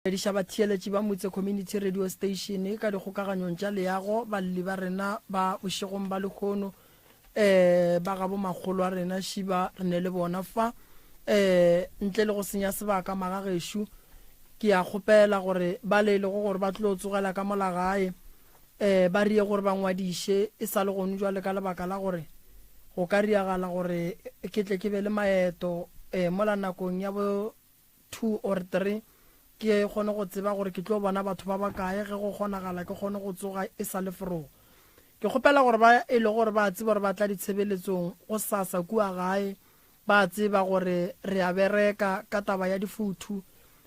Dumediša batheeletši ba Motse Community Radio Station ka dikgokaganyong tša leago, balli ba rena ba bošegong ba lehono, um ba gabo makgolo a rena šiba re ne le bona fa. Um ntle le go senya sebaka magagešo, ke a kgopela gore ba le e lego gore ba tlo tsogela ka mola gae, um ba rie gore ba ngwadiše e sa le gonu jwale ka lebaka la gore go ka riagala gore ke tle ke be le maeto um mola nakong ya bo 2 or 3 ke kgone go tseba gore ke tlo bona batho ba bakae ge go kgonagala ke kgone go tsoga e sa le forogo. Ke kgopela gore ba e le gore ba tseba gore ba tla ditshebeletsong go sasa kua gae ba tseba gore re a bereka ka taba ya difuthu,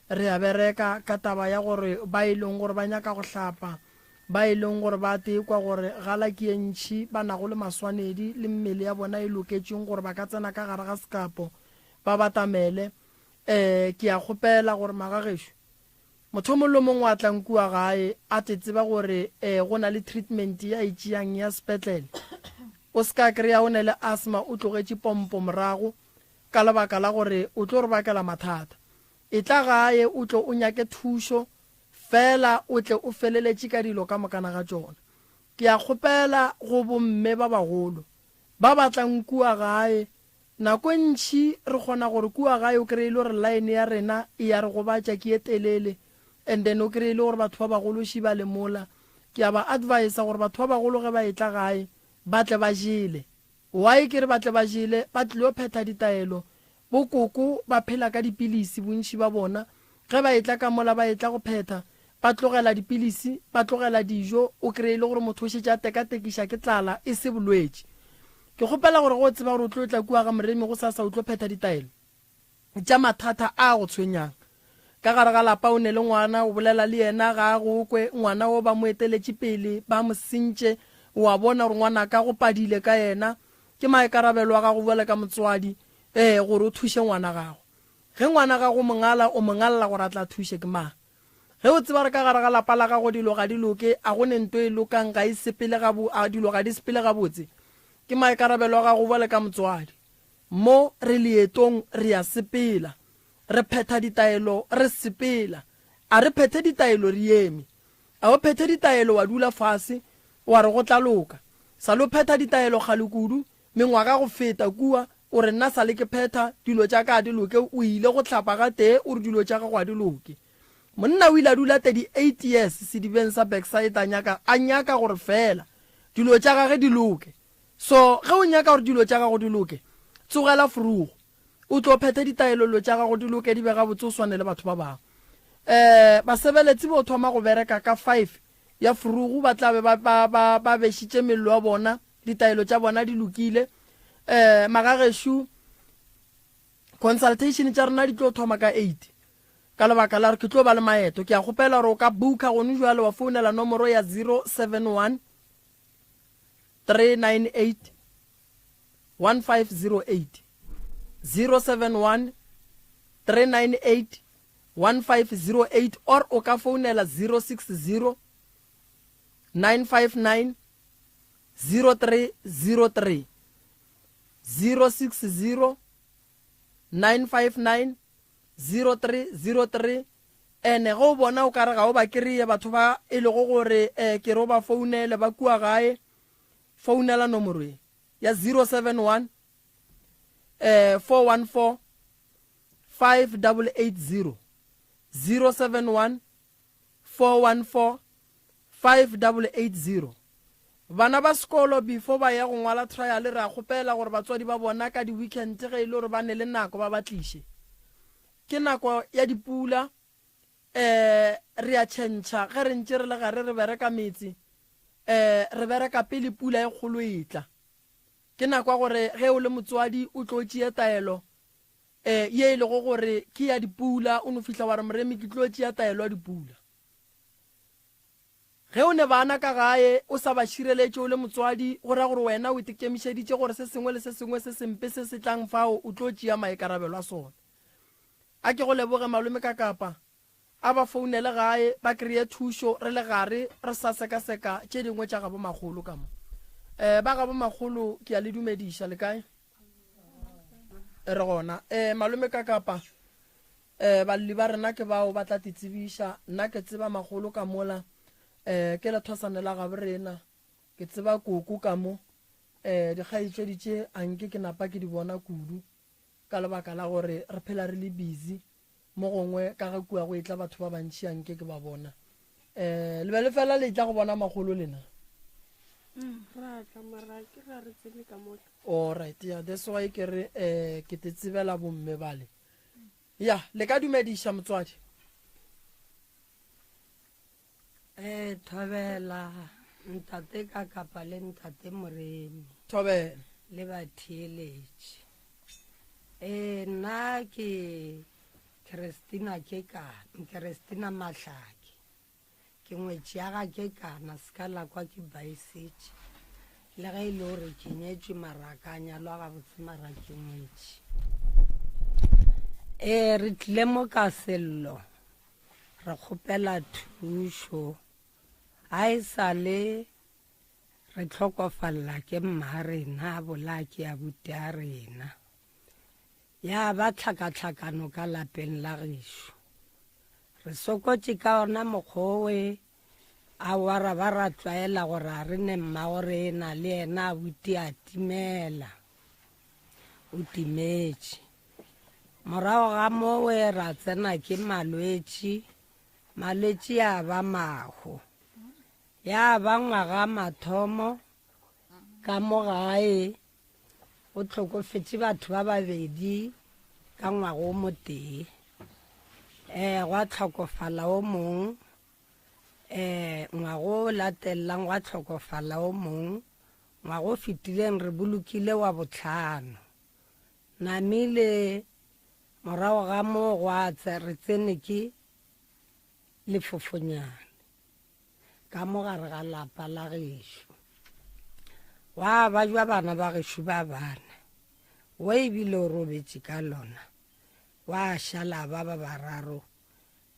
re a bereka ka taba ya gore ba e leng gore ba nyaka go hlapa, ba e leng gore ba tekwa gore gala ke ye ntšhi ba nago le maswanedi le mmele ya bona e loketšeng gore ba ka tsena ka gare ga sekapo ba batamele. Ee, ke a kgopela gore magagešo, motho mongwe le mongwe a tlang kua gae a tle tseba gore ee go na le treatment ya e tšeang ya sepetlele. O se ka kry-a o ne le asthma o tlogetše pompo morago ka lebaka la gore o tlo re bakela mathata. Etla gae o tlo o nyake thušo fela o tle o feleletše ka dilo ka mokana ga tšona. Ke a kgopela go bomme ba bagolo ba ba tlang kua gae Nako e ntši re kgona gore kua gae o kreye e le gore line ya rena e ya re gobatša ke ye telele and then o kreye e le gore batho ba bagolo ši ba le mola. Ke a ba advisa gore batho ba bagolo ge ba etla gae ba tle ba jele. Why ke re ba tle ba jele? Ba tlilo phetha ditaelo. Bo koko ba phela ka dipilisi bontši ba bona. Ge ba etla ka mola ba etla go phetha ba tlogela dipilisi, ba tlogela dijo, o kreye e le gore motho o šetše a tekatekiša ke tlala e se bolwetši. Ke kgopela gore ge o tseba gore o tlo tla kua ga Moremi gosasa o tlo phetha ditaelo tša mathata a a go tshwenyang. Ka gare ga lapa o ne le ngwana, o bolela le yena ga a go kwe, ngwana wo ba mo eteletše pele, ba mo sentše, o a bona gore ngwanaka go padile ka yena. Ke maikarabelo a gago bjale ka motswadi ee gore o thuše ngwana gago. Ge ngwana gago o mo ngala, o mo ngalla gore a tla thuše ke mang? Ge o tseba gore ka gare ga lapa la gago dilo ga di loke, a go ne nto e lokang, ga e sepele gabo, a dilo ga di sepele gabotse, ke maikarabelo a gago bjale ka motswadi. Mo re leetong re a sepela. Re phetha ditaelo re sepela. A re phethe ditaelo re eme. A o phethe ditaelo wa dula fase wa re go tla loka. Sa lo phetha ditaelo kgale kudu, Mengwaga go feta kua, o re nna sale ke phetha, dilo tša ka a di loke, o ile go hlapa gatee o re dilo tša gago a di loke. Monna o ile a dula 38 years sedibeng sa Backside a nyaka, a nyaka gore feela dilo tša gage di loke. So ge o nyaka gore dilo tša gago di loke, tsogela frugo, o tlo phethe ditaelo dilo tša gago di loke di be gabotse o swane le batho ba bangwe. Um basebeletsi bo thoma go bereka ka five ya frugu ba tla be ba, ba, ba, ba bešitše mello ya bona, Ditaelo tša bona di lokile. Um magagešo, consultation tša rena di tlo thoma ka eight ka lebaka la gore ke tlo ba le maeto. Ke a kgopela gore o ka booka gone jwale wa founela nomoro ya 071 398 1508 071 398 1508 or o ka founela 060 959 0303 060 959 0303 Ene ge o bona o ka re ga o ba kry-e batho ba e lego gore um ke re o ba founele ba kua gae, founela nomoro e ya 071 um 414 5880 071 414 5880 Bana ba sekolo before ba ya go ngwala trial re a kgopela gore batswadi ba bona ka di weekend ge e le gore ba ne le nako ba ba tliše. Ke nako ya dipula eh re a tšhentšha ge re ntše re le gare re bereka metse eh re bereka pele pula e kgolo e tla. Ke nako ya gore ge o le motswadi o tlo tšee taelo eh ye e lego gore ke ya dipula o no fihla wa re Moremi ke tlo tšea taelo ya dipula. Ge o ne bana ka gae o sa ba šireletše o le motswadi, go ra gore wena o itekemišeditše gore se sengwe le se sengwe se sempe se se tlang fao o tlo tšea maikarabelo a sona. A ke go leboge malome ka kapa a ba founele gae ba kreye thušo re le gare re sa sekaseka tše dingwe tša gabo makgolo ka mo. Eh, ba gabo makgolo ke a le dumediša le kae? Re gona. Eh, malome ka kapa. Um balli ba rena ke bao ba tla titsebiša. Nna ke tseba magolo ka mola, um ke lethwasane la gabo rena. Ke tseba koko ka mo. Um dikgaetšedi tše a nke ke napa ke di bona kudu ka lebaka la gore re phela re le busy. Mo gongwe ka ga kua go etla batho ba bantši a nke ke ba bona. Um le be le fela le etla go bona magolo lena? Mm, ra tla mara ke ra re tsene ka mola. All right, yeah, that's why ke re um ke te tsebela bomme bale. Ya, le ka dumediša motswadi. Eh, thobela ntate ka kapa le ntate Moremi. Thobela. Le batheeletši. Eh, nna ke Christina ke ka, Christina Mahlake. Ke ngwetši ya ga ke kana se ka la kwa ke baesetše. Le ge e le gore ke nyetšwe mara ka nyalwa gabotse mara ke ngwetši. Eh, re tlile mo ka sello. Re kgopela thušo. Ga e sa le re hlokofalla ke mma rena a bolaya ke abuti a rena. Ya ba tlhakatlhakano ka lapeng la gešo. Re sokotše ka ona mokgwa owe aowa ra ba ra tlwaela gore a re ne mmago rena le yena abuti a timela. O timetše. Morago ga mowe ra tsena ke malwetši, malwetši ya ba mahu. Ya ba ngwaga mathomo ka mo gae go hlokofetše batho ba babedi ka ngwaga o motee. Um gwa hlokofala o mong, um ngwaga o latelelang gwa hlokofala o mong, ngwaga o fetileng re bolokile wa bohlano. Namile morago ga moo gwa tse re tsene ke lefofonyane ka mo gare ga lapa la gešo. Gwa bajwa bana ba gešo ba bane, wo ebile o robetše ka lona, gwa šala ba ba bararo.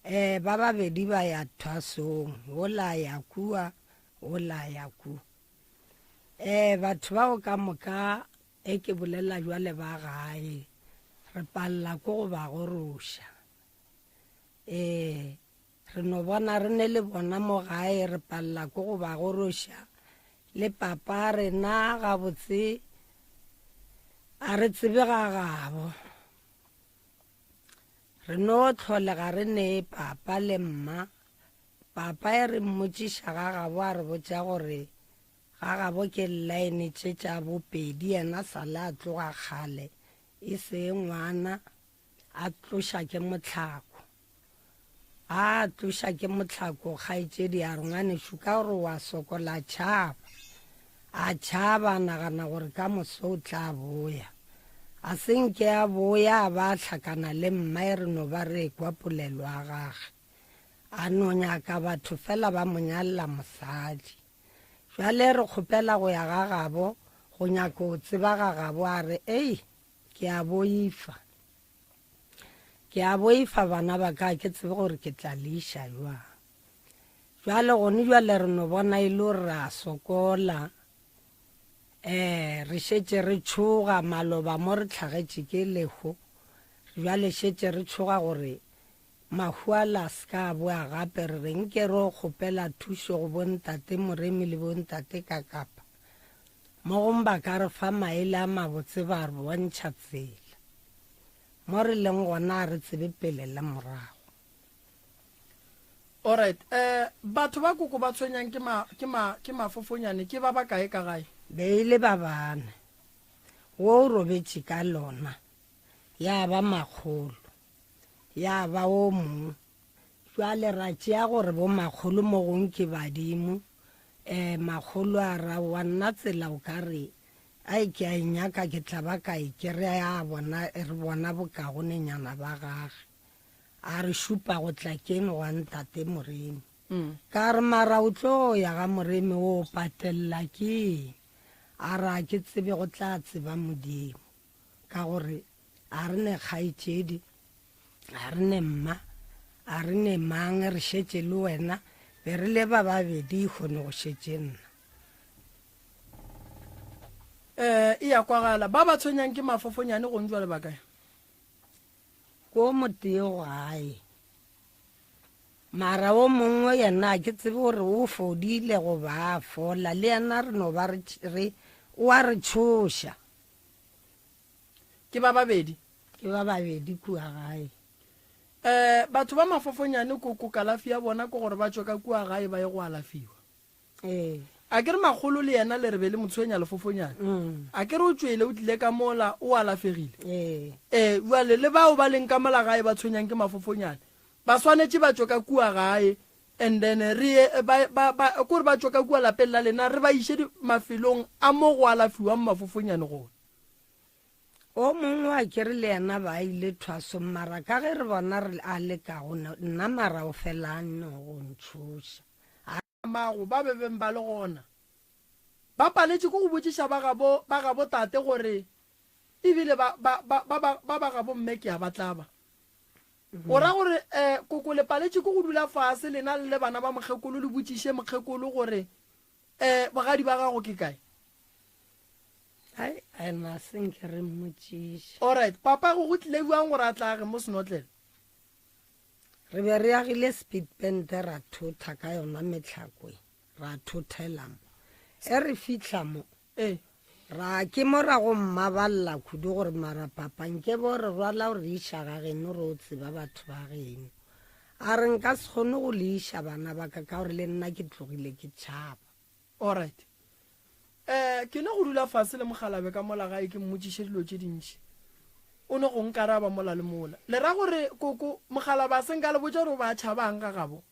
Um ba babedi ba ya thwasong, wola a ya kua, wola a ya kua. Um batho bao ka moka Ge ke bolela bjale ba gae, re palela ke go ba goroša. Ee, re no bona re ne le bona mo gae, re palela ke go ba goroša. Le papa rena gabotse a re tsebe ga gabo. Re no tlholega re ne papa le mma. Papa e re mmotšiša ga gabo a re botša gore Ga gabo ke llaene tše tša bopedi yena sale a tloga kgale e se ngwana a tloša ke mohlako. Ga a tloša ke mohlako kgaetšedi a re ngwanešu ka gore wa sokola tšhaba. A tšhaba a nagana gore ka moso o tla boya. A se nke a boya a ba a hlakana le mma e re no ba re ekwa polelo ya gage. A no nyaka batho fela ba mo nyalla mosadi. Bjale re kgopela go ya ga gabo go nyaka go tseba ga gabo a re, Ei, ke a boifa. Ke a boifa bana ba ka, ke tsebe gore ke tla le iša jwang. Bjale gone bjale re no bona e le gore re a sokola. Um re šetše re tšhoga maloba mo re hlagetše ke leho. Bjale šetše re tšhoga gore Mahu a la se ka a boa gape, re re nke ro kgopela thušo go bontate Moremi le bontate Kakapa. Mo gong ba ka re fa maele a mabotse ba re bontšha tsela. Mo re leng gona a re tsebe pele le morago. Alright, eh batho ba koko ba tshwenyang ke ma ke ma ke mafofonyane ke ba bakae ka gae? Be e le ba bane. Wo o robetše ka lona ya ba makgolo. Ya ba wo mong. Bjale ra tšea gore bo makgolo mo gong ke badimo. Um makgolo a ra wa nna tsela o ka re ai ke a e nyaka ke tla ba ka e kry-a a bona re bona bokagonenyana ba gage. A re šupa go tla keng gwa ntate Moremi. Ka re mara o tlo ya ga Moremi o patelela ke eng? A re a ke tsebe go tla tseba Modimo. Ka gore A re ne kgaetšedi, a re ne mma, a re ne mang, re šetše le wena, be re le ba babedi, kgone go šetše nna. Eh, e ya kwagala. Ba ba tshwenyang ke mafofonyane gong jwale ba kae? Ko motee gae. Mara o mongwe yena a ke tsebe gore o fodile goba a fola, le yena re no ba re, re, o a re tšhoša. Ke ba babedi? Ke ba babedi kua gae. Um batho ba mafofonyane koko kalafi ya bona ke gore ba tšwe ka kua gae ba ye go alafiwa. Ee. A ke re makgolo le yena le re be le mo tshwenya lefofonyane. Mm. A ke re o tšwele o tlile ka mola o alafegile. Ee. Ee, bjale le bao ba leng ka mola gae ba tshwenyang ke mafofonyane ba swanetše ba tšwe ka kua gae and then re ye ba, ba, ba, kore ba tšwe ka kua lapeng la lena re ba iše mafelong a mo go alafiwang mafofonyane gona. O mongwe a ke re le yena ba ile thwasong mara ka ge re bona re a le ka gona nna mara o fela a nno go ntšhoša. A. Mmago ba be beng ba le gona. Ba paletše ke go botšiša ba gabo, ba gabo tate gore ebile ba, ba, ba, ba, ba, ba ba gabo mme ke a ba tlaba. O ra gore, eh, koko le paletše ke go dula fase lena le le bana ba mokgekolo le botšiše mokgekolo gore, eh, bogadi ba gago ke kae? Ai, ena se nke re mmotšiše. Alright, papago go tlile bjang gore a tla age mo senotlelo? Re be re agile speedpente ra thotha ka yona mehlakwe, ra thothela mo. E re fihla mo, Ee. ra ke mo ra go mmaballa kudu gore mara papa nke bo re rwala o re iša ga geno re o tseba batho ba geno. A re nka se kgone go le iša bana ba ka ka gore le nna ke tlogile ke tšhaba. Alright. Eh, ke no go dula fase le mokgalabje ka mola gae ke mmotšiše dilo tše dintši. O no go nkaraba mola le mola. Le ra gore koko mokgalabje a se nka le botša gore o ba tšhabang ga gabo?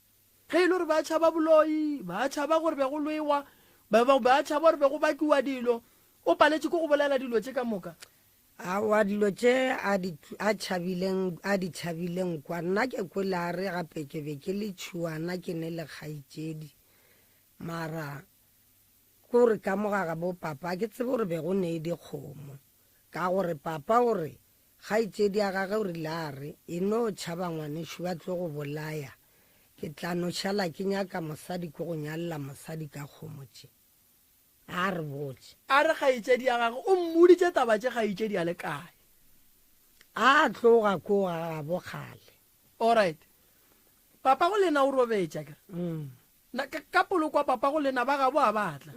Ge e le gore ba tšhaba boloi, ba tšhaba gore be go lwewa, ba ba ba tšhaba gore be go bakiwa dilo, o paletše ke go bolela dilo tše ka moka? Aowa, dilo tše a di a tšhabileng a di tšhabileng kwa nna ke kwele a re gape ke be ke le tšhuana ke ne le kgaetšedi mara Ke gore ka mo ga gabo papa a ke tsebe gore be go ne dikgomo. Ka gore papa o re kgaetšedi ya gage o rile a re e no tšhaba ngwanešu ba tlo go bolaya, ke tla no šala ke nyaka mosadi ke go nyalela mosadi ka kgomo tše. A re botše. A re kgaetšedi ya gage o mmoditše taba tše kgaetšedi a le kae. A tloga ko ga gabo kgale. Alright. Papago lena o robetše akere? Na ka, ka polokwa papago lena ba gabo a ba tla?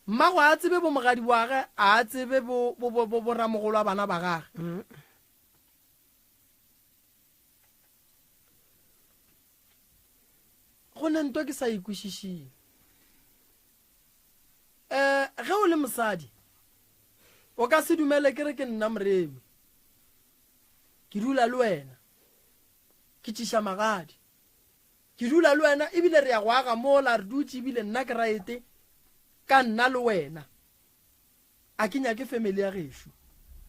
Mmago a tsebe bo mogadi wa ge, a tsebe bo, bo, bo, bo, boramogolo a bana ba gage. Go ne nto ke sa e kwešišeng. Um ge o le mosadi, o ka se dumele ke re ke nna Moremi. Ke dula le wena. Ke tšiša magadi. Ke dula le wena ebile re ya go aga mola re dutše ebile nna ke raete ka nna le wena. A ke nyake family ya gešo.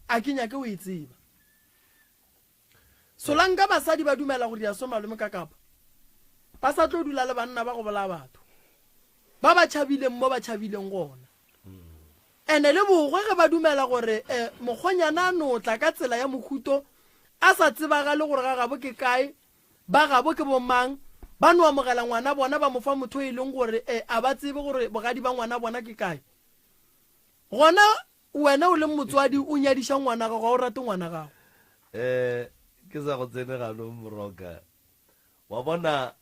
A ke nyake o e tseba. Solanka basadi ba dumela go dira so malome ka kapa ba sa tlo dula le banna ba go bolaya batho ba ba tšhabileng mo ba tšhabileng gona. Ene le bogwe ge ba dumela gore eh, mokgonyana a no tla ka tsela ya mohuto a sa tsebagale gore ga gabo ke kae, ba gabo ke bomang, ba no amogela ngwana bona ba mo fa motho e leng gore eh, a ba tsebe gore bogadi ba ngwana bona ke kae. Gona wena o leng motswadi o nyadiša ngwana gago, ga o rate ngwana gago. Eh, ke sa go tsene ganong Moroka. Wa bona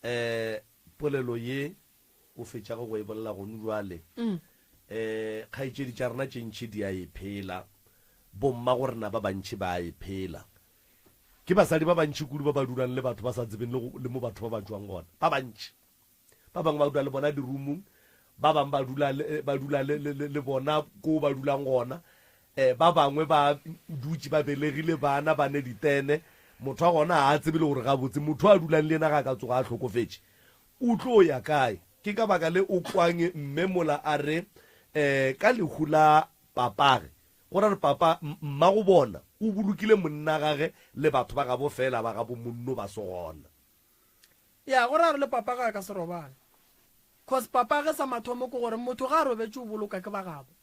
eh polelo ye o fetšago go e bolela gonu bjale, um kgaetšedi tša rena tše ntši di a e phela, bomma go rena ba bantši ba a e phela. Ke basadi ba bantši kudu ba ba dulang le batho ba sa tsebeng le, le mo batho ba ba tšwang gona, ba bantši. Ba bangwe ba dula le bona dirumung, ba bangwe ba dula le, ba dula le, le, le, le bona ko ba dulang gona. Um ba bangwe ba dutše ba belegile bana, ba ne ditene. Motho wa gona ga a tsebe le gore gabotse motho a dulang le yena ga a ka tsoga a hlokofetše, O tlo ya kae? Ke ka baka le o kwang mme mola a re, um ka lehu la papage, go ra re papa, mmago bona, o bolokile monna gage le batho ba gabo feela, ba gabo monno ba se gona. Ya, go ra re le papage a ka se robale. Cause papage sa mathomo ke gore motho ga a robetše o boloka ke ba gabo.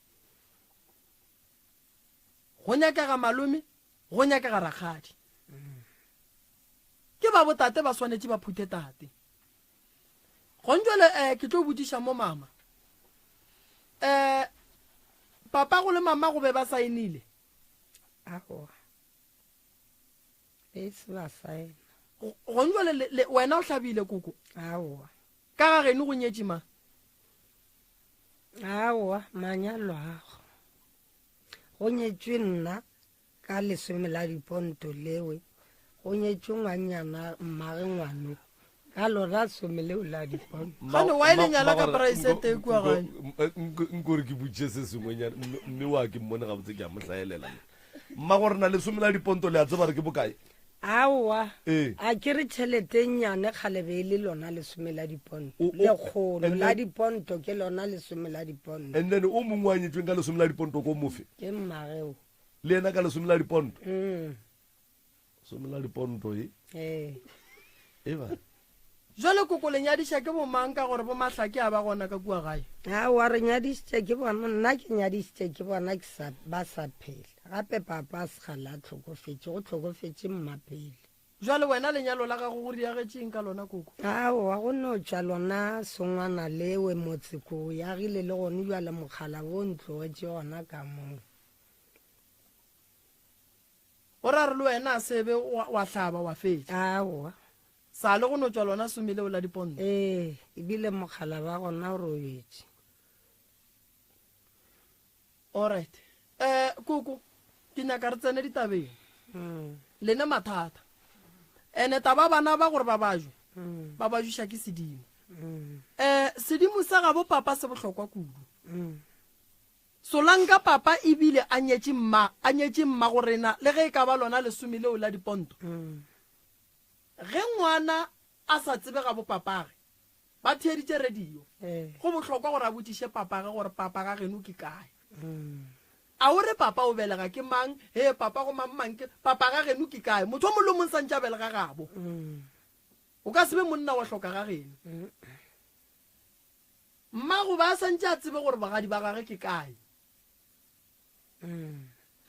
Go nyakega malome, go nyakega rakgadi. Ke ba botate ba swanetše ba phuthe tate. Gonjwale eh ke tlo botšiša mo mama. Eh papa go le mama go be ba saenile? Aowa. Be se ba saena. Gone jwale wena o hlabile koko? Aowa. Ka ga geno go nyetše mang? Aowa, manyalo ago. Go nyetšwe nna ka lesome la diponto lewe, go nyetšwe ngwannyana mmage ngwano ka lona some leo la diponto. Gane wa e le nyala ka price e tee kua gae? Nko re ke botšiše se sengwenyana, mme wa ke mmone gabotse ke a mo hlaelela. Mma gore na lesome la diponto le a tseba re ke bokae? Aowa, Ee. a ke re tšhelete e nnyane kgale be e le lona lesome la diponto. O- o- Lekgolo and la then- diponto ke lona lesome la diponto. And then o mongwe a nyetšweng ka lesome la diponto ko mofe? Ke mmageo. Le yena ka lesome la diponto? Lesome la diponto e. Ee. E ba. Jwale koko le nyadiša ke bomang ka gore bomahlake a ba gona ka kua gae? Aowa re nyadišitše ke bona, nna ke nyadišitše ke bona ke sa, ba sa phela. Gape papa a se kgale a hlokofetše, go hlokofetše mma pele. Jwale wena lenyalo la gago go diagetše eng ka lona koko? Aowa go no tšwa lona sengwana lewe motse ko o yagile le gone bjale mokgalabo o ntlogetše gona ka moo. O ra re le wena a se be wa, wa hlaba wa fetša? Aowa. Sa le go no tšwa lona some leo la diponto. Ee, ebile mogala ba gona o robetše. Alright. Eh, koko, ke nyaka re tsene ditabeng. Mm. Lene mathata. Ene taba bana ba gore ba bajwe, Mm. ba bajuša ke sedimo. Mm. Eh, sedimo sa gabo papa se bohlokwa kudu. Mm. Solanka papa ebile a nyetše mma, a nyetše mma go rena le ge e ka ba lona lesome leo la diponto. Mm. Ge ngwana a sa tsebe gabo papage, ba theeditše radio, go bohlokwa gore a botšiše papage gore papa ga geno ke kae. A o re papa o belega ke mang, hee papa go mang mang ke, papa ga geno ke kae. Motho o mongwe le o mongwe santše a belega gabo. O ka se be monna wa hloka ga geno. Mmago ba santše a tsebe gore bogadi ba gage ke kae.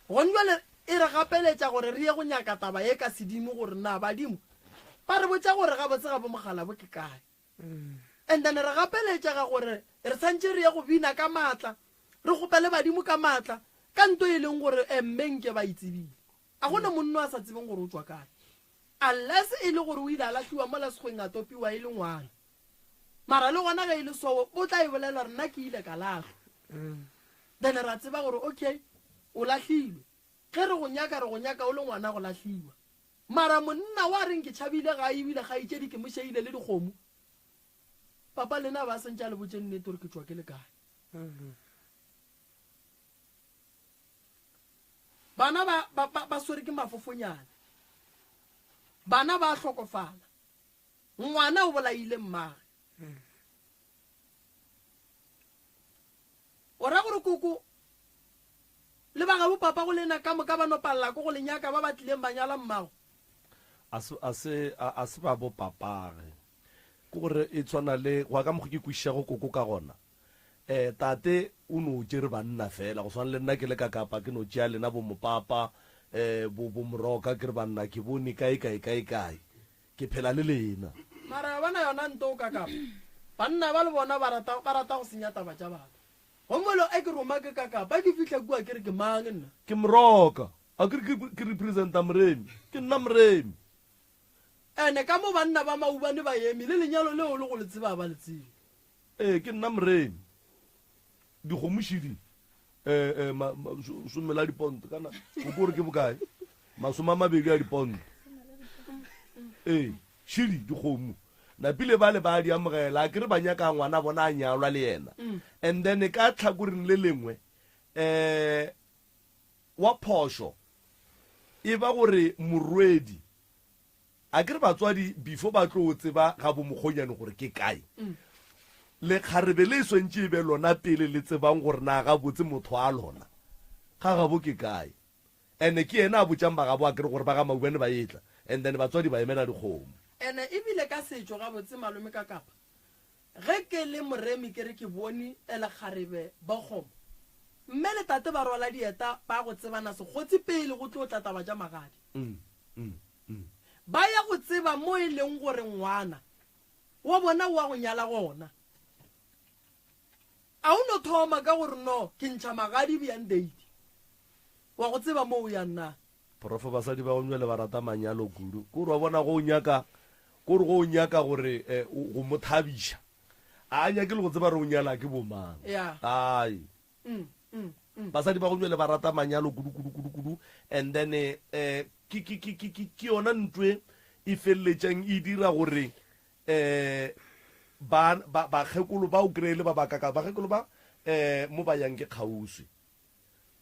Gone bjale e re gapeletša gore re ye go nyaka taba ye ka sedimo gore na badimo ba re botša gore gabotse gabo Mogalabo ke kae. And then re gapeletšega gore re santše re ye go bina ka maatla, re kgopele badimo ka maatla ka nto e leng gore mme nke ba e tsebile. A go na monno a sa tsebeng gore o tšwa kae. Unless e le gore o ile a lahliwa mola sekgweng a topiwa e le ngwana. Mara le gona ge e le so o tla e bolela gore nna ke ile ka lahlwa. Then ra tseba gore okay o lahlilwe. Ge re go nyaka re go nyaka o le ngwana go lahliwa. Mara monna wa reng ke tšhabile gae ebile kgaetšedi ke mo šeile le dikgomo. Papa lena a ba sentše a le botše nnete gore ke tšwa ke le kae. Bana ba, ba, ba, ba swere ke mafofonyana. Bana ba hlokofala. Ngwana o bolaile mmagwe. O ra gore koko le ba gabo papa go lena ka moka ba no palela ko go le nyaka ba ba tlileng ba nyala mmago? A se, a se, a se ba bo papage. Ke gore e tshwana le, go ya ka mokgo ke kwešišago koko ka gona, um tate o no tšere banna fela, go swana le nna ke le ka Kapa ke no tšea lena bo mopapa, um bo, bo moroka, ke re banna ke bone kae, kae, kae, kae. Ke phela le lena. Mara ya bona yona nto o ka kapa. Banna ba le bona ba rata, ba rata go senya taba tša batho. Gongwe lo e ke roma ke ka kapa, ke fihla kua ke re ke mang nna? Ke moroka. A ke re ke, ke representa Moremi. Ke nna Moremi. Ene ka mo banna ba maubane ba eme, le lenyalo leo le go le tseba ga ba le tsebe. Ee, ke nna Moremi. Dikgomo šidi, eh, eh, ma, ma, some la diponto, kana, o ko re ke bokae? Masome a mabedi a diponto. Ee, šidi, dikgomo. Napile bale ba di amogela, a ke re ba nyaka ngwana bona a nyalwa le yena. And then ka tlhakoring le lengwe, eh, wa phošo e ba gore morwedi A ke re batswadi before ba tlo tseba ga bo mokgonyane gore ke kae, lekgarebe le swantše e be lona pele le tsebang gore na gabotse motho a lona ga gabo ke kae. And ke yena a botšang ba gabo a ke re gore ba ga Maubane ba etla and then batswadi ba emela dikgomo. Ene ebile ka setšo gabotse malome ka kapa ge ke le moremi ke re ke bone lekgarebe ba kgomo mme le tate ba rwala dieta ba go tsebana sekgotsi pele go tlo tla taba tša magadi. Ba ya go tseba mo e leng gore ngwana wa bona o a go nyala gona. A o no thoma ka gore no ke ntšha magadi bjang date. Wa go tseba mo o yang na? Prof basadi ba gong jwale ba rata manyalo kudu. Ke gore wa bona go o nyaka, ke gore go o nyaka gore eh, go mo thabiša. A nyake le go tseba re o nyala ke bo mang. Yeah. Ai. Mm, mm, mm. Basadi ba gong jwale ba rata manyalo kudu kudu kudu kudu and then eh, eh ke ke ke ke ke yona ntwe e felletšang e dira gore eh ba ba bakgekolo ba o kry-e le ba ba kaka bakgekolo ba eh mo ba yang ke kgauswi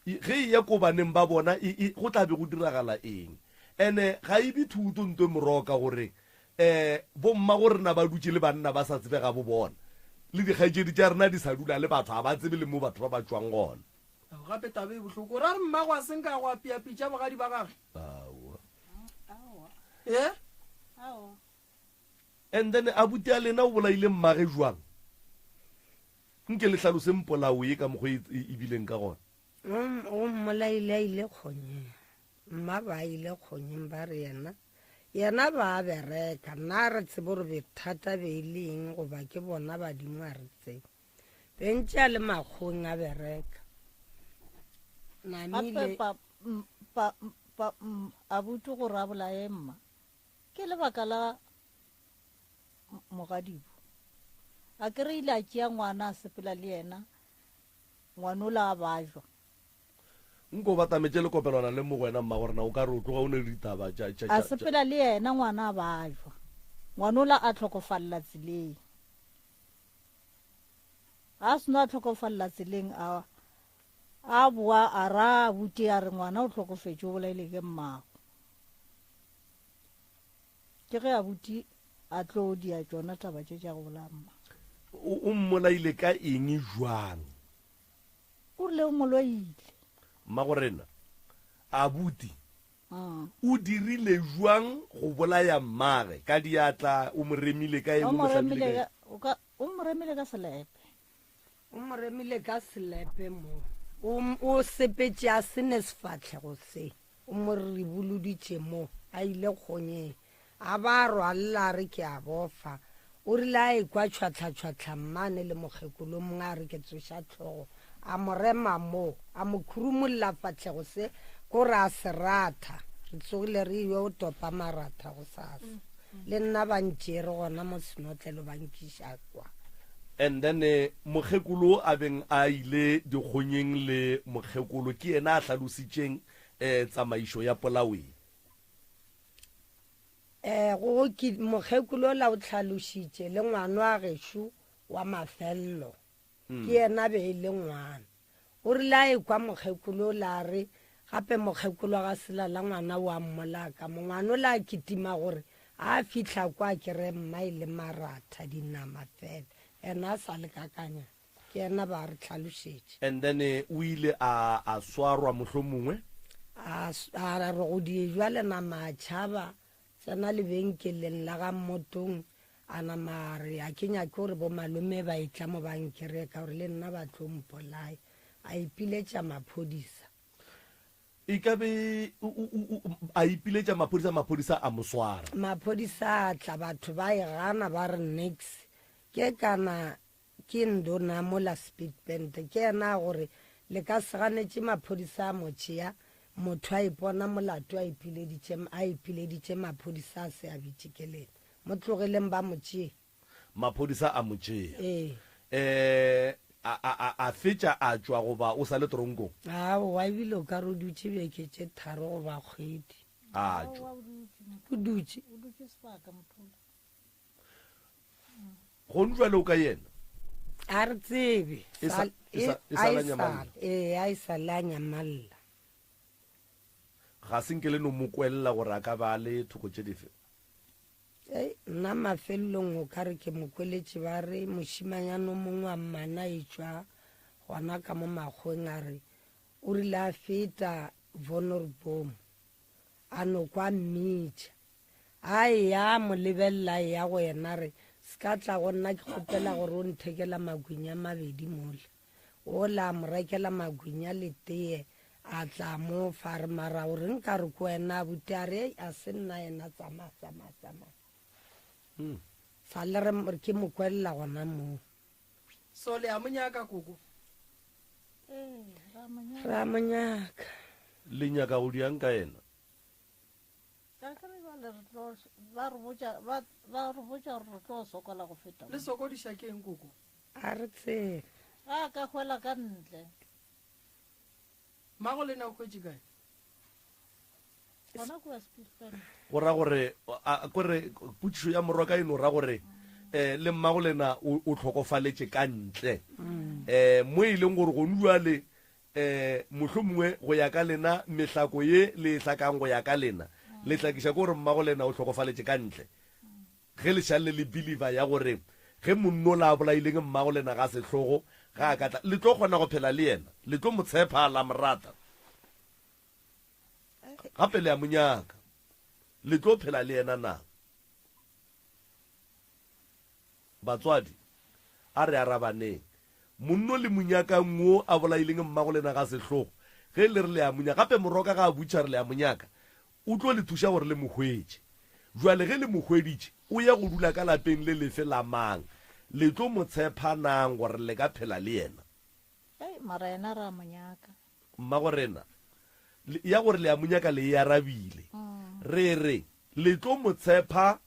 Ge e ya ko baneng ba bona, e, e, go tla be go diragala eng? Ene ga e be thuto ntwe moroka gore um bomma go rena ba dutše le banna ba sa tsebe gabo bona, le dikgaetšedi tša rena di sa dula le batho, ga ba tsebe le mo batho ba ba tšwang gona. Ao, gape taba e bohloko. O ra re mmago a se nka go apea pitša bogadi ba gage? Aowa. Aowa. E? Aowa. And then abuti a lena o bolaile mmage jwang? Nke le hlaloseng polao ye ka mokgwa e, e, e bileng ka gona. O mmolaile a ile kgonyeng. Mma ba ile kgonyeng ba re yena yena ba a bereka. Nna re tsebe gore bothata be e le eng goba ke bona badimo a re tsebe. Bentše a le makgoweng a bereka. Namile. Pa, pa, pa, abuti gore a bolaye mma ke lebaka la Mogadibo. A ke re ile a tšea ngwana a sepela le yena, ngwanola a bajwa. Nko o batametše lekopelwana le mo go wena mmagorena, o ka re o tloga o ne le ditaba tša, tša, A tša, tša. sepela le yena ngwana a bajwa, ngwanola a hlokofalela tseleng. A seno a hlokofalela tseleng a, a boa a ra abuti a re ngwana o hlokofetše o bolaile ke mmago. Ke ge abuti a tlo dia tšona taba tše tša go bolaya mma. O, o mmolaile ka eng jwang? O rile o mo loile. Mmagorena, abuti o dirile jwang go bolaya mmage? Ka diatla, o mo remile ka eng, o mo hlabile ka eng? O ka, o mo remile ka selepe. O mo remile ka selepe mo. O, o sepetše a se ne sefahlego se. O mo riboloditše mo, a ile kgonyeng. A ba a rwalla a re ke a bofa. O rile a ekwa tšhwahla-tšhwahla mmane le mokgekolo mongwe a re ke tsoša hlogo. A mo rema mo, a mo khurumulla fahlego se, ko re a se ratha. Re tsogile re yo topa maratha gosasa. Le nna ba ntšere gona mo senotlelo ba nkiša kwa. And then mokgekolo a beng a ile dikgonyeng le mokgekolo ke yena a hlalositšeng tsamaišo ya polao ye. Go ke mokgekolo ola o hlalošitše le ngwano a gešo wa mafello ke yena be e le ngwana. O rile a ekwa mokgekolo ola a re gape mokgekolo ga se lala ngwana o a mmolaya ka mo. Ngwana ola a kitima gore a fihla kwa a kere mma e le maratha dinama fela yena a sa le kakanya ke yena ba re hlalošetše. And then o ile a a swarwa mohlomongwe? A a re go di jwale nama a tšhaba tsena lebenkeleng la ga Mmotong a nama a re a ke nyake gore bo malome ba etla mo ba nkereka gore le nna ba tlo mpolaya. A ipiletša maphodisa. E ka be a ipiletša maphodisa, maphodisa a mo swara. Maphodisa a tla, batho ba e gana ba re nix. Ke kana ke ndona mola Speedband, ke yena a gore le ka se ganetše maphodisa a mo tšea, motho a ipona molato a ipileditše, a ipileditše maphodisa a se a bitše ke lena. Mo tlogeleng ba mo tšee. Maphodisa a mo tšea. Ee. Eh, a, a, a, a fetša a tšwa goba o sa le toronkong? Aowa, ebile o ka re o dutše beke tše tharo goba kgwedi. A tšwa. O dutše. O dutše sebaka motho ola. Gong jwale o ka yena? A re tsebe. E sa, e sa, e sa la nyamalla. Ee, a e sa la nyamalla. Ga se nke le no mo kwelela gore a ka ba a le thoko tše dife? Ei, nna mafelelong o ka re ke mo kweletše ba re mošimanyana o mongwe wa mmana e tšwa gona ka mo makgoweng a re o rile a feta Vonnorboom a no kwa mmitša a eya a mo lebelela a eya go yena a re se ka tla go nna ke kgopela gore o nthekela magwinya a mabedi mola Ola a mo rekela magwinya le teye, a tla a mo fa, a re, Mara o reng ka re ke wena? Abuti a re, Ei, a se nna yena, tsamaya, tsamaya, tsamaya. Sa le re ke mo kwelela gona moo. So le a mo nyaka, koko? Ee, ra mo nyaka. Ra mo nyaka. Le nyaka go diang ka yena? Ga ke re bjale re tlo, ba re botša, ba, ba re botša gore re tlo sokola go feta Le mo. sokodiša ke eng koko? A re tsebe. Ga a ka hwela ka ntle. Mmago lena o hwetše kae? Gona kua Spielpan. Go ra gore, a, kore potšišo ya morwa ka e no ra gore, eh, le mmago lena o, o hlokofaletše ka ntle. Eh, mo e leng gore gonu bjale, eh, mohlomongwe go ya ka lena, mehlako ye le e hlakang go ya ka lena, le hlakiša ke gore mmago lena o hlokofaletše ka ntle. Ge le šalle le believer ya gore ge monnola a bolaileng mmago lena ga sehlogo ga a ka tla, le tlo kgona go phela le yena? Le tlo mo tshepa la mo rata? Gape le a mo nyaka. Le tlo phela le yena na? Batswadi, a re arabaneng. Monno le mo nyakang wo a bolaileng mmago lena ga sehlogo, ge le re le a mo nyaka, gape moroka ga a butša re le a mo nyaka, o tlo le thuša gore le mo hwetše. Bjale ge le mo hweditše, o ya go dula ka lapeng le lefe la mang? Le tlo mo tshepa nang gore le ka phela le yena? Hei, mara yena re a mo nyaka. Mmagorena, le, ya gore le a mo nyaka le e arabile. Re re, le tlo mo tshepa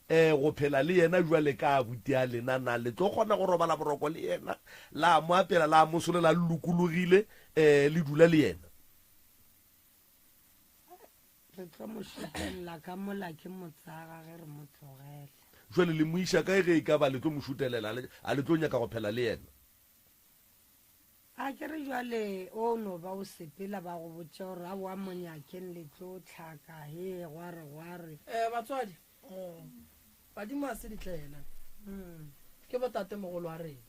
eh, go phela le yena bjale ka abuti a lena? Na le tlo kgona go robala boroko le yena, la mo apela, la mo solela le lokologile, eh, le dula le yena? Re tlo mo šutelela ka mola ke motsaga ge re mo tlogela. Jwale le mo iša kae ge e ka ba le tlo mo šutelela, a le tlo nyaka go phela le yena? A ke re jwale o no ba o sepela ba go botše gore aowa monyakeng le tlo hlaka hee gware gware. Eh batswadi, badimo a se ditlaela, ke botatemogolo wa rena.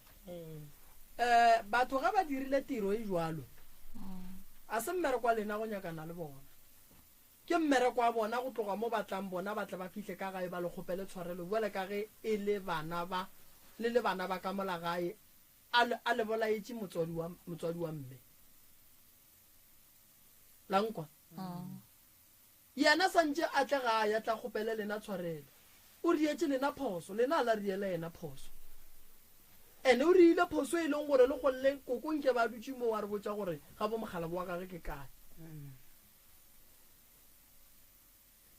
Eh batho ge ba dirile tiro e jwalo, a se mmereko wa lena go nyakana le bona. Ke mmereko wa bona go tloga mo ba tlang bona ba tle ba fihle ka gae ba le kgopele tshwarelo bjale ka ge e le bana ba le le bana ba ka mola gae A le, a le bolaetše motswadi wa, motswadi wa mme. La nkwa? Yena santše a tle gae a tla kgopele lena tshwarelo. O rietše lena phoso, lena a la riela yena phoso. Ene o riile phoso e leng gore le golle koko nke ba dutše moo a re botša gore ga bo mokgalabo wa gage ke kae.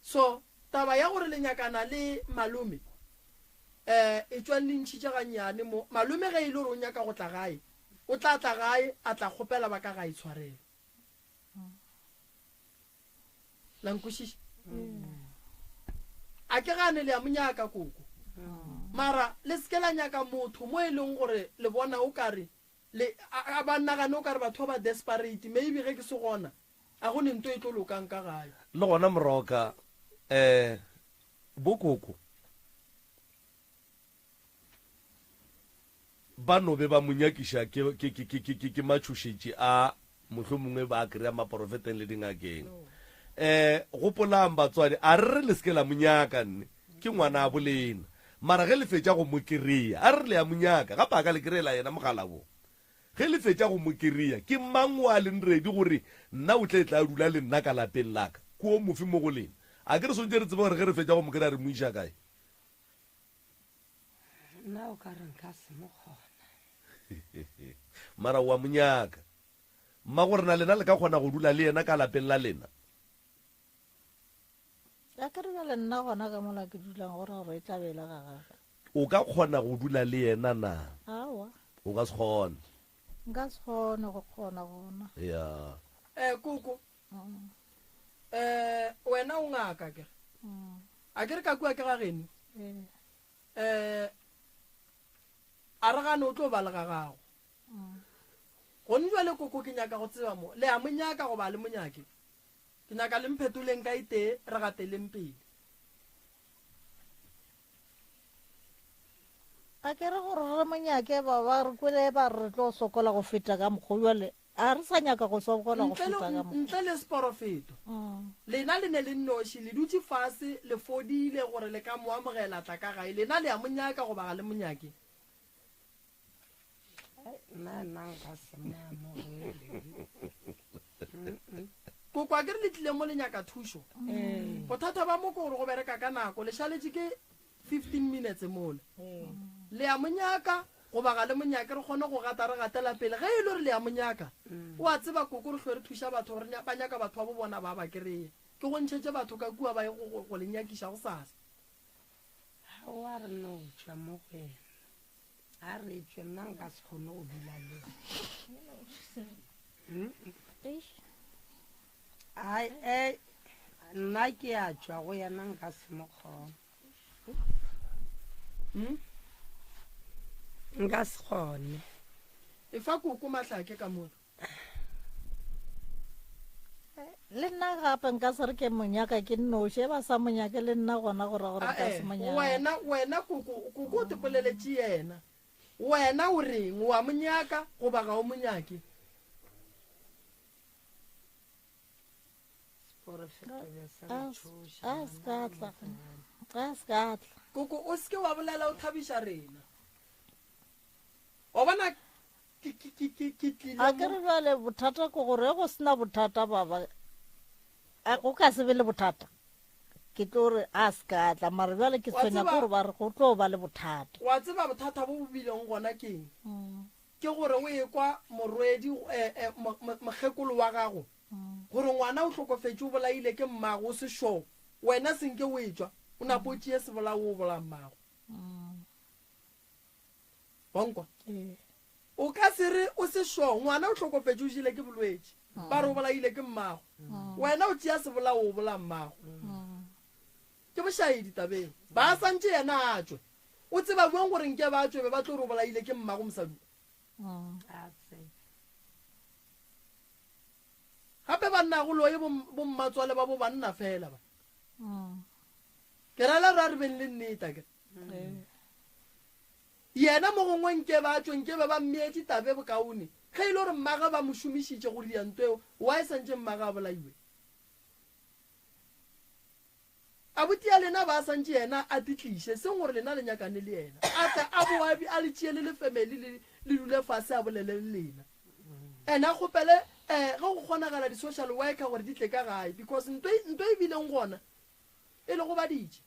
So, taba ya gore le nyakana le malome, eh, etšwang le ntšhitše gannyane mo. Malome ge e le gore o nyaka go tla gae, o tla tla gae a tla kgopela ba ka gae tshwarelo. La nkwešiša? A ke gane le a mo nyaka koko. Mara le se ke la nyaka motho mo e leng gore le bona o kare le a, a ba nagane o kare batho ba ba desperate, maybe ge ke se gona A go ne nto e tlo lokang ka gae. Le gona moroka eh bo koko ba no be ba mo nyakiša ke ke ke ke ke ke matšhošetši a mohlomongwe ba a kry-a maporofeteng le dingakeng. Eh gopolang batswadi a re re le se ke la mo nyaka nne ke ngwana a bolena mara ge le fetša go mo kry-a a re re le a mo nyaka gape a ka le kry-ela yena mogala wo. Ge le fetša go mo kereya, ke mang o a leng ready gore nna o tle tla dula le nna ka lapeng la ka? Ke o mofe mo go lena? A ke re swantše re tsebe gore ge re fetša go mo kereya re mo iša kae? Nna o ka re nka se mo kgona. Mara o a mo nyaka. Mmagorena lena le ka kgona go dula le yena ka lapeng la lena? A ke re bjale nna gona ka mola ke dulang go ra gore e tla be e le ga gagwe. O ka kgona go dula le yena na? Aowa. O ka se kgone. Nka se kgone go kgona gona. Ya. Eh, koko. Eh, wena o ngaka ke re. A ke re ka kua ke ga geno? Ee. Eh, a re gane o tlo ba le ga gago. Gone jwale koko ke nyaka go tseba mo, le a mo nyaka goba a le mo nyake? Ke nyaka le mphetoleng ka e tee, re gateleng pele. A ke re gore re mo nyake ba ba re kwele ba re re tlo sokola go feta ka mokgo jwale a re sa nyaka go sokola go Ntle le, feta ka mokgo. ntle le seporofeto, lena le ne le nnoši, le dutše fase, le fodile gore le ka mo amogela tla ka gae. Lena le a mo nyaka goba ga le mo nyake? Nna nna nka se mo amogele. Koko a ke re le tlile mo le nyaka thušo. Bothata ba mo ke gore go bereka ka nako, le šaletše ke 15 minutes mola. Le a mo nyaka. goba ga le mo nyake re kgone go gata re gatela pele. Ge e le gore le a mo nyaka, o a tseba koko re hlwe re thuša batho gore ba nyaka batho ba bo bona ba ba kereye. Ke go ntšhetše batho ka kua ba ye go, go le nyakiša gosasa. Aowa re no tšwa mo go yena. A re tšwe nna nka se kgone go dula le. Ai eh nna ke a tšwa go yena nka se mo kgone. Hmm? Nka se kgone. Efa koko mahlake ka mola. Le nna gape nka se re ke monyaka ke nnoši, e ba sa monyake le nna gona go ra gore nka se monyake. Wena, wena koko, koko o tepoleletše yena. Wena o reng, o a monyaka goba ga o monyake? A se ka tla, a se ka tla. Koko, o se ke wa bolela o thabiša rena. Wa bona Ke, ke, ke, ke, ke tlile A ke mo. re bjale bothata ke gore ge go se na bothata baba, a go ka se be le bothata. Ke tlo re a se ka tla, mara bjale ke Wa tshwenya ke tseba, gore ba re go tlo ba le bothata. wa tseba bothata bo bo bileng gona keng? Ke gore o ekwa morwedi, eh, eh, mo, mo, mokgekolo wa gago gore ngwana o hlokofetše o bolaile ke mmago o se sure. Wena senke o etšwa, o napo o tšee sebolao o bolaya mmago. Wa nkwa? O ka se re o se sure ngwana o hlokofetše o jele ke bolwetši. Ba re o bolaile ke mmago. Wena o tšea sebolao o bolaya mmago. Ke bošaedi tabeng. Ba santše yena a tšwe. O tseba bjang gore nke ba tšwe be ba tlo re o bolaile ke mmago mosadi o? Gape banna go loye bommatswale ba bo banna fela ba. Ke ra la ra re beng le nnete akere. Yena mo gongwe nke ba tšwe nke be ba mmeetše tabe bokaone. Ge e le gore mmagwe ba mo šomišitše go ria nto eo, why santše mmagwe a bolaiwe? Abuti ya lena ba santše yena a di tliše, seng gore lena le nyakane le yena. A tle a boe a le tšee le le family le le dule fase a bolele le lena. And a kgopele eh ge go kgonagala di social worker gore di tle ka gae because nto nto e bileng gona e le gobaditše.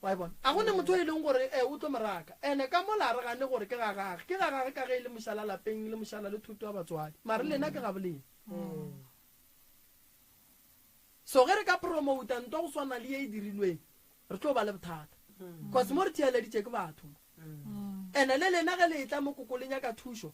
Wa e bona? A go ne motho e leng gore eh o tlo mo raka. Ene ka mola re gane gore ke ga gage. Ke ga gage ka ge e le mošala lapeng le mošala le thoto ya batswadi. Mare lena ke ga bolena. So ge re ka promota ntwa go swana le ye e dirilweng, re tlo ba le bothata. Cause mo re theeleditše ke batho mo. Ene le lena ge le etla mo koko le nyaka thušo,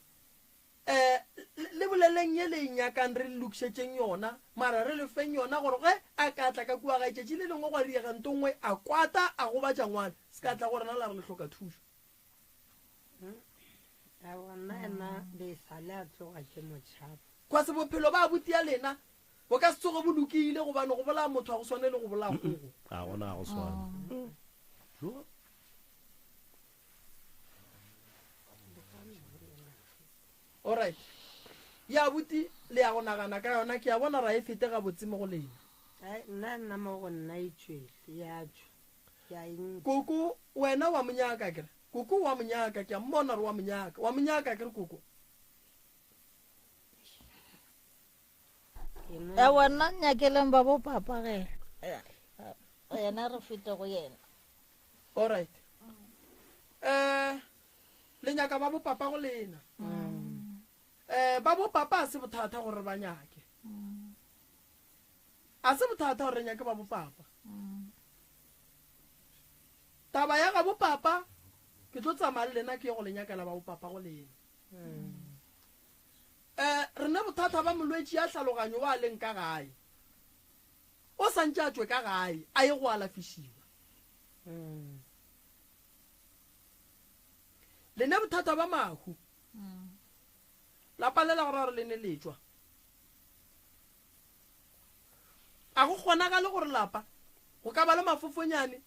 um le boleleng ye le e nyakang re le lokišetšeng yona, mara re le feng yona gore ge a ka tla ka kua gae tšatši le lengwe gwa diega nto nngwe a kwata a gobatša ngwana, se ka tla go rena la re le hloka thušo. Aowa nna ena be sale a tloga ke mo tšhaba. Cause bophelo ba abuti ya lena bo ka se tsoge bo lokile gobane go bolaya motho ga go swane le go bolaya kgogo. Ga gona ga go swane. Jo. Alright. Ya abuti le ya go nagana ka yona ke a bona ra e fete gabotse mo go lena. Ai nna nna mo go nna e tšwele ya tšwa. Ke a e ntšha. Koko wena wa mo nyaka akere? Koko wa mo nyaka ke a mmona gore wa mo nyaka. Wa mo nyaka akere koko? Ewa nna nyakeleng ba bo papa ge. Yena re fete go yena. Alright. Eh le nyaka ba bo papa go lena. Eh ba bo papa a se bothata gore ba nyake. A se bothata gore re nyake ba bo papa. Taba ya ga bo papa ke tlo tsamaya le lena ke ye go le nyakela ba bo papa go lena. Um re ne bothata ba molwetši ya hlaloganyo wa leng ka gae. O sa ntše a tšwe ka gae a ye go alafišiwa. Le ne bothata ba mahu. La palela go ra gore le ne le tšwa. A go kgonagale gore lapa go ka ba le mafofonyane,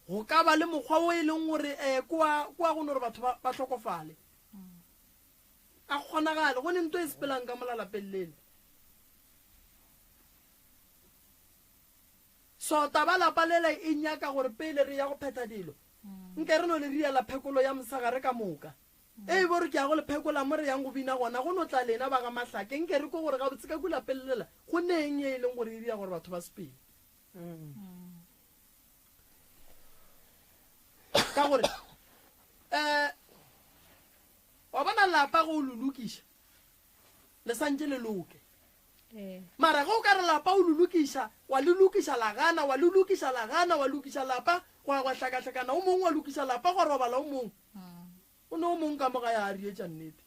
go ka ba le mokgwa wo e leng gore um kwa kwa go no re batho ba ba hlokofale. A go kgonagale go ne nto e sepelang ka mola lapeng lele. So taba lapa lele e nyaka gore pele re ya go phetha dilo, nke re no le riela phekolo ya mosegare ka moka. E bo re ke ya go le phekola mo re yang go bina gona, go no tla lena ba ga Mahlake. Nke re kwe gore gabotse ka kua lapeng lela go ne eng ye e leng gore e dira gore batho ba sepele. Ka gore Um wa bona lapa go lo lokiša le santše le loke. Mara ge o ka re lapa o le lokiša, wa le lokiša la gana, wa le lokiša la gana, wa lokiša lapa gwa gwa hlakahlakana o mongwe, wa lokiša lapa gwa robala o mongwe. O ne o mongwe ka mo gae a rietša nnete.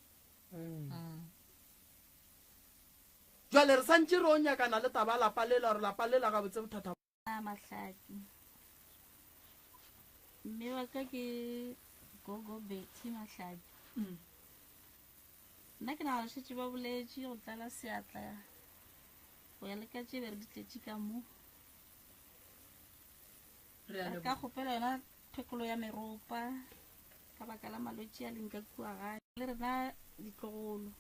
Jwale re santše re o nyakana le taba ya lapa lela gore lapa lela gabotse bothata A Mahlaki. Mme wa ka ke Gogo Betty Mahlaki. Nna ke nagana šetše ba boletše go tlala seatla go ya le ka tše be re di tletše ka mo. Re a Re ka kgopela yona phekolo ya meropa ka baka la malwetši a leng ka kua gae le rena ditlogolo.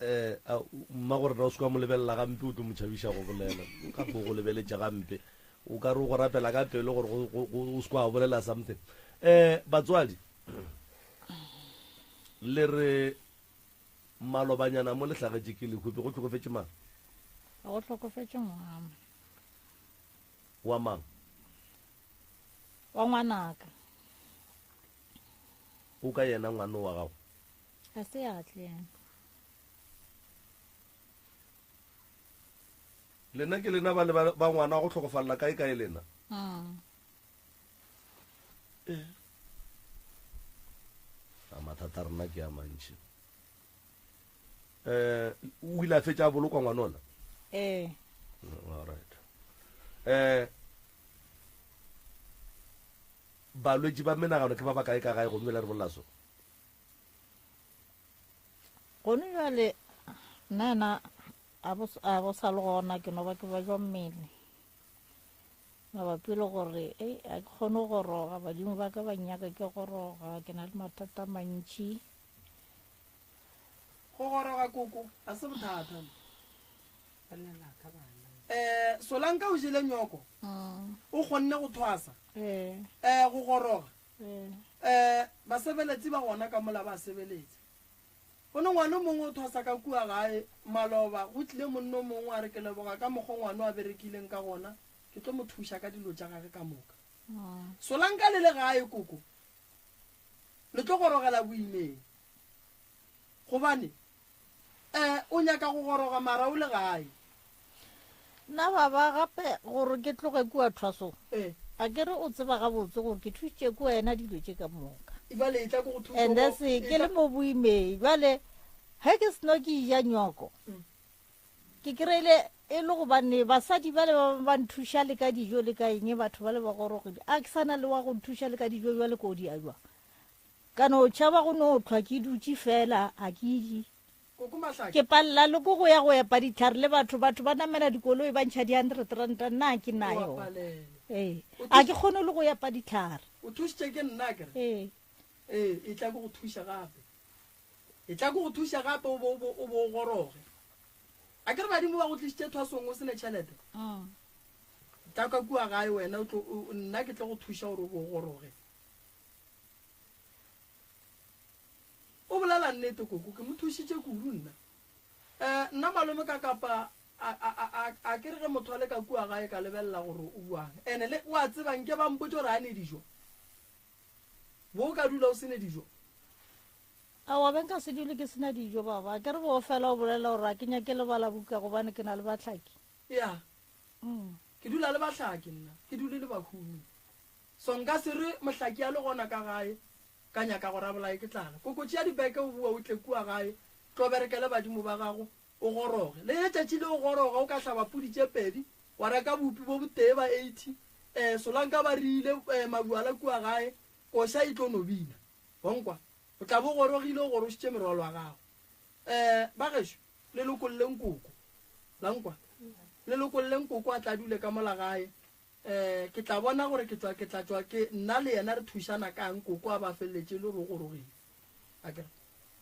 Eh, a, mma gore na o se kwa mo lebelela gampe o tlo mo tšhabiša go bolela. O ka bo go lebeletše gampe. O ka re o go rapela ka pelo gore go, go, go, o se kwa bolela something. Eh, batswadi, le re malobanyana mo le hlagetše ke lehu, be go hlokofetše mang? Go hlokofetše ngwana. Wa mang? Wa ngwanaka. O ka yena ngwano wa gago? Ga se ya tle yena. Lena ke lena ba le ba, ba ngwana wa go hlokofalela kae kae lena? Mm. Eh. A mathata a rena ke a mantši. Eh, o ile a fetša a bolokwa ngwanola? Ee. All right. Eh, balwetši ba menagano ke ba bakae ka gae gomme le re bolela so? Gone jwale nna yena a bo a bo sa le gona ke no ba ke bajwa mmele mabapi le gore ei a ke kgone go goroga badimo ba ka ba nnyaka ke goroga ke na le mathata a mantši. Go goroga koko ga se bothata. Um Solanka o jele nyoko o kgonne go thwasa um go goroga Um basebeletsi ba gona ka mola ba sebeletsa. Go ne ngwana o mongwe o thwasa ka kua gae maloba, go tlile monna o mongwe a re, Ke leboga ka mokgwa ngwana a berekileng ka gona, ke tlo mo thuša ka dilo tša gage ka moka. Solanka le le gae koko, le tlo gorogela boimeng. Gobane Eh, o nyaka go goroga mara o le gae. Nna baba gape gore ke tloge kua thwasong. Eh. A ke re o tseba gabotse gore ke thušitše ke wena dilo tše ka moka. Bjale etla ke go thuše. And se ke le mo boimeng bjale ge ke seno ke ja nyoko. Ke kry-ile e le gobane basadi bale ba ba nthuša le ka dijo le ka eng batho bale ba gorogile. A ke sana le wa go nthuša le ka dijo bjale ko di a jwang. Ka no tšhaba go no hlwa ke dutše fela, ga ke je. Koko Mahlake. Ke palela le ko go ya go epa dihlare le batho, batho ba namela dikoloi ba ntšha di-hundred ranta, nna ga ke na O a yona. palela. Ee, O ga thuš- ke kgone le go epa dihlare. O thušitše ke nna akere? Ee. Ee, etla ke go thuše gape. Etla ke go thuše gape o bo, o bo, o bo o goroge. Akere badimo ba go tlišitše thwasong o se ne tšhelete? Tla ka kua gae wena o tlo, o, nna ke tlo go thuša gore o bo o goroge. O bolela nnete koko, ke mo thušitše kudu nna. Eh, nna malome ka kapa a, a, a, a, a ke re ge motho a le ka kua gae ka lebelela gore o buang. Ene le, o a tseba nke ba mpotše gore a ne dijo. Bo o ka dula o se ne dijo? Aowa, be nka se dule ke se na dijo baba. A ke re bo fela o bolela gore a ke nyake le bala buka gobane ke na le bahlaki. Ya. Ke dula le bahlaki nna, ke dule le bahumi. So nka se re mohlaki a le gona ka gae ka nyaka gore a bolaye ke tlala. Koko tšea dibeke o boe o tle kua gae tlo berekele badimo ba gago o goroge. Le ge tšatši le o goroga o ka hlaba pudi tše pedi wa reka bupi bo botee ba 80 eh solanka ba riile eh mabuala kua gae koša e tlo no bina. Wa nkwa? O tla bo o gorogile o gorošitše merwalo wa gago. Eh ba gešo le lokolleng koko. La nkwa? Le lokolleng koko a tla dule ka mola gae Eh, ke tla bona gore ke tšwa, ke tla tšwa ke, nna le yena re thušana ka'ng, koko a ba feleletše e le gore o gorogile. Akere,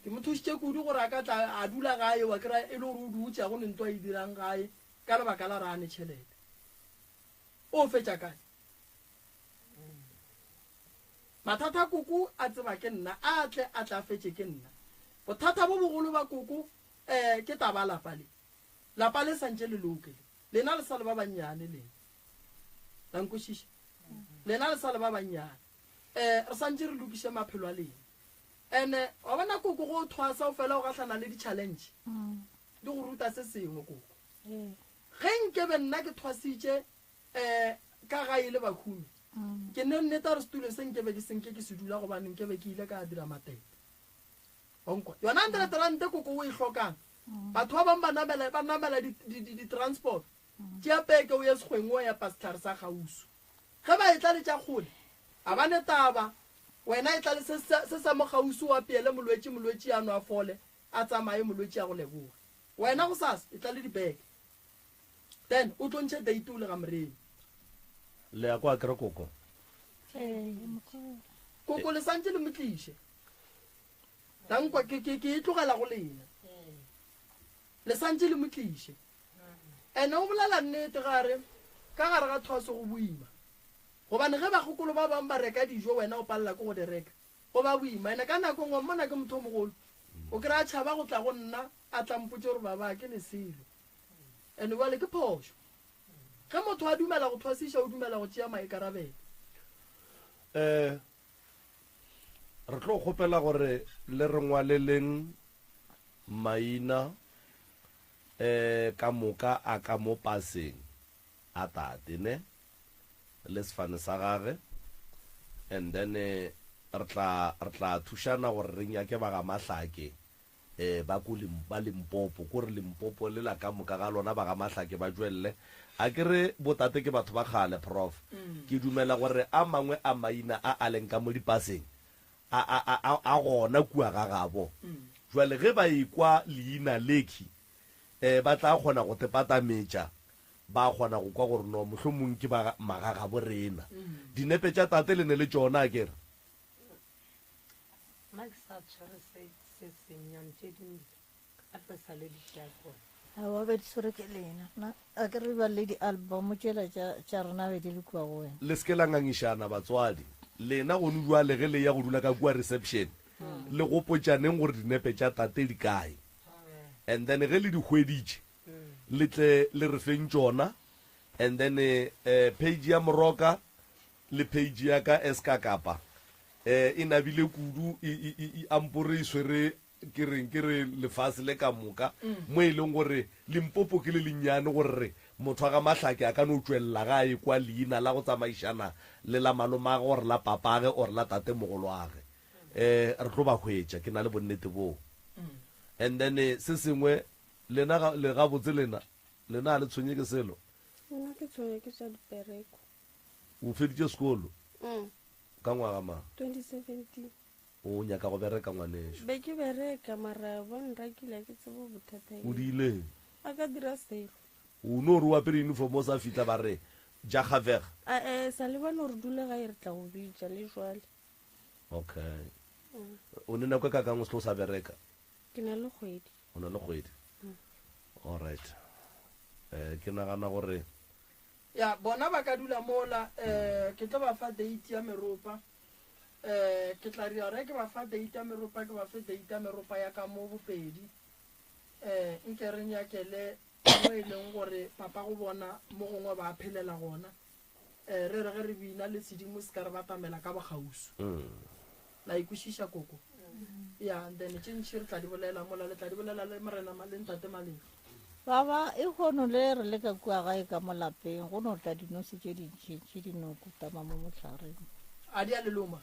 ke mo thušitše kudu gore a ka tla a dula gae, wa kry-a e le gore o dutše, ga go ne nto a e dirang gae ka lebaka la gore a ne tšhelete. O fetša kae? Mathata a koko a tseba ke nna, a tle a tle a fetše ke nna. Bothata bo bogolo ba koko, eh, ke taba ya lapa le. Lapa le santše le loke le. Lena le sa le ba bannyane, lena. La nkwešiša? Lena le sa le ba bannyane. Um re santše re lokiše maphelo a lena. Ene wa bona koko go o thwasa o fela o gahlana le di-challenge di go ruta se sengwe koko. Ge nkebe nna ke thwasitše um ka gae le bahumi ke ne nneta gore setulo se nkebe ke senke ke se dula gobane nkebe ke ile ka dira matete. Onkwa yona hundred rand koko o e hlokang batho ba bangwe ba namela ba namela di-transport tšea peke o ye sekgweng o epa sehlare sa kgauswi ge ba etla le tša kgole a ba ne taba wena e tla le se se sa mo kgauswi o apeele molwetši molwetši a no a fole a tsamaye molwetši a go leboge wena go sasa e tla le dibeke then o tlo ntšhe date o le ga moremi Le ya kwa kere koko. Koko le santše le mo tliše. Tankwa ke ke ke e tlogela go lena. Le santše le mo tliše. Ene o bolela nnete ga re ka gare ga thwaso go boima. Gobane ge bagokolo ba bang ba reka dijo wena o palela ke go di reka. Go ba boima. Ene ka nako nngwe mmona ke motho o mogolo. O kry-a tšhaba go tla go nna a tla mpotše gore baba ke ne selo. Ene bjale ke phošo. Ge motho a dumela go thwasiša o dumela go tšea maikarabelo. Eh, re tlo kgopela gore le re ngwaleleng maina eh ka moka a ka mo paseng a tate ne le sefane sa gage and then re tla re tla thušana gore re nyake ba ga Mahlake eh, ba ko Lim, ba Limpopo, ko re Limpopo lela ka moka ga lona ba ga Mahlake ba tšwelele. A ke re botate ke batho ba kgale, Prof. Ke dumela gore a mangwe a maina a a leng ka mo dipaseng a, a, a, a, a gona kua ga gabo. Jwale ge ba ekwa leina lekhi, eh, ba tla kgona go tepatametša, ba kgona go kwa gore no mohlomong ke ba magagabo rena. Dinepe tša tate le ne le tšona, a ke re? Nna ke sa tshwere se se sennyane tše dingwe gape sa le di tšea kone. Aowa be di tshwere ke lena. Nna a ke re bjale le di-album tšela tša tša rena be di le kua go wena. Le se ke la ngangišana batswadi. Lena gone bjale ge le eya go dula ka kua reception le gopotšaneng gore dinepe tša tate di kae and then ge le di hweditše le tle le re feng tšona and then page ya Moroka Le page ya ka eska kapa eh e nabile kudu e e e e ampore e swere ke reng ke re lefase le ka moka mo e leng gore Limpopo ke le lennyane gore re motho wa ga Mahlake a ka no tšwelela ga a ekwa leina la go tsamaišana le la malomage or la papage or la tatemogolwage eh re tlo ba hwetša ke na le bonnete boo and then se sengwe lena ga le gabotse lena lena ga le tshwenye ke selo Nna ke tshwenywa ke tša dipereko. O feditše sekolo ka ngwaga mang? 2017. O nyaka go bereka ngwanešu? Be ke bereka mara ba nrakile a ke tsebe bothata O eng. diileng? A ka dira selo. O no re o apere uniform o sa fihla ba re jaga veg. Ae sa le ba no re dule gae re tla go bitša le jwale. Okay. O ne nako e kakang o se tlo sa bereka? Ke na le kgwedi. O na le kgwedi? Alright. Eh ke nagana gore Ya, bona ba ka dula mola. Um ke tlo ba fa date ya meropa. Um ke tla dira gore ke ba fa date ya meropa, ke ba fe date ya meropa ya ka mo Bopedi. Um nke re nyakele mo e leng gore papa go bona mo gongwe ba phelela gona. Um re re ge re bina le sedimo se ka re batamela ka bokgauswi. La e kwešiša koko? Ya, and then tše ntši re tla di bolela mola, le tla di bolela le Morena le Ntate Malefo. Baba, e hono le re le ka kua gae ka mo lapeng, go no tla dinose tše dintšintši di no kutama mo mohlareng. A di a le loma?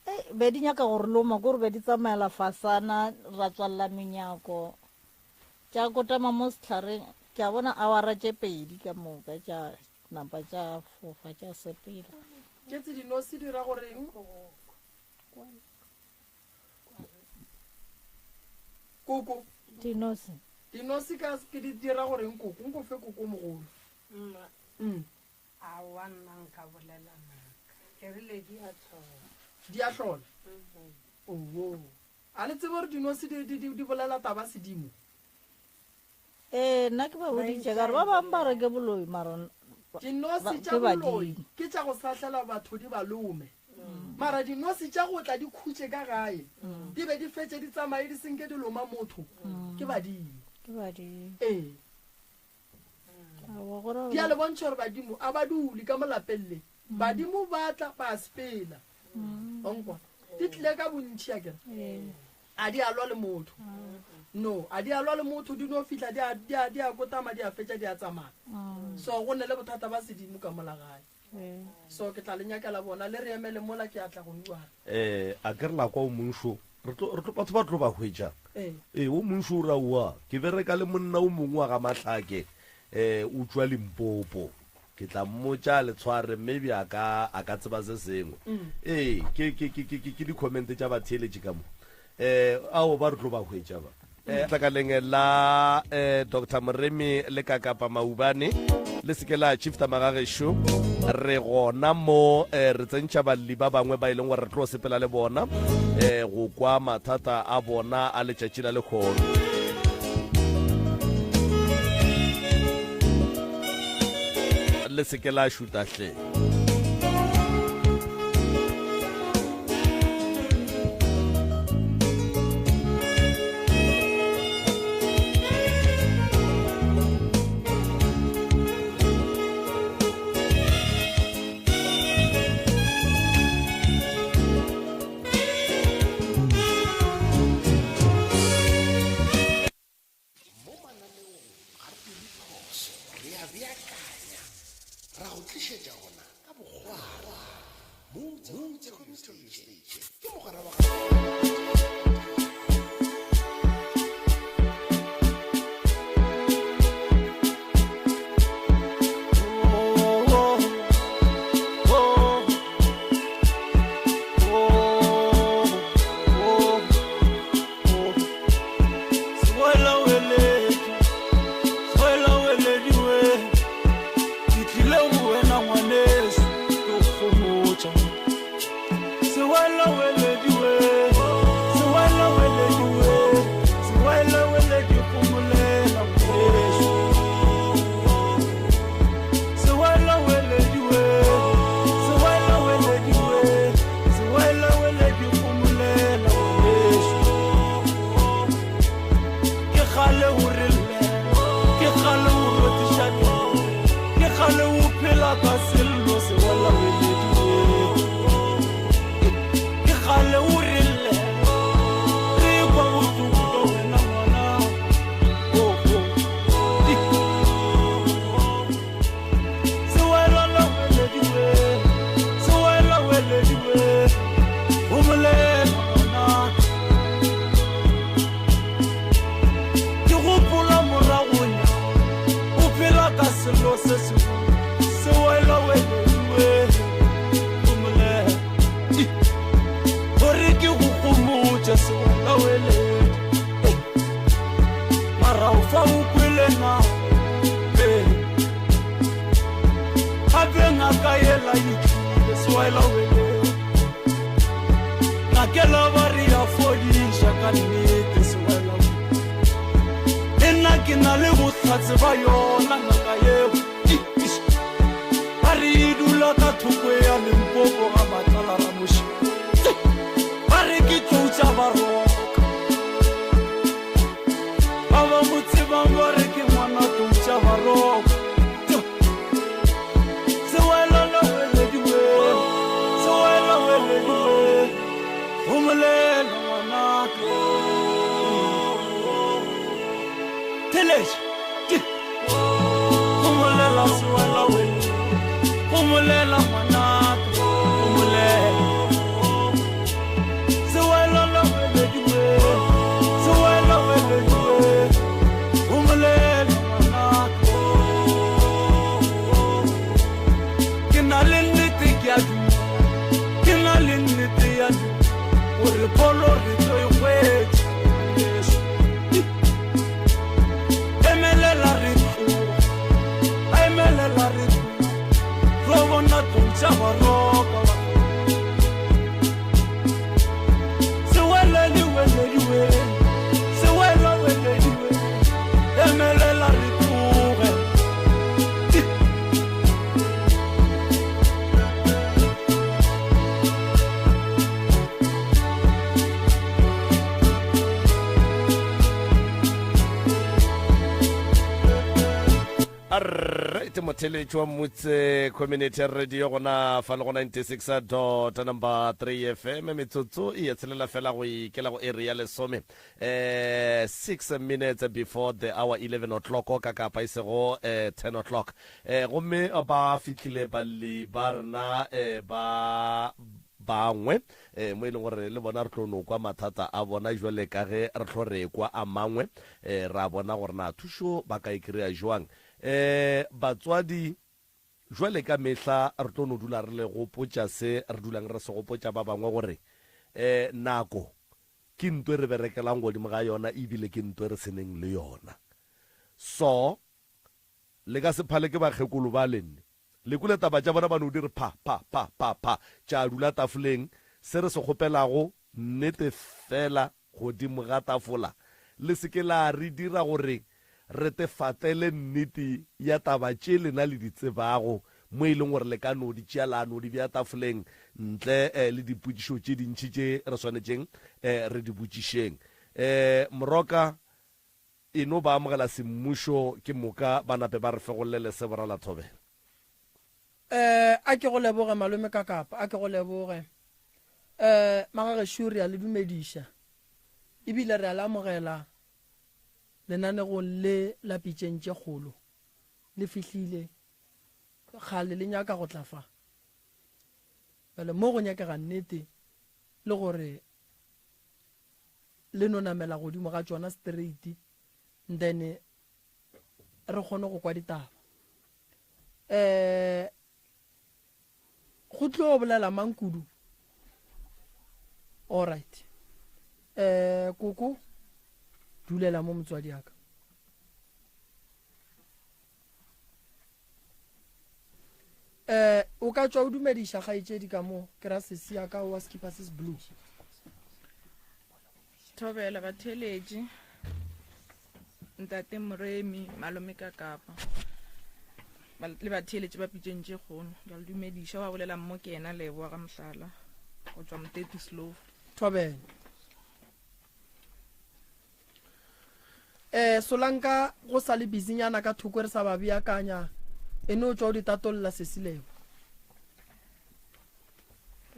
Ei, be di nyaka go re loma, kore be di tsamaela fasana, ra tswalela menyako, tša kotama mo sehlareng, ke a bona awara tše pedi ka moka tša napa tša fofa tša sepela. Tše tse dinose di ra goreng? Koko. Dinose. Dinose ka ke di dira goreng koko? Nko fe koko mogolo. Mma. Aowa nna nka bolela maaka. Ke rile di a hlola. Di a hlola? Owo. A le tsebe gore dinose di, di, di, di bolela taba sedimo? Ee, nna ke ba boditše ka re ba bangwe ba re ke boloi mara Dinose tša boloi ke tša go sahlela batho di ba lome. Mara dinose tša go tla di khutše ka gae di be di fetše di tsamaye di senke di loma motho ke badimo. Ke badimo. Ee. Aowa, go ra Di a le bontšha gore badimo a ba dule ka mo lapeng le. Badimo ba tla ba sepela. Onkwa. Di tlile ka bontši a kere. A di a lwa le motho. No, a di a lwa le motho, di no fihla di a di a di a kotama di a fetša di a tsamaya. So go ne le bothata ba sedimo ka mola gae. So ke tla le nyakela bona, le re emele mola ke a tla go nuana. Eh, a ke re la kwa o mongšo, re tlo, re tlo, batho ba tlo ba hwetša. Ee. Ee, o mongšo o re aowa, ke bereka le monna o mongwe wa ga Mahlake, eh, o tšwa Limpopo. Ke tla mmotša a le tshware, maybe a ka, a ka tseba se sengwe. Ee, ke, ke, ke, ke, ke di-comment tša batheeletši ka mo. Eh, ao ba re tlo ba hwetša ba. Eh, tlakaleng la eh, Doctor Moremi le Kakapa Maubane, le se ke la shifta magagešo, re gona mo eh, re tsentšha balli ba bangwe ba e leng gore re tlo sepela le bona eh, go kwa mathata a bona a letšatši la lekgono. Le se ke la šuta hle. Mo mananeong ga re dire phoso, re a beakanya, ra go tlišetša ona ka bokgwari. Moutse Community Radio Station ke mogwera wa gago. Alright, motheletši wa Mmutse Community Radio gona fa le go 96 dot number 3 FM metsotso e ya tshelela fela go ikela go area ya lesome eh 6 minutes before the hour 11 o'clock ka kapa e sego eh 10 o'clock eh gomme ba fihlile balli ba rena eh ba bangwe eh mo e leng gore le bona re tlo no kwa mathata a bona jwale ka ge re tlo re kwa a mangwe eh ra bona gore na thušo ba ka e kry-a jwang eh batswadi jwale ka mehla re tlo no dula re le gopotša se re dulang re se gopotša ba bangwe gore eh nako ke nto e re berekelang godimo ga yona ebile ke nto e re seneng le yona so le ka se phale ke bakgekolo ba lenne Le kwele taba tša bona ba no di re pha, pha, pha, pha, pha, tša dula tafoleng. Se re se kgopelago, nnete feela godimo ga tafola, le se ke la re dira gore re te fatele nnete ya taba tše lena le di tsebago, mo e leng gore le ka no di tšea la no di bea tafoleng ntle le dipotšišo tše dintši tše re swanetšeng re di botšišeng. Moroka E no ba amogela semmušo ke moka ba nape ba re fegollele se borala thobela. Eh, a ke go leboge malome Kakapa, a ke go leboge. Eh, magagešo re a le dumediša ebile re a le amogela lenanegong le la Pitšeng tše Kgolo. Le fihlile kgale le nyaka go tla fa. Bjale mo go nyakega nnete le gore le no namela godimo ga tšona straight then re kgone go kwa ditaba um go tlo bolela mang kudu alright um koko dulela mo motswadi aka Eh, o ka tšwa o dumediša kgaetšedi ka mo ke ra sesi ya ka wa sekipa se se blue. Thobela batheeletši, ntate Moremi, malome ka kapa le batheeletši ba pitšeng tše kgono ke a le dumediša wa bolela mmo ke yena leboa ga mohlala go tšwa moteti slow Thobela. Eh, Solanka go sa le busynyana ka thoko re sa ba beakanya e no tšwa o di tatolla sesi Lebo.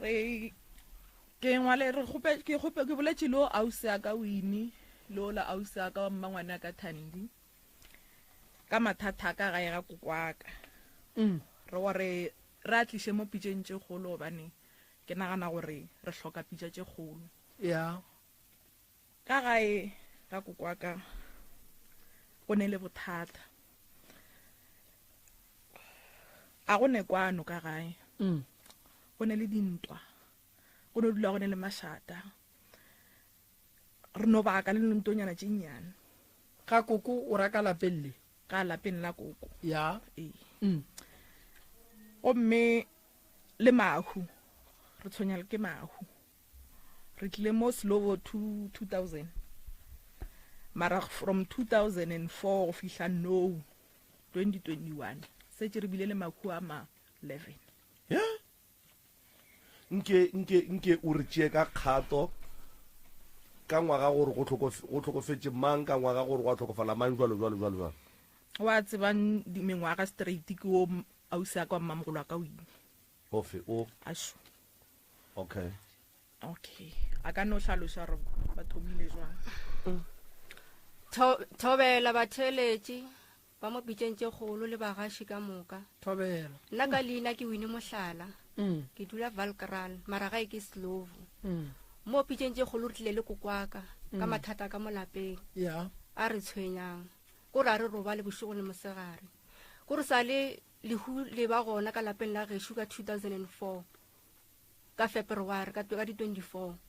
Re ke ngwale re kgope ke kgope ke boletše le o ausi a ka Winnie le ola ausi a ka wa mmangwane a ka Thandi ka mathata a ka gae ga kokwaka. Mm. Re gore re a tliše mo pitšeng tše kgolo gobane ke nagana gore re hloka pitša tše kgolo. Yeah. Ka gae ga kokwaka go ne le bothata. A go ne kwano ka gae. Mm. Go ne le dintwa. Go no dula go ne le mašata. Re no baka le ntonyana tše nnyane. Ga koko o ra ka lapeng le? Ka lapeng la koko. Ya. Ee. Mm. Gomme le mahu. Re tshwenya ke mahu. Re tlile mo Slovo 2000 mara from 2004 go fihla now 2021 setše re bile le mahu a ma 11. Ya. Nke, nke, nke o re tšee ka kgato ka ngwaga gore go hloko, go hlokofetše mang, ka ngwaga gore gwa hlokofala mang, jwalo, jwalo, jwalo, jwalo. Wa tsebang mengwaga straight ke wo ausi a ka wa mmamogolo wa ka o ile. Ofe o? Ašo. Okay. Okay. A ka no hlaloša gore ba thomile jwang. Tho, thobela batheeletši ba mo pitšeng tše kgolo le bagaši ka moka. Thobela. Nna ka leina ke Winnie Mohlala. Mm. Ke dula Valkraal, mara gae ke Slovo. Mm. Mo pitšeng tše kgolo re tlile le kokwaka ka Mm. mathata ka mo lapeng. Yeah. A re tshwenyang. Ko re a re robale bošego le mosegare. Ko re sa le Lehu le ba gona ka lapeng la gešo ka 2004 ka February ka ka di 24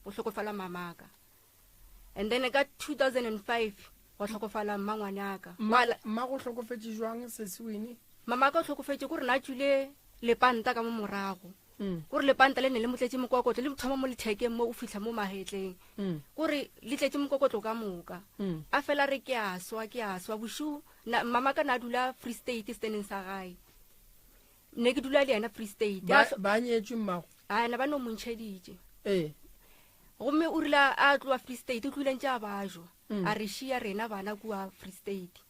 go hlokofala mamaka and then ka 2005 go hlokofala mmangwanaka. Mma mma go hlokofetše jwang sesi Winnie? Mamaka o hlokofetše kore na tšwile lepanta ka mo morago. Mm. Kore lepanta le ne le mo tletše mokokotlo le thoma mo lethekeng mo o fihla mo mahetleng. Mm. Kore le tletše mokokotlo ka moka. Mm. A fela re ke a swa ke a swa bošego Na, mama ka na dula Free State steneng sa gae. Ne ke dula le yena Free State. Ba, ba nyetšwe mmago? A na ba no mo ntšheditše. Ee. Gomme o rile a tloa Free State, o tlogile ntše a bajwa. Mm. A re šia rena bana kua Free State.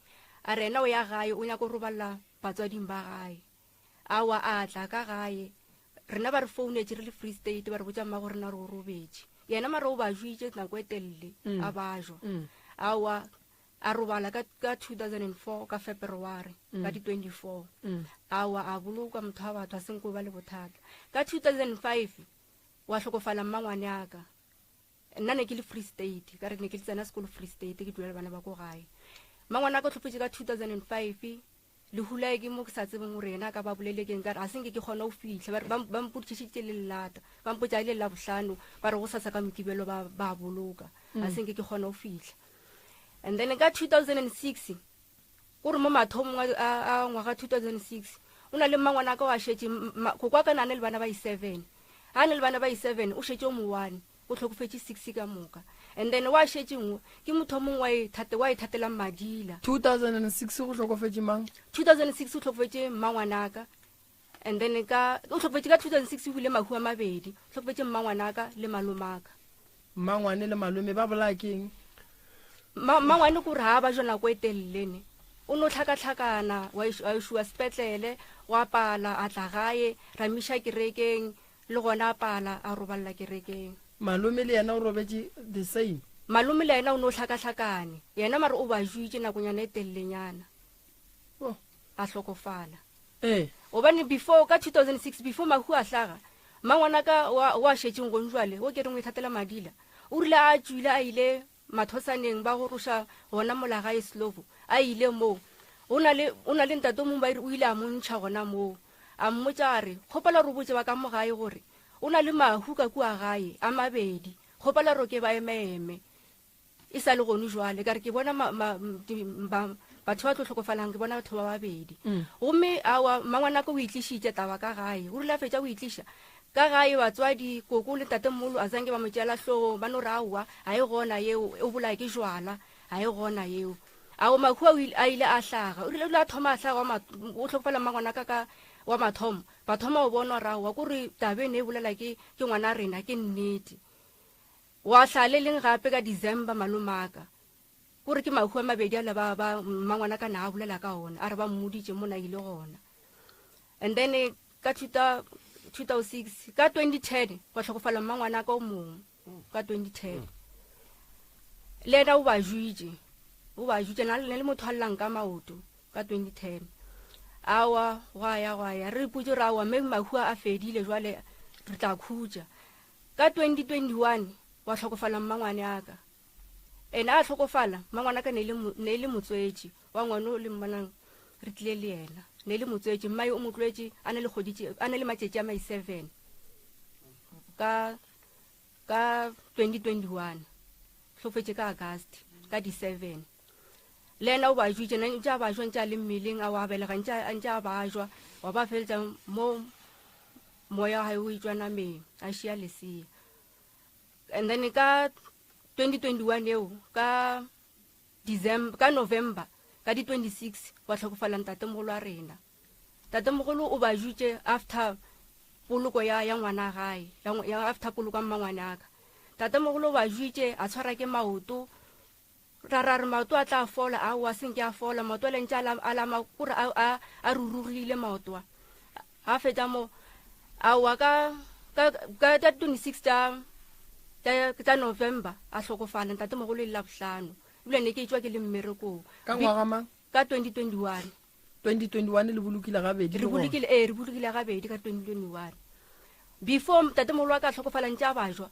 A re yena o ya gae, o nyaka go roballa batswading ba gae. Aowa a tla ka gae. Rena ba re founetše re le Free State ba re botša mmago rena gore o robetše. Yena mara o ba jwitše nako e telele a ba jwa. Aowa a robala ka, ka 2004 ka February ka di 24. Aowa a bolokwa motho wa batho a senko ba le bothata. Ka 2005 wa hlokofala mmangwane a ka. Nna ne ke le Free State, ka re ne ke tsena sekolo Free State ke dula le bana ba ko gae. Mmangwane a ka o hlokofetše ka 2005 Lehu la ke mo ke sa tsebeng gore yena a ka ba bolele keng, ka re a se nke ke kgona go fihla. Ba re ba, ba mpotšišitše le lelata, ba mpotša e le Labohlano, ba re gosasa ka Mokibelo ba, ba boloka. A se nke ke kgona go fihla. And then ka 2006, ko re mo mathomong a, a, a ngwaga 2006, o na le mmangwana ka wa šetše, koko wa ka na ne le bana ba i-7. Ha ne le bana ba i-7, o šetše o mo one. Go hlokofetše six ka moka. And then wa šetše nngwe, ke motho o mongwe wa e thate, wa e thatelang madila. 2006 go hlokofetše mang? 2006 go hlokofetše mmangwanaka. And then ka, o hlokofetše ka 2006 o bile mahu a mabedi. O hlokofetše mmangwanaka le malomaka. Mmangwane le malome ba bolaya ke eng? Ma, mmangwane ke gore ha ba jwa nako e telele ne. O no hlakahlakana, wa iš-, wa išwa sepetlele, wa pala, a tla gae, ra miša kerekeng, Le gona a pala, a robalela kerekeng. Malome le yena o robetše the same. Malome le yena o no hlakahlakane. Yena mare o ba juitše nakonyana e telelenyana. Oh. A hlokofala. Ee. Gobane before, ka 2006, before mahu a hlaga, mmangwanaka wa, wa šetšeng gong jwale, wo ke reng o ithatela madila, o rile a tšwile a ile Mathosaneng ba goroša gona mola gae Slovo a ile moo. Go na le, o na le ntate o mongwe ba o ile a mo ntšha gona moo. A mmotša a re, Kgopela re botše ba ka mo gae gore o na le mahu ka kua gae a mabedi, kgopela ro ke ba emeeme. E sa le gone jwale, ka re ke bona ma, ma, di, ba, batho ba tlo hlokofalang, ke bona batho ba babedi. Gomme aowa, mmangwanaka o itlišitše taba ka gae. O rile a fetša go itliša, Ka gae batswadi, koko le tatemogolo a zange ba mo tšeela hlogong, ba no re aowa, ga e gona yeo, o bolaya ke jwala, ga e gona yeo. Ao mahu a a ile a hlaga, o rile o ile a thoma a hlaga wa ma, o hlokofala mmangwanaka ka wa mathomo, ba thoma go bona gore aowa, ko re taba e ne e bolela ke, ke ngwana rena, ke nnete. Wa hlaga le leng gape ka December malomaka, ko re ke mahu a mabedi ale ba, ba mmangwanaka na a bolela ka ona, a re ba mmoditše mo na ile gona. And then Ka 2006, ka 2010 gwa hlokofala mmangwanaka o mongwe ka 2010. Le yena o ba juitše, o ba juitše, na le motho a llang ka maoto ka 2010. Aowa, gwa ya, gwa ya, re ipotše gore aowa, mme mahu a fedile jwale re tla khutša. Ka 2021 gwa hlokofala mmangwane aka. Ene a hlokofala, mmangwanaka ne e le motswetši wa ngwana o le mmonang re tlile le yena. Ne e le motswetši, mmae o mo tloetše a na le kgwedi tše, a na le matšatši a mai 7 ka, ka 2021. Hlokofetše ka August, ka di 7. Le yena o ba jwitše, na ntše a ba jwa, ntše a le mmeleng, a wa belega, ntše a, ntše a ba jwa, wa ba feletša mo moya wa hae o etšwa nameng, a šia lesea. And then ka 2021 eo, ka December, ka November, ka di 26, gwa hlokofala ntatemogolo wa rena. Ntatemogolo o ba jutše after poloko ya, ya ngwana gae, ya, ya after poloko ya mmangwane aka. Ntatemogolo o ba jutše, a tshwara ke maoto, ra ra re maoto a tla fola, aowa, se nke a fola, maoto a le ntše a la, a lama, kore a, a, a rurugile maoto a. A fetša mo, aowa, ka, ka, ka, ka 26 tša, tša, tša November, a hlokofala, ntatemogolo e le Labohlano. Ebile ne ke etšwa ke le mmerekong. Ka ngwaga mang? Ka 2021. 2021 le bolokile gabedi Re le gona? bolokile, ee, re bolokile gabedi ka 2021. Before ntatemogolo wa ka a hlokofala ntše a bajwa,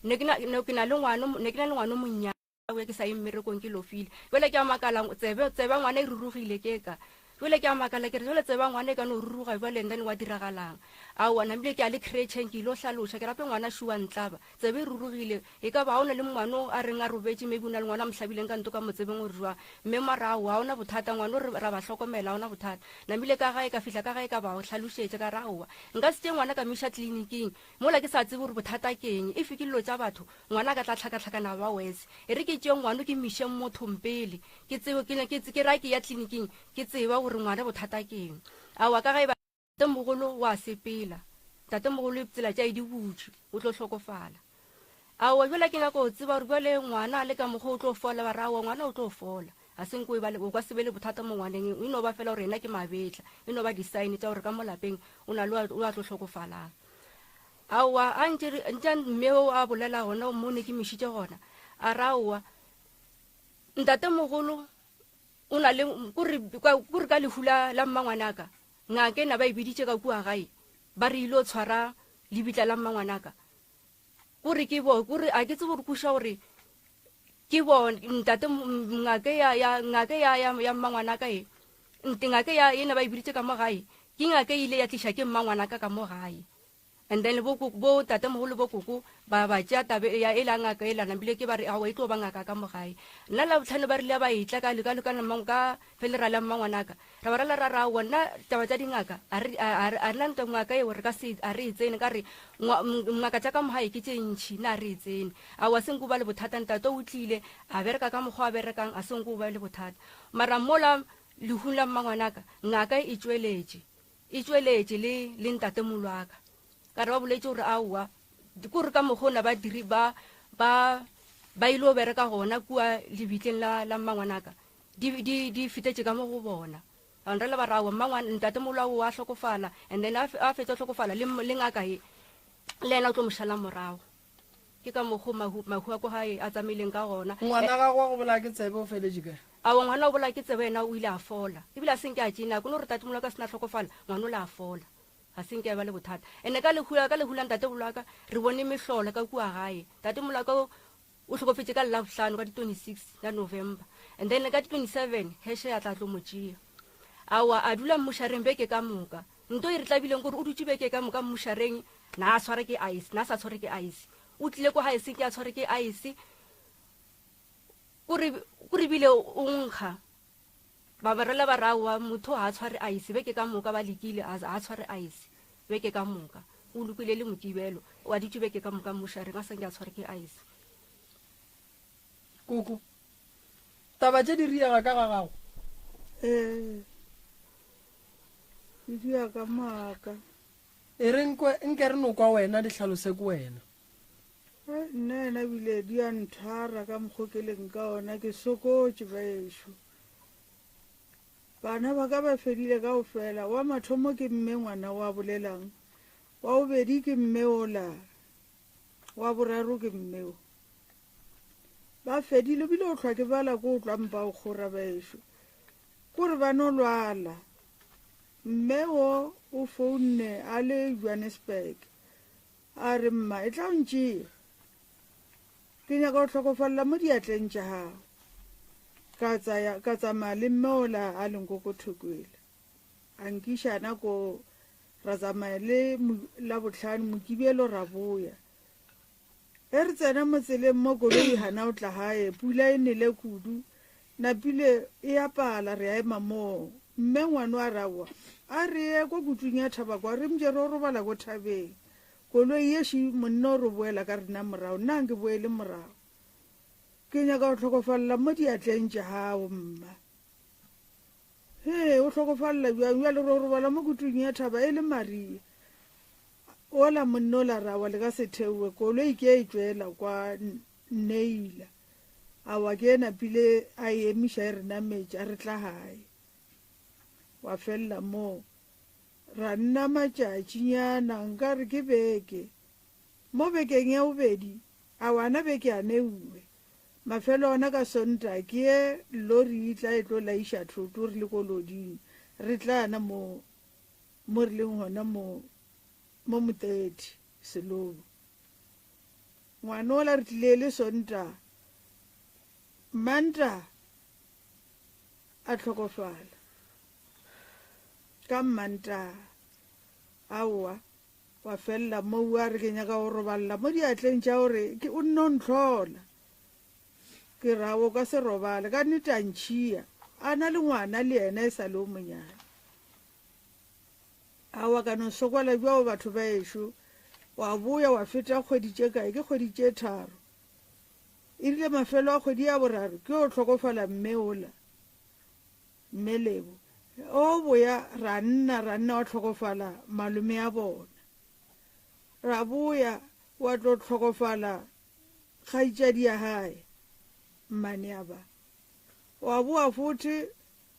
ne ke na, ne ke na le ngwana, ne ke na le ngwana o monnyane. Aowa ke sa ye mmerekong ke lofile. Jwale ke a makala tsebe tsebe ngwana e rurugile ke ka. Jwale ke a makala ke re jwale tsebe ngwana e ka no ruruga jwale and then wa diragalang. Aowa namile ke a le creche ke ilo hlaloša ke rape ngwana shuwa ntlaba. Tsebe e rurugile e ka ba ga ona le ngwano a reng a robetše maybe o na le ngwana a mo hlabileng ka nto ka mo tsebeng gore jwang. Mme mara aowa ga ona bothata ngwano re ra ba hlokomela ga ona bothata. Namile ka gae ka fihla ka gae ka ba hlalošetša ka re aowa nka se tšee ngwana ka mo iša cliniking mola ke sa tsebe gore bothata ke eng if ke dilo tša batho Ngwana a ka tla hlakahlakana a ba worse. E re ke tšee ngwano ke miše mothong pele, ke tsebe, ke, ke, ke ra ke ya tleliniking, ke tseba gore ngwana bothata ke eng. Aowa, ka ge e ba. Ntatemogolo o a sepela. Ntatemogolo tsela tša e di butšwe, o tlo hlokofala. Aowa, bjale ke nyaka go tseba gore bjale ngwana a le ka mokgwa o tlo fola, ba re aowa, ngwana o tlo fola. Ga se nko e ba le, o ka se be le bothata mo ngwaneng, e no ba fela gore yena ke mabetla, e no ba di-sign tša gore ka mo lapeng o na le o a tlo hlokofalang. Aowa, a ntše re, ntše mme o a bolela gona mo ne ke mišitše gona, a re aowa, ntatemogolo o na le, kore, kore ka lehu la, la mmangwanaka, ngaka e na ba e biditše ka kua gae, ba re ile o tshwara lebitla la mmangwanaka. Kore ke bo, kore a ke tsebe gore kuša gore ke bo ntate ngake ya ya ngake ya ya ya mmangwanaka e nte ngake ya ena ba e biditše ka mo gae ke ngake e ile ya tliša ke mmangwanaka ka mo gae and then bo bo tate mogolo bo koko ba ba tšea tabe ya e la ngaka e la nambile ke ba re awa e tlo ba ngaka ka mo gae nna la botlhano ba rile ba etla ka ka ka ka fele ra la mmangwanaka Ra ba ra la ra ra aowa nna taba tša dingaka a re a re a nna ntwa ngaka eo re ka se a re e tsene ka re ngaka tša ka mo gae ke tše ntšhi nna a re e tsene aowa se nko ba le bothata ntate o tlile a bereka ka mokgwa a berekang a se nko ba le bothata mara mola lehung la mmangwanaka ngaka e tšweletše e tšweletše le le ntate molwaka ka re ba boletše gore aowa kore ka mokgwa ona ba diri ba ba ba ile go bereka gona kua lebitleng la la mmangwanaka di di di fetetše ka mo go bona re le barawa mmangwana ntate molao wa hlokofala and then a fetsa hlokofala le le ngaka e le yena o tlo mošala morago ke ka mokgo mahu mahu a ko gae a tsamaileng ka gona ngwana gago wa go bolaya ke tsebe o feletše kae awa ngwana o bolaya ke tsebe yena o ile a fola ebile a senke a tšee nako no re tate molao ka sena hlokofala ngwana o le a fola ga senke a ba le bothata ene ka lehu ka lehu la ntate bolwaka re bone mehlolo ka kua gae tate molwaka O hlokofetše ka Labohlano ka di 26 la November and then ka di 27 Heshe ya tla tlo mo tšea. Aowa a dula mmušareng beke ka moka. Nto e re tlabileng kore o dutše beke ka moka mmušareng na a tshware ke ice, na sa tshware ke ice. O tlile ko gae seng ke a tshware ke ice. Kore kore bile o nkga. Ba ba rela ba re aowa motho ga a tshware ice beke ka moka ba lekile a a tshware ice beke ka moka. O lokile le Mokibelo wa dutše beke ka moka mmušareng a sa nke a tshware ke ice. Koko, taba tše di riega ka ga gago? Ee, di dia ka maaka. E re nkwe nke re no kwa wena di hlalose ke wena. Nna yena bile di a nthwara ka mokgo ke leng ka ona ke sokotše baešo. Bana ba ka ba fedile kaofela, wa mathomo ke mme ngwana wa bolelang, wa bobedi ke mme ola, wa boraro ke mme o. Ba fedile bile o hlwa ke bala ko o tlwa mpa o kgora baešo. Kore ba no lwala. Mme o o founne a le Johannesburg. A re, Mma, e tla o ntšea. Ke nyaka go hlokofalela mo diatleng tša gago. Ka tsaya, ka tsamaya le mme ola a leng ko ko Thokwela. A nkiša na ko, ra tsamaya le Labohlano, Mokibelo ra boya. Ge re tsena mo tseleng mo koloi gana o tla gae, pula e nele kudu, napile e a pala, re a ema moo. Mme ngwano a re, Aowa, a re ye ko kutung ya thaba kwa, re mje ro robala ko thabeng. Koloi ye ši, monna o re boela ka rena morago, nna nke boele morago. Ke nyaka go hlokofalela mo diatleng tša gago, mma. Hee, o hlokofalela bjang bjale ro robala mo kutung ya thaba e le Maria. Ola monna ola ra wa le ka se theowe, koloi ke e tšwela kwa Neila. Awa ke e napile a e emiša e re nametša re tla gae. Wa felela moo. Ra nna matšatšinyana nka re ke beke. Mo bekeng ya bobedi, awa na beke a neuwe. Mafelo ona ka Sontaga ke ye lori e tla e tlo laiša thoto re le koloding re tla na mo mo re leng gona mo mo Motethi Selobo. Ngwanola re tlile le Sontaga Mantaga a hlokofala ka Mantaga aowa Wa felela moo a re ke nyaka go robalela mo diatleng tša gore ke o nno ntlhola. Ke ra o ka se robale ka nnete a ntšhia a na le ngwana le yena e sa le o monyane. Aowa ka no sokola bjao batho ba ešo wa boya wa feta kgwedi tše kae ke kgwedi tše tharo. E rile mafelo a kgwedi ya boraro ke yo hlokofala mme ola. Mme Lebo, O boya ra nna ra nna wa hlokofala malome a bona. Ra boya wa tlo hlokofala kgaitšadi ya gae mmane a ba. Wa boa fothe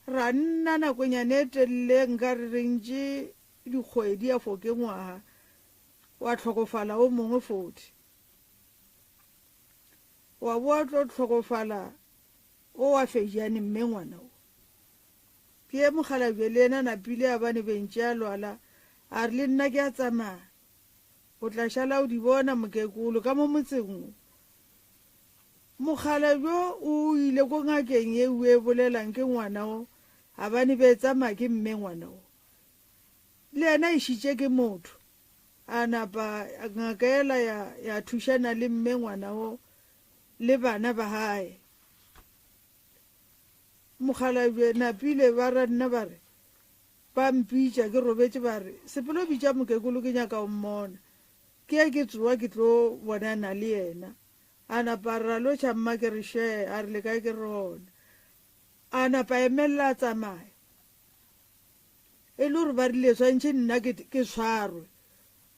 ra nna nakonyana e telele nka re re ntše dikgwedi ya fo ke ngwaga, wa hlokofala o mongwe fothe. Wa boa tlo hlokofala o wa Fejane mme ngwana o. Ke ye mokgalabje le yena napile a bane bentše a lwala a re le nna ke a tsamaya. O tla šala o di bona mokekolo ka mo motseng wo. Mokgalabje o ile ko ngakeng ye e bolelang ke ngwana o a bane be tsamaya ke mme ngwana o. Le yena e šitše ke motho. A napa ngaka yela ya, ya thušana le mme ngwana o le bana ba gae. Mokgalabje napile ba ra nna ba re, ba mpitša ke robetše ba re, Sepelo bitša mokekolo ke nyaka o mmona. Ke ya ke tsoa ke tlo bonana le yena. A napa a re, Ra lotšha mma ke re šee, a re le kae ke re gona. A napa a emelela a tsamaya. E le gore ba rile swantšhe nna ke, ke tshwarwe,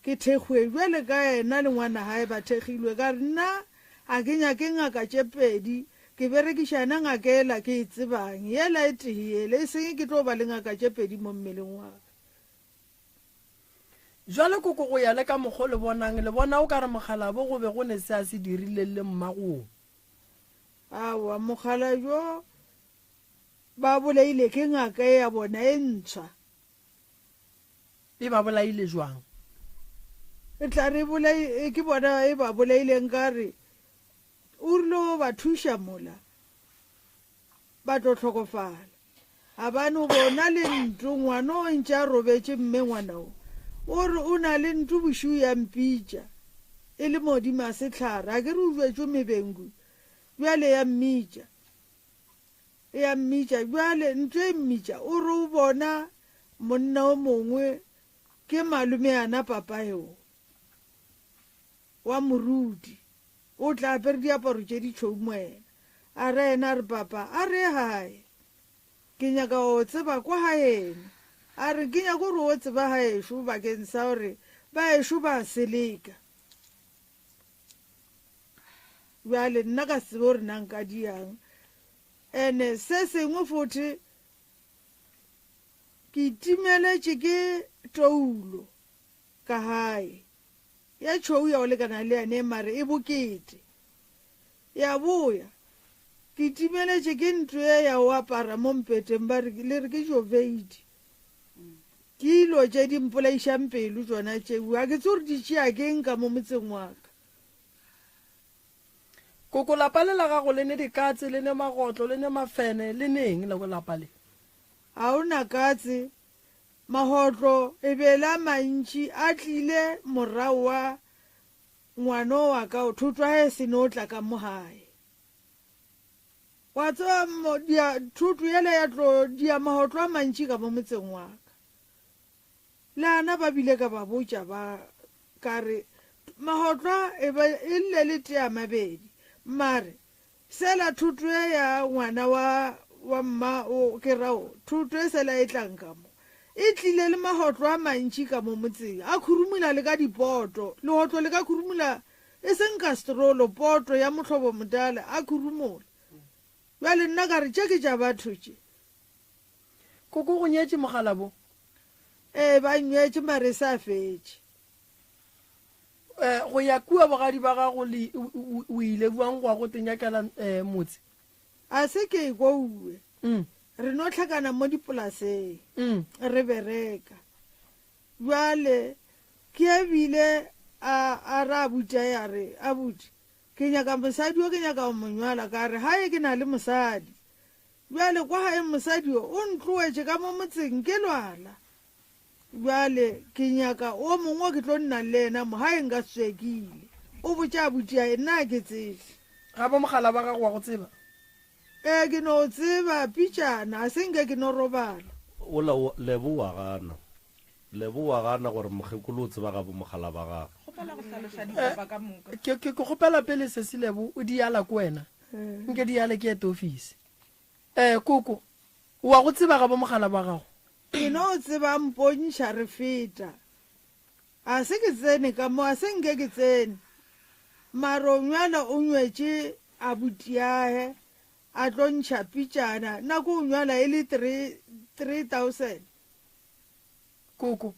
ke thekgwe bjale ka yena le ngwana gae ba thekgilwe. Ka re nna a ke nyake ngaka tše pedi, ke berekiša yena ngaka yela ke e tsebang, yela e tee yela, e seng ke tlo ba le ngaka tše pedi mo mmeleng wa ka. Jwale koko go ya le ka mokgo le bonang, le bona o ka re mokgalabo go be go ne se a se dirileng le mmagoo? Aowa, mokgalabjo Ba bolaile ke ngaka e ya bona e ntshwa. E ba bolaile jwang? E tla re bolai ke bona e ba bolaileng ka re o rile o ba thuša mola ba tlo hlokofala. Gabane o bona le nto ngwana o ntše a robetše mme ngwana o o re o na le nto bošiu ya mpitša e le modimo a sehlare a ke re o jwetšwe mebengu bjale ya mmitša. E a mmitša bjale, ntlo e mmitša, o re o bona monna o mongwe ke malomeana papa eo wa moruti, o tla apere diaparo tše ditšhweu moena. A re yena a re papa a re ye gae, ke nyaka go tseba kwa gaeno. A re ke nyaka gore o tseba gaešo bakeng sa gore baešo ba seleka. Bjale nna ka se tsebe gore na nka diang. Ene se sengwe fothe ke timeletše ke toulo ka gae ya tšhou ya go lekana le yane mare e bokete. Ya boya ke timeletše ke ntlo ye ya go apara mo mpeteng ba re le re ke joveidi. Ke ilo tše di mpolaišang pelo tšona tšeo ga ke tse gore di tšea keng ka mo motseng wa ka. Koko lapa le la gago le ne dikatse, le ne magotlo, le ne mafene, le ne eng lapa le? Ga o na katse, magotlo e be le a mantši a tlile morago wa ngwano wa ka o thotwa ge se no tla ka mo gae. Wa tseba dia thoto yela ya tlo dia magotlo a mantši ka mo motseng wa ka. Le ana ba bile ka ba botša ba ka re, Mahotlwa e ba e lle le tea mabedi. Mare, sela thoto e ya ngwana wa, wa mma o, ke ra o, thoto e sela e tlang ka mo, e tlile le mahotlwa a mantši ka mo motseng, a khurumula le ka dipoto, lehotlo le ka khurumula e seng kastrolo, poto ya mohlobo motala, a khurumola. Bjale nna ka re, Tše ke tša batho tše. Koko go nyetše mogalabo? Ee, ba nyetše mare e sa fetše. Eh, go ya kua bogadi ba gago le o ile bjang go ya go tenyakela eh, motse? A se ke e kouwe. Re no hlakana mo dipolaseng. Re bereka. Bjale ke ebile a a re abuti a ya re abuti ke nyaka mosadi o ke nyaka go mo nywala ka re hae ke na le mosadi. Bjale kwa gae mosadi yo o ntloetše ka mo motseng ke lwala. Bjale ke nyaka o mongwe o ke tlo nna le yena mo gae nka se tswe ke ile. O botša abutiae nna ga ke tsebe. Ga bo mogala wa gago wa go tseba? Ee ke no tseba pitšana a se nke ke no robala. Ola o, Lebo o a gana. Lebo o a gana gore mokgekolo o tseba ga bo mogala ba gagwe. Kgopela go hlaloša ditaba ka moka. Ke, ke, ke kgopela pele sesi Lebo o di ala ko wena. Nke di ale ke ete ofisi. Eh, koko, o wa go tseba ga bo mogala ba gago? Ke no tseba mpontšha re feta. A se ke tsene ka mo, a se nke ke tsene. Mara o nywela o nywetše abutiahe. A tlo ntšha pitšana, nako o nywala e le 3000. Koko,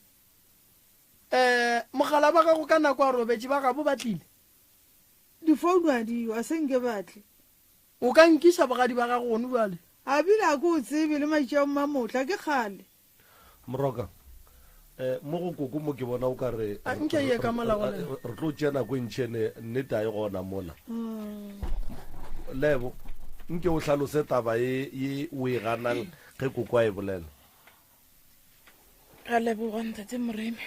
Eh, mogala ba gago ka nako a robetše ba gabo ba tlile? Difounu a diyo, a se nke ba tle. O ka nkiša bogadi ba gago gone bjale? A bile a ke o tsebe le matši a mmamotla, ke kgale. Moroka, Eh, mo go koko mo ke bona o ka re A nke ye ka mola go lena. re tlo tšea nako e ntši ene nnete a e gona mola. Lebo, nke o hlalose taba ye ye o e ganang ge koko a e bolela. Ra leboga ntate Moremi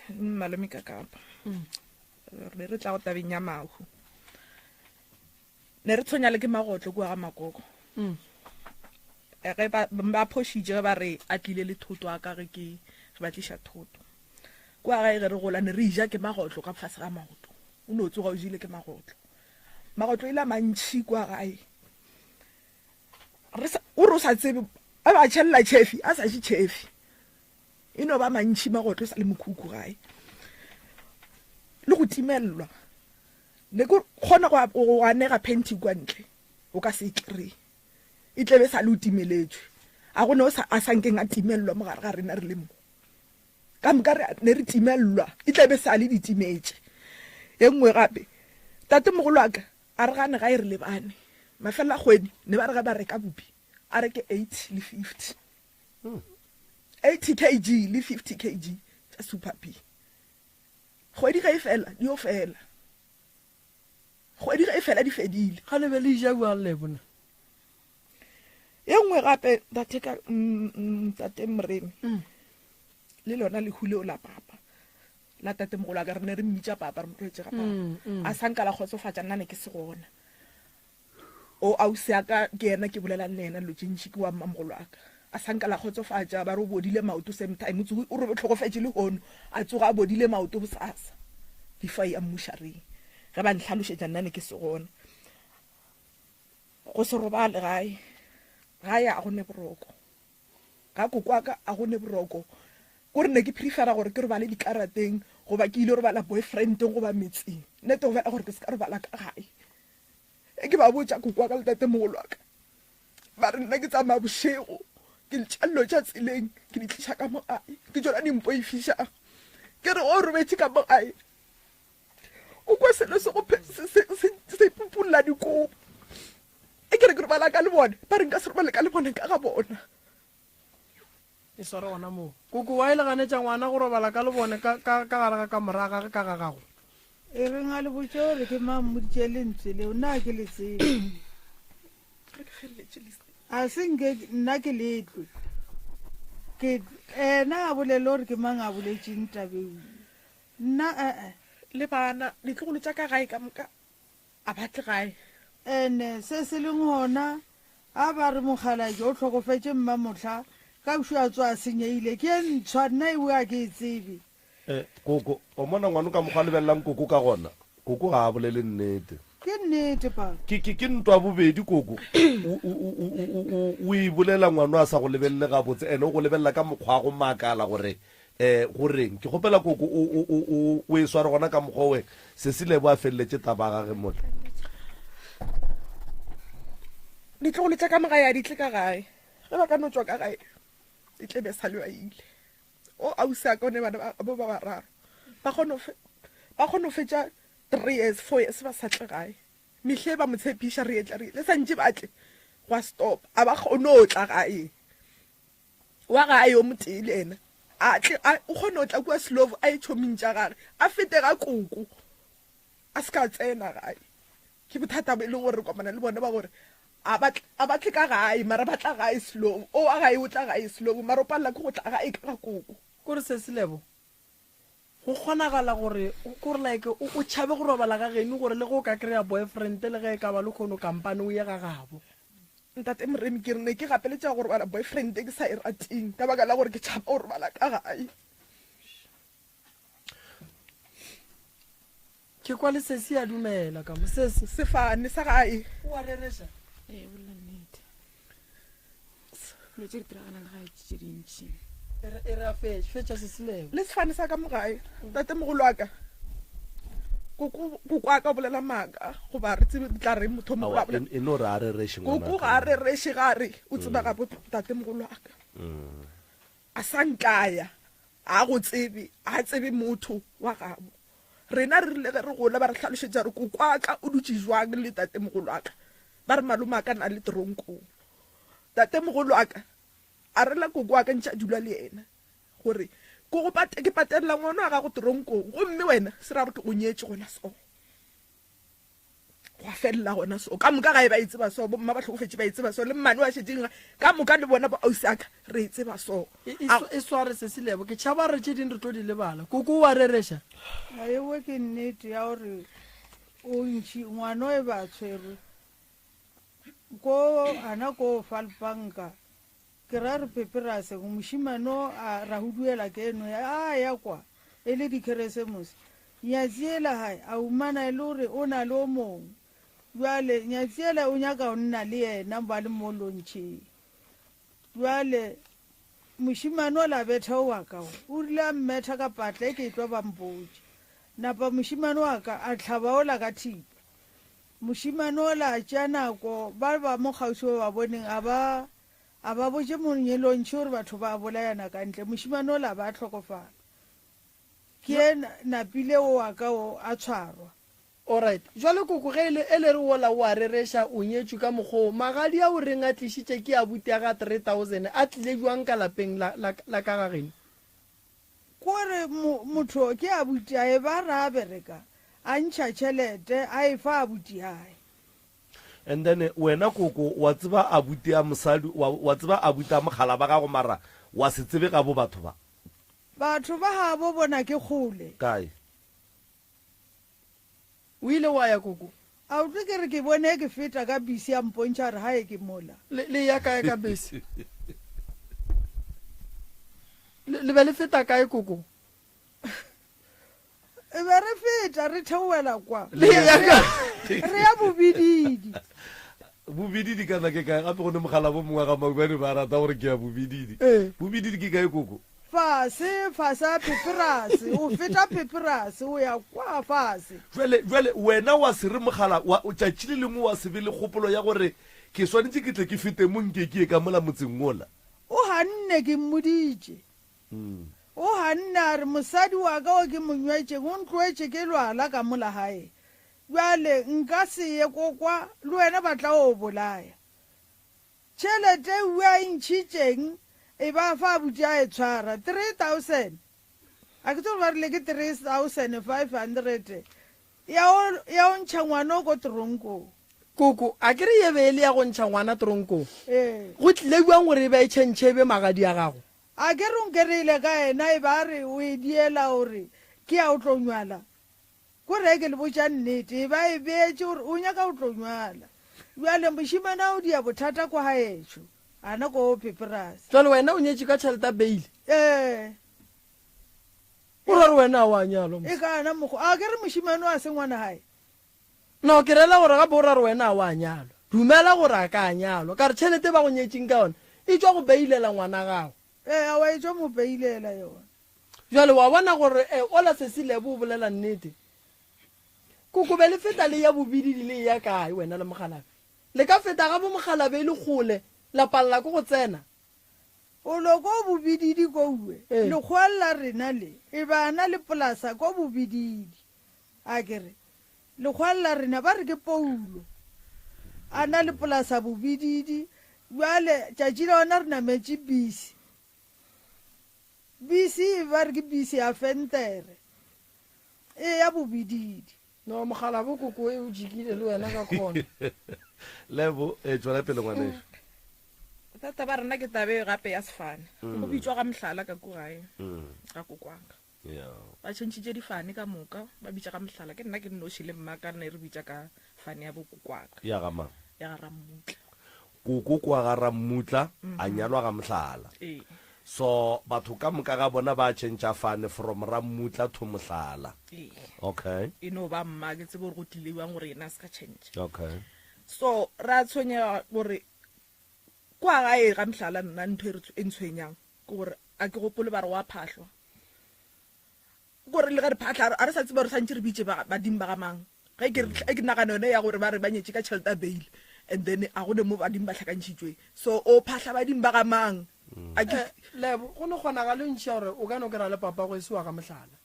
le malome ka kapa. Re be re tla go tabeng ya mahu. Ne re tshwenya le ke magotlo kua ga makoko. Eh, ge ba ba phošitše ge ba re a tlile le thoto a ka ge ke ge ba tliša thoto. Kua gae ge re gola ne re ja ke magotlo ka fase ga maoto. O no tsoga o jile ke magotlo. Magotlo ile a mantšhi kua gae. Re sa, o re o sa tsebe a ba tšhelela tšhefi a sa je tšhefi. E no ba mantšhi magotlo sa le mokhukhu gae. Le go timelelwa. Ne ke kgona go go anega panty kwa ntle. O ka se e kry-e. E tlebe sa le o timeletšwe. A go ne o sa a sa nkeng a timelelwa mo gare ga rena re le mo. Ka moka re ne re timelelwa. E tlebe sa le di timetše. E nngwe gape, tatemogolo wa ka a re gane gae re lebane. Mafelelo a kgwedi ne ba re ge ba reka bupi a reke 80 le 50. 80 kg le 50 kg tša super P. Kgwedi ge e fela di yo fela. Kgwedi ge e fela di fedile. Ga le be le ja bjang le bona? Ye nngwe gape ntate ka ntate Moremi le lona lehu leo la papa la tatemogolo a ka re ne re mmitša papa re mo tlwaetše ga papa a sa nka la kgotsofatša nna ne ke se gona. O ausi a ka ke yena ke bolelang le yena dilo tše ntši ke wa mmamogolo wa ka. A sa nka la kgotsofatša ba re o bodile maoto same time o tsogi o re o hlokofetše lehono a tsoga a bodile maoto bosasa before a eya mmušareng. Ge ba ntlhalošetša nna ne ke se gona. Go se robale gae, gae a go ne boroko. Ga koko wa ka a go ne boroko. Ko re ne ke prefera gore ke robale dikarateng goba ke ile robala boyfriendeng goba metseng. Nnete go fela gore ke se ka robala ka gae. Ge ke ba botša koko wa ka le tatemogolo wa ka, ba re nna ke tsamaya bošego, ke ntšha dilo tša tseleng ke di tliša ka mo gae, ke tšona di mpoifišago. Ke re o robetše ka mo gae, o kwa selo se go se pupulla dikobo. E ke re ke robala ka le bone, ba re nka se robale ka le bone ka ga bona. E sware gona moo. Koko, wa e le ganetša ngwana go robala ka lebone ka, ka, ka gare ga kamora ya gage ka ga gago? E reng a le botše gore ke mang mmoditše lentswe leo, nna ga ke le tsebe. A se nke nna ke le tlwe. Ke, ena a bolele gore ke mang a boletšeng tabeng. Nna, e-e. Le bana, ditlogolo tša ka gae ka moka A ba tle gae. Ene se se leng gona, a ba re mokgalabje o hlokofetše mmamohla, ka bšo a tsoa a senyehile, ke ye ntshwa, nna ewe a ke e tsebe. Eh, koko, wa mmona ngwano ka mokgwa a lebelelang koko ka gona? Koko ga a bolele nnete. Ke nnete, papa. Ke, ke, ke ntwa bobedi, koko. O, o, o, o, o, o, o e bolela ngwano a sa go lebelele gabotse, ene o go lebelela ka mokgwa wa go makala gore Eh, go reng? Ke kgopela koko o, o, o, o, o e sware gona ka mokgwa owe Sesi Lebo a feleletše taba ya gage mola. Ditlogolo tša ka mo gae a di tle ka gae. Ge ba ka no tšwa ka gae, e tle be sa le ba ile. O ausi a ka o ne bana ba bo ba bararo. Ba kgone go ba kgone go fetša 3 years, 4 years ba sa tle gae. Mehle ba mo tshepiša re etla re etla sa ntše ba tle gwa stop. A ba kgone go tla gae. Wa gae yo motee le yena a tle, a, o kgone go tla kua Slovo a ye tšhoming tša gage, a fete ga koko, a se ka tsena gae. Ke bothata bo e leng gore re kopana le bona ba gore a ba, a ba tle ka gae, mara ba tla gae Slovo. O wa gae o tla gae Slovo, mara o palela ke go tla gae ka ga koko. Kore Sesi Lebo, Go kgonagala gore kore like o o tšhabe go robala ga geno gore le ge o ka kry-a boyfriend le ge e ka ba lekgono kampane o ye ga gabo. Ntate Moremi, ke re ne ke gapeletšega go robala boyfriend e ke sa e rateng ka baka la gore ke tšhaba go robala ka gae. Ke kwa le sesi a dumela ka mo. Sesi. Sefane sa gae. O a rereša? Ee, bolela nnete. Dilo tše di diragalang gae tše dintši. E re, e re a fetše, fetša sesi Lebo. Le sefane sa ka mo gae, tatemogolo wa ka. Koko koko a ka bolela maaka goba re tsebe tla re motho mo ba e no re a rereše ngwana koko ga a rereše ga re o tseba ga bo tate mogolo wa ka mm. a sa ntlaya a go tsebe a tsebe motho wa gabo rena re rile ge re gola ba re hlalošetša re koko a ka o dutše jwang le tate mogolo wa ka ba re malome a ka na le teronkong tate mogolo wa ka a rela koko wa ka ntše a dula le yena gore ke go ke patelela ngwana wa gago toronkong gomme wena se ra gore ke go nyetše gona so gwa felela gona so ka moka ga e ba e tseba so bomma ba tlhokofetše ba e tseba so le mmane wa šetšeng ka moka le bona bo ausi aka re e tseba so e, e, e sware se selebo ke tšhaba re tše ding re tlo di lebala koko wa rereša aewe ke nnete ya gore o ntšhi ngwana e ba tshwerwe ko ana ko falpanka Ke ra re Peperase, mošemane o a ra huduela ke eno ya a ya kwa e le dikeresemose. Nyatsi yela hae a humana e le gore o na le o mongwe. Bjale nyatsi yela o nyaka go nna le yena ba le mo lontšheng. Bjale mošemane o la betha o wa ka o, o rile a mmetha ka patla e ke e tlo ba mpotše. Napa mošemane wa ka a hlaba ola ka thipa. Mošemane ola a tšea nako ba ba mo kgauswi ba ba boneng a ba A ba botše monyelontšhi gore batho ba bolayana ka ntle. Mošemane ola a ba a hlokofala. Ke ye napile o wa ka o a tshwarwa. Alright. Jwale koko ge e le e le re wola o a rereša o nyetšwe ka mokgwa wo, magadi a o reng a tlišitše ke abuti a ga 3000 a tlile bjang ka lapeng la, la, la ka ga geno? Kore mo, motho ke abutiae ba ra bereka a ntšha tšhelete a e fa abutiae. And then wena koko wa tseba abuti a mosadi wa, wa tseba abuti a mogala ba gago mara wa se tsebe gabo batho ba. Batho ba gabo bona ke kgole. Kae? O ile wa ya koko? A utlwe ke re ke bone ke feta ka bese a mpontšha a re hae ke mola. Le, le ya kae ka bese? Le, le be le feta kae koko? E be re feta re theoela kwa. Le ya ka. Re ya bobididi. Bobididi kana ke kae? Gape go ne mogala bo mongwe ga Maubane ba rata gore ke ya bobididi. Ee. Bobididi ke kae koko? Fase, fase a Pheperase. O feta Pheperase o ya kwa fase. Jwale, jwale wena wa se re mogala wa, tšatši le lengwe wa se be le kgopolo ya gore ke swanetše ke tle ke fete mo nke ke ye ka mola motseng wola. O ganne ke mmoditše. O ganne a re, Mosadi wa ka o ke mo nywetšeng o ntloetše ke lwala ka mola gae. Bjale nka se ye ko kwa, le wena ba tla o bolaya. Tšhelete ewe a e ntšhitšeng e ba fa abuti a e tshwara, 3000. A ke tsebe gore ba rile ke 3500 ya o, ya o ntšha ngwana o ko toronkong. Koko, a ke re ye be e le ya go ntšha ngwana toronkong? Ee. Go tlile bjang gore e be e tšhentšhe e be magadi a gago? A ke re o nkereile ka yena e ba re o e diela gore ke ya o tlo nywala? Ko re ke le botša nnete, e ba e beetše gore o nyaka o tlo nywala. Bjale mošemane a o dia bothata kwa gaešo, ana ko Peperase. Jwale wena o nyetše ka tšhelete ya beile? Ee. O ra gore wena a wa nyalwa mos? E ka ana mokgwa. A ke re mošemane o a se ngwana gae? No, ke rela gore gape o ra gore wena a wa nyalwa. Dumela gore a ka nyalwa. Ka re tšhelete ba go nyetšeng ka yona e tšwa go beilela ngwana gago. Ee, aowa e tšwa mo beilela yona. Bjale wa bona gore e, ola Sesi Lebo o bolela nnete. Kokobe le feta le ya bobididi le eya kae wena le Mokgalabje? Le ka feta ga bo Mokgalabje e le kgole la palela ke go tsena. O lo ko bobididi kouwe, Ee. lekgowa la rena le, e ba na le polasa ko bobididi. A ke re, Lekgwa la rena ba re ke Paulo, a na le polasa bobididi. Bjale tšatši la gona re nametše bisi. Bisi e ba re ke bisi ya fentere e ya bobididi. No, mokgalabo koko e o jikile le wena ka khona. Lebo, e tšwela pele ngwanešu. Bothata ba rena ke tabe gape ya sefane. Go bitšwa ga mohlala ka ku gae, ga kokwanga. Ba tšhentšhitše difane ka moka, ba bitša ka mohlala. Ke nna ke nnoši le mma ka ne re bitša ka fane ya bokokwaka. Ya ga mang? Ya ga Rammutla. Koko kwa ga Rammutla a nyalwa ga Mohlala. Ee. So batho ka moka ga bona ba tšhentšha fane from Rammutla to Mohlala. Ee. Okay. E no ba mma, ke tsebe gore go tlile bjang gore yena a se ka tšhentšha. Okay. So ra tshwenyega gore kwa gae ga Mohlala nna ntho e re e ntshwenyang ke gore a ke gopole ba re wa phahlwa. Kore le ge re phahla a re sa tseba gore santše re bitše badimo ba ga mang. Ge ke re ke nagana yone ya gore ba re ba nyetše ka tšhelete ya bail and then a go ne mo badimo ba hlakantšhitšwe. So o phahla badimo ba ga mang? A ke Eh, Lebo, go no kgonagalo ntši ya gore o ka no kry-a le papago e se wa ga mohlala.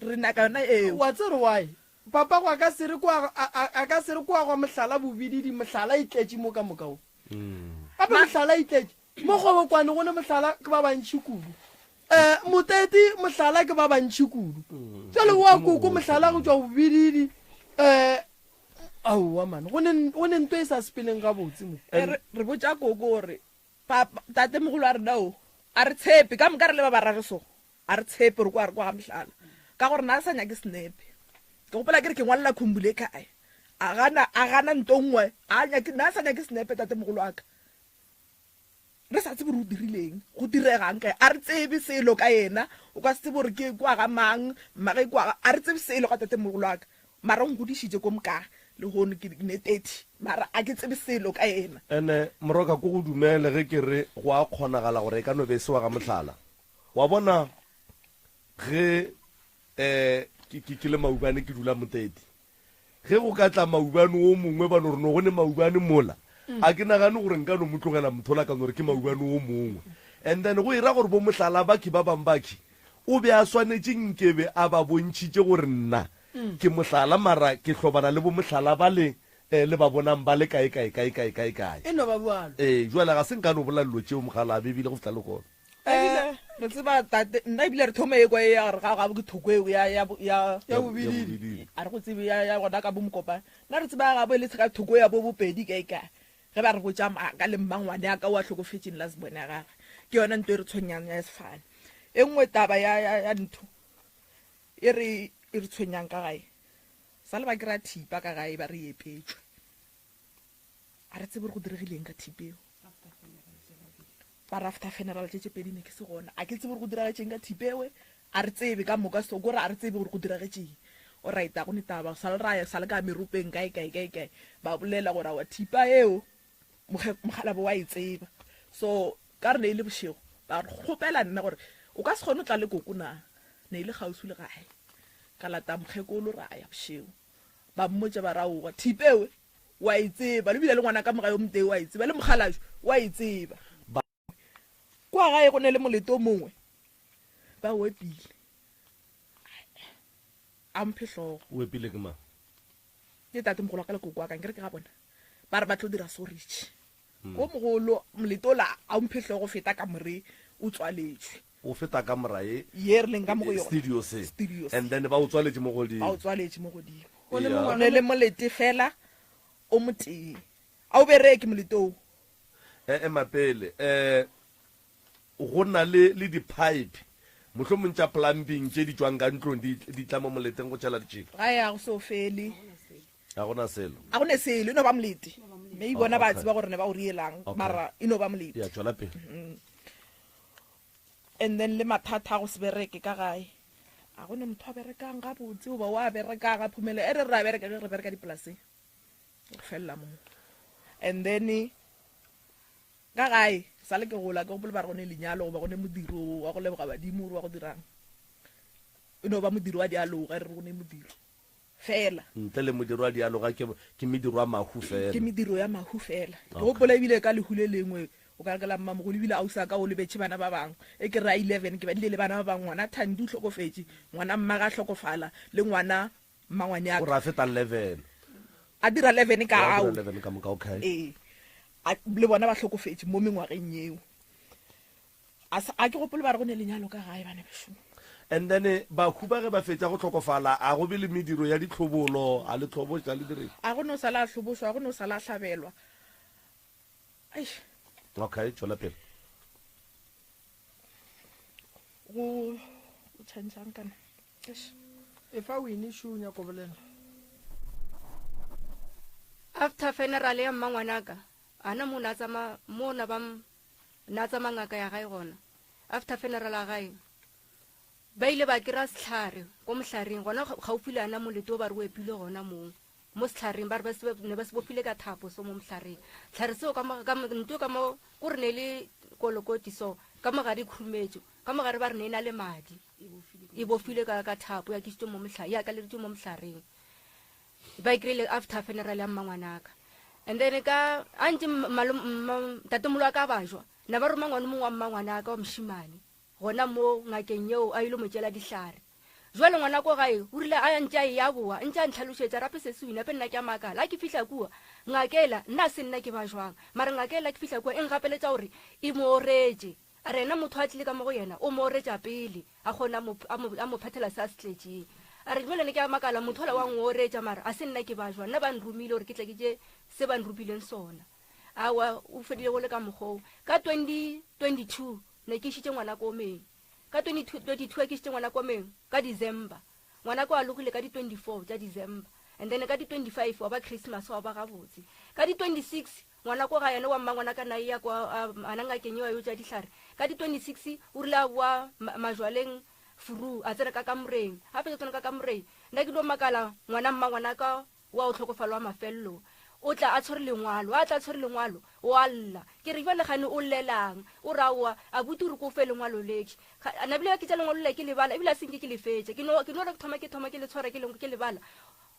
Re nyaka yona eo. Wa tsere why? Papago a ka se re kwa, a, a, a ka se re kwa gwa mohlala bobididi, mohlala e tletše mo ka moka wo. Gape mohlala e tletše. Mo Kgobokwane go ne mohlala ke ba bantši kudu. Um Moteti mohlala ke ba bantši kudu. Jwale wa koko mohlala go tšwa bobididi. Um aowa man, go ne, go ne nto e sa sepeleng gabotse mo. Re, re botša koko gore papa, tatemogolo a rena o, a re tshepe, ka moka re le ba bararo so, a re tshepe gore kwa re kwa ga mohlala, ka gore na re sa nyake senepe. Ke gopola ke re ke ngwalela Khumbule kae, a gana, a gana nto nngwe, a nyake, na sa nyake senepe tatemogolo wa ka. Re sa tsebe gore o dirileng, go diregang kae, a re tsebe selo ka yena. O ka se tsebe gore ke kwa ga mang, mmage kwa ga, a re tsebe selo ka tatemogolo wa ka. Mara o nkgodišitše ko moka, lehono ke ne 30, mara a ke tsebe selo ka yena. Ene Moroka ko go dumele ge ke re go a kgonagala gore e ka no be e se wa ga Mohlala. Wa bona ge um ke, ke, ke le maubane ke dula Moteti, Ge go ka tla maubane wo mongwe ba no re no go ne maubane mola, a ke nagane gore nka no mo tlogela motho ola ka no re ke maubane wo mongwe. And then go era gore bo mohlala bakhi ba bang bakhi o be a swanetše nkebe a ba bontšhitše gore nna ke mohlala mara ke hlobana le bo mohlala bale le ba bonang ba le kae kae kae kae kae kae. E no ba bjalo. Ee, jwale ga se nka no bolela dilo tšeo mokgalabje ebile go fihla lehono. Ebile re tseba tate nna ebile re thoma e kwa e ya gore ga gabo ke thoko eo ya ya ya Ya bobididi. A re go tsebe ya ya gona ka bo mokopane. Nna re tseba ya gabo e le ka thoko ya bo bopedi kae kae. Ge ba re botša maaka le mmangwane ya ka o a hlokofetšeng last born ya gagwe. Ke yona nto e re tshwenyang ya sefane. E nngwe taba ya ya ya ntho e re e re tshwenyang ka gae. Sa le ba kry-a thipa ka gae ba re epetšwe. A re tsebe gore go diregileng ka thipa eo. Ba re after funeral tše tše pedi ne ke se gona. A ke tsebe gore go diragetšeng ka thipa ewe. A re tsebe ka moka so kore a re tsebe gore go diragetšeng. Alright a go ne taba sa le ra ya sa le ka meropeng kae kae kae kae ba bolela gore aowa thipa eo mokgalabje wa e tseba. So ka re ne e le bošego ba re kgopela nna gore o ka se kgone go tla le koko na. Ne e le kgauswi le gae. Ka lata mokgekolo ra ya bošego. Ba mmotša ba re aowa thipa ewe O a e tseba, le bile le ngwana ka moga yo motee o a e tseba, le mokgalajwe o a e tseba. Ba. Kwa gae go ne le molete o mongwe, ba o epile. A mphe hlogo. O epile ke mang? Ke tatemogolo wa ka le koko wa ka, nkere ke ga bona. Ba re ba tlo dira soritšhi. Wo mogolo, molete ola a o mphe hlogo feta kamore o tswaletšwe. O feta kamora ye. Ye re leng ka mo go yona. Studio se. Studio se. And then ba o tswaletše mo godimo. Ba o tswaletše mo godimo. O le Yeah. Go ne le molete fela o motee. A o bereke molete oo. E, ema pele. Eh, go na le, le di-pipe, mohlomong tša plumbing tše di tšwang ka ntlong di, di tla mo moleteng go tšhela ditšhila. Gae a go so fele. Ga go na selo. A go ne selo, e no ba molete. Maybe Oh, bona ba okay. tseba gore ne ba o rielang, Okay. mara e no ba molete. Ya, tšwela pele. And then le mathata a go se bereke ka gae. A go ne motho a berekang gabotse goba wa berekang a phumele. E re re a bereka ge re bereka dipolaseng. Go felela moo. And then ka gae sa le ke gola ke gopola ba re go ne lenyalo goba go ne modiro wa go leboga badimo gore wa go dirang. E no ba modiro wa dialoga e re go ne modiro. Fela. Ntle le modiro wa dialoga ke, ke mediro ya mahu fela. Ke mediro ya mahu fela. Ke gopola ebile ka lehu le lengwe, o ka re ke la mmamogolo, ebile ausi a ka o lebetše bana ba bangwe. E ke re a 11, ke badile le bana ba bangwe, ngwana Thandi o hlokofetše, ngwana mmage a hlokofala, le ngwana mmangwane a O ka. re a feta 11. A dira 11 ka O a ao. dira 11 ka moka, okay. Ee. A, le bona ba hlokofetše mo mengwageng yeo. A sa, a ke gopole ba re go ne lenyalo ka gae, bana bešo. And then bahu ba ge ba fetša go hlokofala, a go be le mediro ya ditlhobolo, a le hloboša le direng? A go no sala a hlobošwa, a go no sala a hlabelwa. Eish. Okay, tšwela pele. Go, go tšhantšhang kana. Eish. Efa Winnie šo o nyako bolela. After funeral ya mmangwanaka, ana mo na tsama mo na ba Na tsamaya ngaka ya gae gona. After funeral ya gae, ba ile ba kry-a sehlare ko mohlareng gona gaufi le ana molete o ba re o epile gona moo mo sehlareng, ba re ne ba se bofile ka thapo so mo mohlareng. Sehlare seo ka mo, ka mo, nto ka mo, ko re ne le kolokoti so, ka mo gare e khurumetšo, ka mo gare ba re ne e na le madi. E bofilwe ka ka thapo ya kisitswe mo mohla ya kalereditswe mo mohlareng. Ba e kry-ile after funeral ya mmangwanaka. And then ka a ntse ntatemolo wa ka ba jwa na ba roma ngwana mongwe wa mmangwanaka wa mošimane gona mo ngakeng yeo a ile mo tšela dihlare. Jwale ngwana ko gae o rile a ntše a e ya boa ntše a ntlhalošetša rape se se wina pe nna ke a makala a ke fihla kua ngakela nna se nna ke ba jwang mara ngakela ke fihla kua e ngapeletša gore e mo oretše a re yena motho a tlile ka mo go yena o mo oretša pele a kgona a mo phethela se a se tletšeng a re jwale ne ke a makala motho ola wa ngoretša mara a se nna ke ba jwang nna ba nromile gore ke tle ke je se ba nrupileng sona awa o fedile go le ka mokgoo ka 2022 ne ke išitše ngwana komeng Ka 2022 ke šitše ngwana komeng ka December. Ngwana ko a logile ka di 24 tša December. And then ka di 25 wa ba Christmas wa ba gabotse. Ka di 26 ngwana ko ga yena wa mmangwana ka nae ya kwa ana ngakeng eo yo tša dihlare. Ka di 26 o rile a boa majwaleng furu a tsena ka kamoreng. A fetsa tsena ka kamoreng. Nna ke dio makala ngwana mmangwana ka wa o tlhokofalo wa mafelelo o tla a tshwere lengwalo a tla a tshwere lengwalo o a lla ke re jale gane o llelang o re aowa abuti o re ko fe lengwalo leke nabile ke tša lengwalo le ke lebala ebile a senke ke lefetše ke no ke no re ke thoma ke thoma ke le tshwara ke ke lebala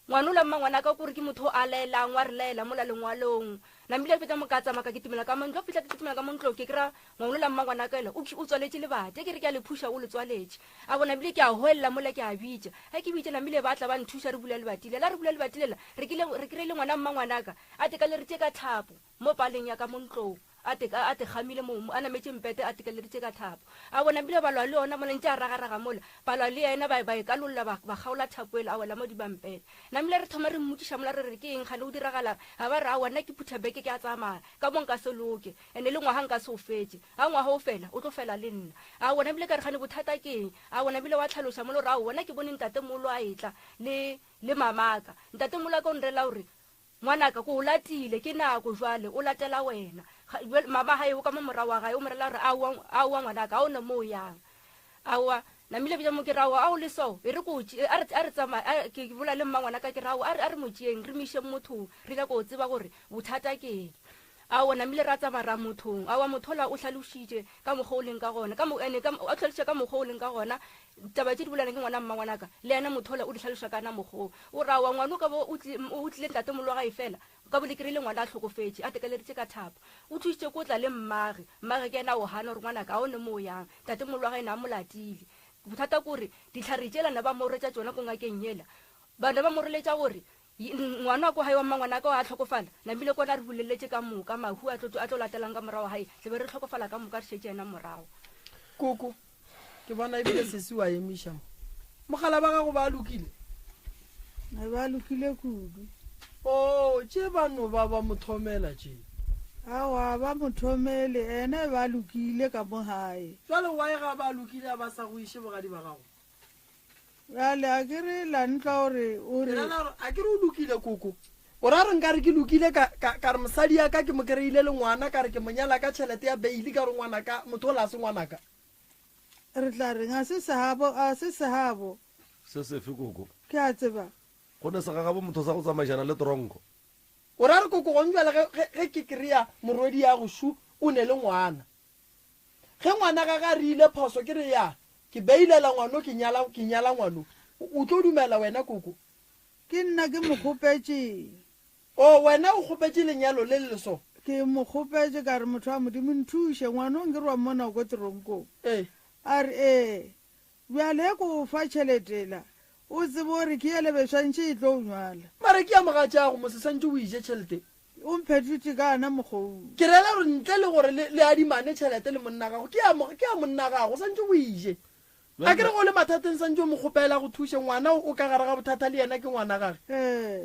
ngwana ola mma ngwana ka kore ke motho a laelang wa re laela mola lengwalong namile fetsa mo ka tsamaya ka kitimela ka montlo fitlha ke kitimela ka montlo ke kry-a ngwana ola mma ngwana ka ela o tswaletše lebati ke re ke a le phuša o le tswaletše A bona ebile ke a goelela mola ke a bitša. Ge ke bitša namile ba tla ba nthuša re bula lebati lela. Re bula lebati lela re kile re kry-ile ngwana mmangwanaka a tekaleritše ka thapo mo paleng ya ka mo ntlong. A te a te kgamile mo a nametše mpete a tekaleritše ka thapo. A bona ebile ba lwa le yona mola ntše a ragaraga mola ba lwa le yena ba ba e kalolla ba ba kgaola thapo ela a wela mo dibampele. Namile re thoma re mmotšiša mola re re ke eng kgane go diragalang a ba re aowa nna ke phutha beke ke a tsamaya ka mo nka se loke. Ene le ngwaga nka se o fetše. A ngwaga o fela, o tlo fela le nna. A wona bile ka re gane bothata ke eng? A wona bile wa tlhaloša molo gore aowa nna ke bone ntatemolo a etla le, le mamaka. Ntatemolo a ka o nrela gore, Ngwanaka, ke o latile, ke nako jwale, o latela wena. Ga, bjale mama gae o ka mo morago wa gae, o mo rela gore, Aowa, aowa ngwanaka, ga o na mo o yang. Aowa, namile bja mo ke re aowa, a o le so, e re ko o tšee, a re, a re tsamaye, a, ke, ke bolela le mmangwanaka ke re aowa, a re, a re mo tšeeng, re mo išeng mothong, re nyaka go tseba gore bothata ke eng. Aowa, namile ra tsamaya ra mothong. Aowa, motho ola o hlalošitše ka mokgwa o leng ka gona. Ka mo, ene, ka, o hlalošitše ka mokgwa o leng ka gona. Taba tše di bolelang ke ngwana mmangwanaka, le yena motho ola o di hlaloša ka na mokgwa o. O re, aowa, ngwana o ka bo o tli, o tlile ntatemolo wa gae fela, o ka bo le kry-ile ngwana a hlokofetše, a tekaleritše ka thapo. O thušitše ko tla le mmage. Mmage ke yena a o gana gore ngwanaka ga o ne mo o yang. Ntatemolo wa gae ne a mo latile. Bothata ke gore dihlare tšela ne ba mo retša tšona ko ngakeng yela. Ba ne ba mo reletša gore Ngwana wa ko gae wa mmangwanaka wa hlokofala, namile kona a re boleletse ka moka mahu a tlo a tlo latelang ka morago gae, tle be re hlokofala ka moka re šetše yena morago. Koko, ke bona ebile sesi wa emiša mo. Mogala ba gago ba lokile? Ba lokile kudu. Oh, tše ba no ba ba mo thomela tše. Aowa, ba mo thomele, ene ba lokile ka mo gae. Jwale why ga ba lokile a ba sa go iše bogadi ba gago? Bjale a ke re la ntla o re o re. A ke re o lokile koko. O ra re nka re ke lokile ka ka ka re mosadi ya ka ke mo kry-ile le ngwana ka re ke mo nyala ka tšhelete ya beile ka re ngwanaka motho o la se ngwanaka. Re tla reng a se sehabo a se sehabo. Se sefe koko? Ke a tseba. Go ne segagabo motho sa go tsamaišana le tronko. O ra re koko gong jwale ge ge ge ke kry-a morwedi ya go šu o ne le ngwana. Ge ngwana gage a riile phoso ke re ya ke beilela ngwano ke nyala ke nyala ngwano o tlo dumela wena koko? Ke nna ke mo kgopetšeng. Oh wena o kgopetše lenyalo le le so? Ke mo kgopetše ka re motho wa Modimo nthuše ngwano nke re wa mmona o ko teronkong. Ee. A re ee. Bjale ge ke o fa tšhelete ela, o tsebe gore ke yele be swantše e tlo o nywala. Mara ke ya mogatšago mos e swantše o e je tšhelete. O mphetotše ka ana mokgou. Ke rela gore ntle le gore le le adimane tšhelete le monna gago, ke ya ke ya monna gago, swantše o e je. A ke re ge o le mathateng swantše o mo kgopela a go thuše, ngwana o ka gare ga bothata le yena ke ngwana gage.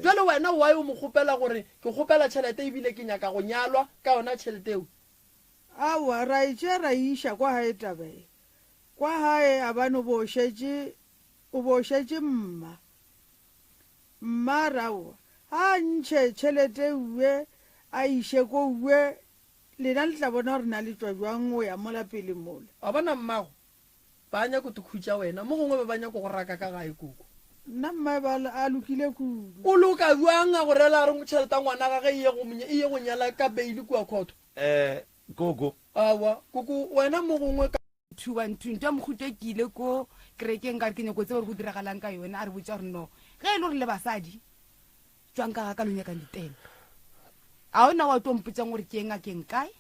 Bjale wena why o mo kgopela gore ke kgopela tšhelete ebile ke nyaka go nyalwa ka yona tšhelete eo? Aowa, ra e tšea ra e iša kwa gae taba e. Kwa gae a bane o bo o šetše, o bo o šetše mma. Mma a re aowa, a ntšhe tšhelete uwe a iše ko uwe, lena le tla bona gore na le tšwa bjang go ya mola pele mola. Wa bona mmago, ba nyako te khutša wena, mo gongwe ba ba nyako go raka ka gae koko. Nna mma ba a lokile kudu. O loka bjang a go rela a re tšhelete ya ngwana gage e ye go, e ye go nyala ka beile kua khotho? Eh, koko. Aowa, koko, wena mo gongwe ka. 2 1 2 nto ya mohuta ke ile ko kerekeng ka re ke nyako tseba gore go diragalang ka yone a re botša gore no ge e le gore le basadi tšwang ka ga ka lo nyakang ditene a ona wa tlo mpotsang gore ke eng a keng kae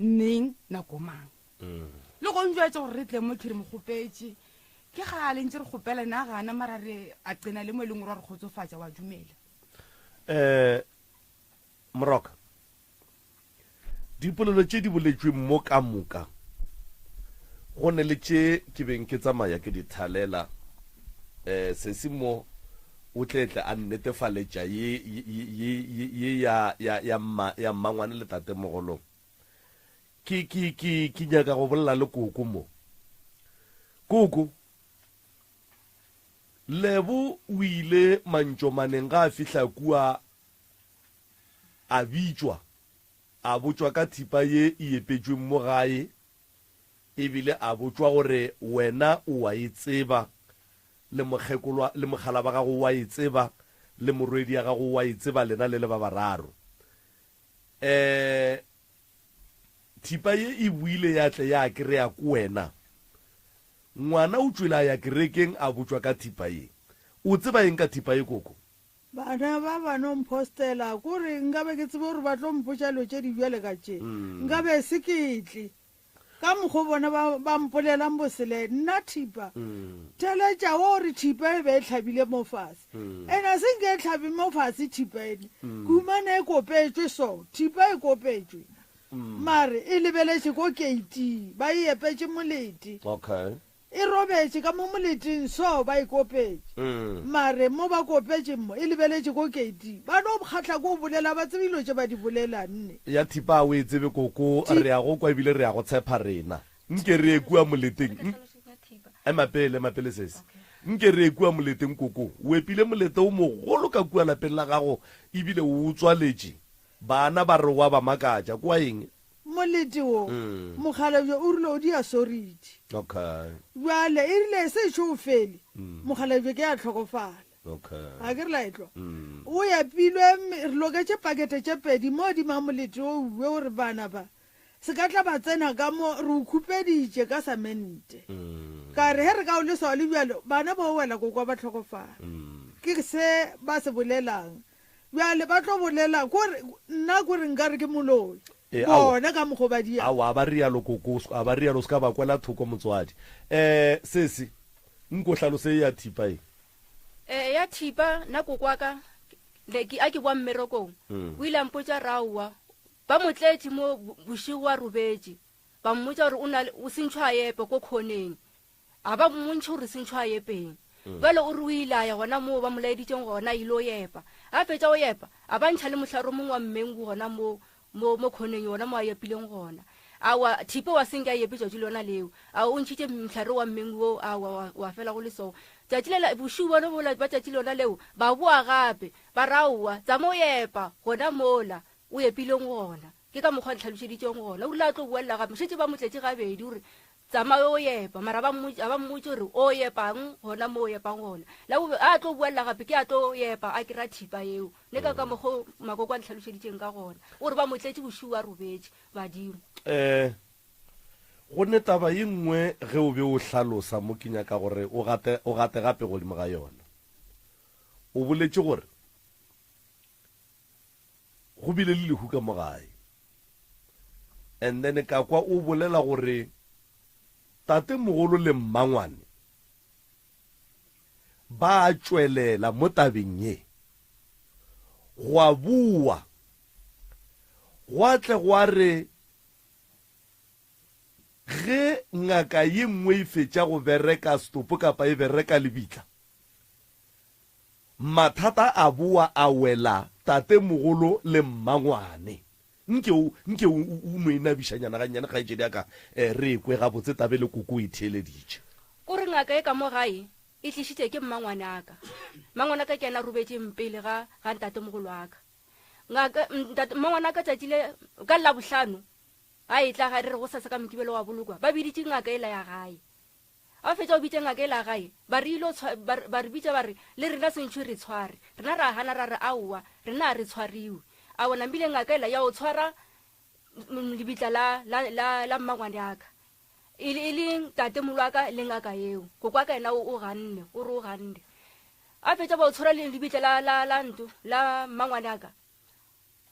neng nako mang le go njwetsa gore re tle mo ke re mo kgopetše ke gale ntse re kgopela na gana mara re a qena le mo e leng gore wa re kgotsofatša wa dumela um Moroka, Dipolelo tše di boletšweng mo ka moka, go ne le tše ke beng ke tsamaya ke di thalela. Eh, sesi mo o tle tle a nnetefaletša ye, ye, ye, ye, ye ya, ya, ya mma, ya mmangwane le tatemogolo. Ke, ke, ke, ke nyaka go bolela le koko mo. Koko, Lebo o ile mantšomaneng ga a fihla kua A bitšwa, a botšwa ka thipa ye e epetšweng mo gae, e bile a botšwa gore wena o a e tseba, le mokgekolwa, le mokgalaba wa gago o a e tseba, le morwedi ya gago o a e tseba, lena le le ba bararo. E, thipa ye e boile ya tle ya krea ko wena. Ngwana o tšwele a ya kerekeng a botšwa ka thipa ye. O tseba eng ka thipa ye, koko? Bana ba ba no mphostela, kore nkabe ke tsebe gore ba tlo mpotša dilo tše di bjale ka tše, nkabe se ke tle. Ka mokgo bona ba, ba mpolelang bosele, nna thipa. Theletša wo re thipa e be e hlabile mo fase. Ene a se nke e hlabe mo fase thipa ene. Ke humane e kopetšwe so, thipa e kopetšwe. Mare e lebeletše ko keiting, ba e epetše molete. Okay. E robetše ka mo moleteng so ba e kopetše. Mare mo ba kopetšeng mo, e lebeletše ko keiting. Ba no kgahla ko bolela, ba tsebe dilo tše ba di bolelang ne. Ya thipa a o e tsebe koko, re a go kwa ebile re a go tshepa rena. Nke re ye kua moleteng. Ema pele, ema pele sesi. Nke re ye kua moleteng koko. O epile molete o mogolo ka kua lapeng la gago ebile o o tswaletše. Bana ba re wa ba makatša. Kwa eng? Molete wo, mokgalabje o rile o dia sority. Okay. Bjale e rile se ešo o fele, mokgalabje ke a hlokofala. Okay. A ke re la etlwa. O epilwe, re loketše pakete tše pedi mo godimo ga molete o uwe o re bana ba se ka tla ba tsena ka mo, re o khupeditše ka samente. Ka re he re ka o lesa o le bjalo, bana ba o wela kokwa ba hlokofala. Ke se ba se bolelang. Bjale ba tlo bolela kore nna kore nkare ke moloi. E, ao. Bona ka mokgo ba dia. Aowa, a ba rialo koko, a ba rialo, se ka ba kwela thoko motswadi. Eh, sesi, nko hlalose ye ya thipa ye. Eh, ya thipa, nna koko wa ka, ne ke, a ke boa mmerekong, o ile a mpotša re aowa, ba mo tletše mo bošego a robetše, ba mmotša gore o na le, o sentšho a epe ko khoneng. A ba mmontšhe gore sentšho a epeng. Bjale o re o ile a ya gona moo ba mo laeditšeng gona, a ile o epa. A fetša go epa, a ba ntšha le mohlare o mongwe wa mmengu gona moo, mo, mo khoneng yona mo a epileng gona. Aowa, Thipe wa senke a epe tšatši lona leo. Aowa, o ntšhitše mohlare wa mmengu woo, aowa, wa, wa fela go le soo. Tšatši lela, bošego bona bola ba tšatši lona leo, ba boa gape, ba re, Aowa, tsama o epa gona mola o epileng gona. Ke ka mokgwa a ntlhalošeditšeng gona. O rile a tlo boelela gape, šetše ba mo tletše gabedi, o re, Tsamaya o epa. Mara ba mmotše, a ba mmotše gore o epang gona mo o epang gona. La bobe, a tlo boelela gape, ke a tlo epa, a kry-a thipa eo. Ne ka ka mokgo Makoko a ntlhalošeditšeng ka gona. O re ba mo tletše bošego a robetše, badimo. Um Go ne taba ye nngwe ge o be o hlalosa mo ke nyaka gore o gate, o gate gape godimo ga yona. O boletše gore go bile le lehu ka mo gae. And then ka kwa o bolela gore tatemogolo le mmangwane ba a tšwelela mo tabeng ye. Gwa bowa gwa tle gwa re ge ngaka ye nngwe e fetša go bereka setopo kapa e bereka lebitla, Mathata a boa a wela tatemogolo le mmangwane. Nke o, nke o, o no e nabišanyana gannyane, kgaetšedi ya ka, eh, re e kwe gabotse tabe le koko o e theeleditše. O re ngaka e ka mo gae e tlišitše ke mmangwane a ka. Mmangwane a ka ke yena a robetšeng pele ga, ga ntatemogolo a ka. Ngaka, ntate, mmangwane a ka tšatši le, ka Labohlano, a etla gae, re re gosasa ka Mokibelo wa bolokwa, ba biditše ngaka ela ya gae. Ga ba fetša go bitša ngaka ela gae, ba re ilo tshwa, ba, ba re bitša ba re, Le rena sentšho re tshware. Rena ra gana ra re, Aowa, rena a re tshwariwe. Aowa, namile ngaka ela ya o tshwara lebitla la, la, la, la mmangwane a ka. E le, e le ntatemolo wa ka le ngaka yeo. Koko wa ka yena o, o ganne, o re o ganne. A fetša ba o tshwara le lebitla la, la, la nto, la mmangwane a ka.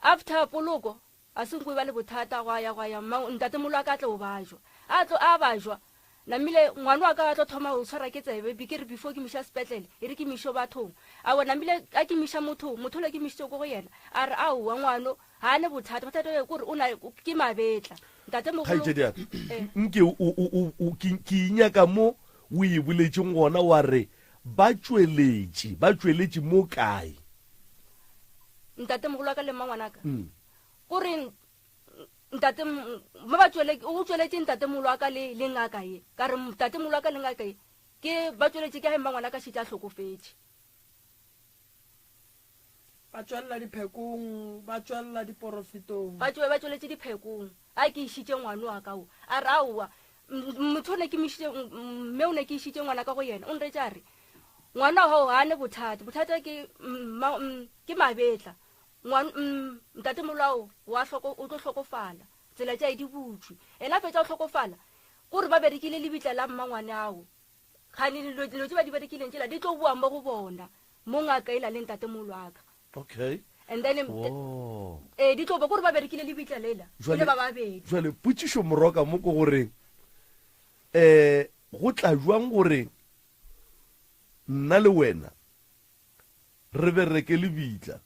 After poloko, a se nko e ba le bothata, gwa ya, gwa ya, mma, ntatemolo wa ka a tla o bajwa. A tlo, a bajwa, namile ngwana wa ka a tlo thoma go tshwara ke tsebe, be ke re before ke mo iša sepetlele, e re ke mo išo bathong. Aowa, namile a ke mo iša mothong, motho yola ke mo išitše ko go yena, a re aowa ngwano ga a ne bothata, bothata bja ke gore o na, ke mabetla. Ntatemogolo, Kgaetšedi ya ka, eh. nke o, o, o, o, ke, ke inyaka mo o e boletšeng gona wa re ba tšweletše, ba tšweletše mo kae? Ntatemogolo wa ka le mmangwanaka, Mm. ko re ntate mo ba tšwele, o tšweletše ntatemogolo wa ka le, le ngaka ye. Ka re ntatemogolo wa ka le ngaka ye, ke ba tšweletše ke ge mmangwanaka šetše a hlokofetše. Ba tšwelela diphekong, ba tšwelela diporofetong. Ba tšwe, ba tšweletše diphekong. A ke išitše ngwano wa ka wo. A re, Aowa, motho o ne ke mo išitše, mme o ne ke išitše ngwana ka go yena. O nretše a re, Ngwana wa gago ga a ne bothata. Bothata ke, ma, ke mabetla. Ngwan, ntatemolao wa hloko, o tlo hlokofala. Tsela tša e di butšwe. Yena a fetša go hlokofala, ko re ba berekile lebitla la mmangwane ao. Kgane dilo, dilo tše ba di berekileng tšela di tlo boa mo go bona, mo ngaka ela le ntatemolwaka. Okay. And then, Oh. ee, di tlo ba, kore ba berekile lebitla lela, e le ba babedi. Jwale potšišo moroka mo ke gore, eh, go tla jwang gore nna le wena re bereke lebitla,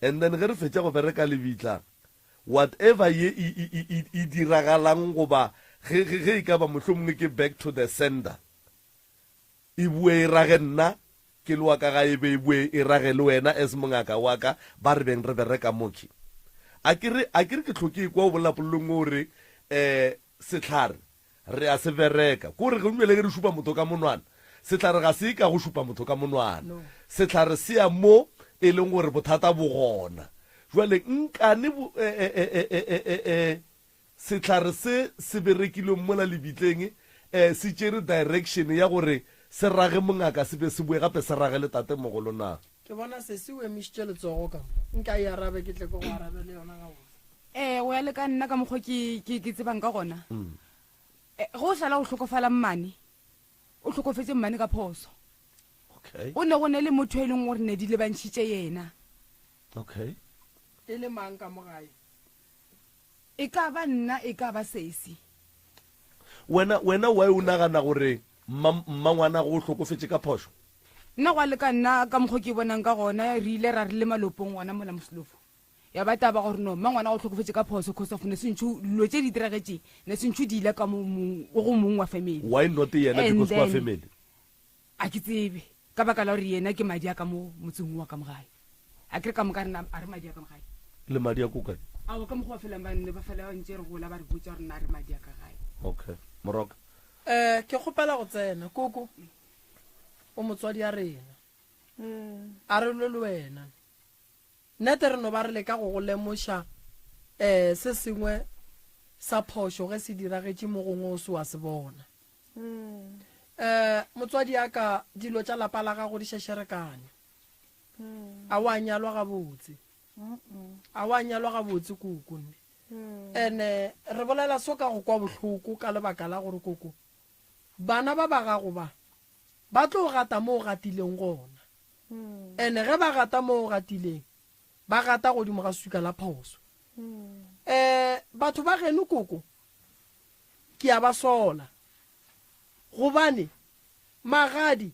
and then ge re fetša go bereka lebitla, whatever ye e, e, e, e, e diragalang goba ge, ge, ge e ka ba mohlomongwe ke back to the sender, e boe e rage nna ke le wa ka gae, e be e boe e rage le wena as mongaka wa ka, ba re beng re bereka mokhi. A ke re, a ke re ke hloke ekwa o bolela polelo e nngwe o re, um sehlare re a se bereka. Ko re ge bjale ge re šupa motho ka monwana, sehlare ga se ka go šupa motho ka monwana. Sehlare se ya mo e leng gore bothata bo gona. Jwale nkane bo, e, e, e, e, e, e, e, e, sehlare se se berekilweng mola lebitleng, e, se tšere direction ya gore se rage mongaka se be se boe gape se rage le tatemogolo na? Ke bona sesi o emišitše letsogo ka mo. Nka e arabe ke tle ke go arabele yona gabotse. Ee, go ya le ka nna ka mokgwa ke, ke, ke tsebang ka gona. Eh, ge o sala go hlokofala mmane, o hlokofetše mmane ka phoso. Okay. Go ne go ne le motho e leng gore ne di lebantšhitše yena. Okay. E le mang ka mo gae? E ka ba nna, e ka ba sesi. Wena, wena why o nagana gore mma, mmangwanago o hlokofetše ka phošo? Nna go ya le ka nna ka mokgwa ke bonang ka gona, re ile ra re le malopong gona mola Moselofo. Ya ba taba gore no mmangwana o hlokofetše ka phoso cause of ne sentšho dilo tše di diragetše ne sentšho di ile ka mo mong go mong wa family. Why not yena And because ke wa then family? a ke tsebe ka baka la gore yena ke madi a ka mo motseng wa ka mo gae. A ke re ka moka rena a re madi a ka mo gae. Le madi a ko kae? Aowa ka mokgwa wa felang ba nne ba fela ba ntše re gola ba re botša gore na re madi a ka gae. Okay. Moroka. Eh ke kgopela go tsena koko. O motswadi a rena. A re lwe le wena. Nnete re no ba re leka go go lemoša um se sengwe sa phošo ge se diragetše mo gongwe o se wa se bona. Um motswadi ya ka dilo tša lapa la gago di šešerekane. A wa nyalwa gabotse. A wa nyalwa gabotse koko nne. Ene re bolela so ka go kwa bohloko ka lebaka la gore koko bana ba ba gago ba ba tlo gata mo o gatileng gona. Ene ge ba gata mo o gatileng, ba gata godimo ga swika la phoso. Um batho ba geno koko, ke a ba sola, gobane magadi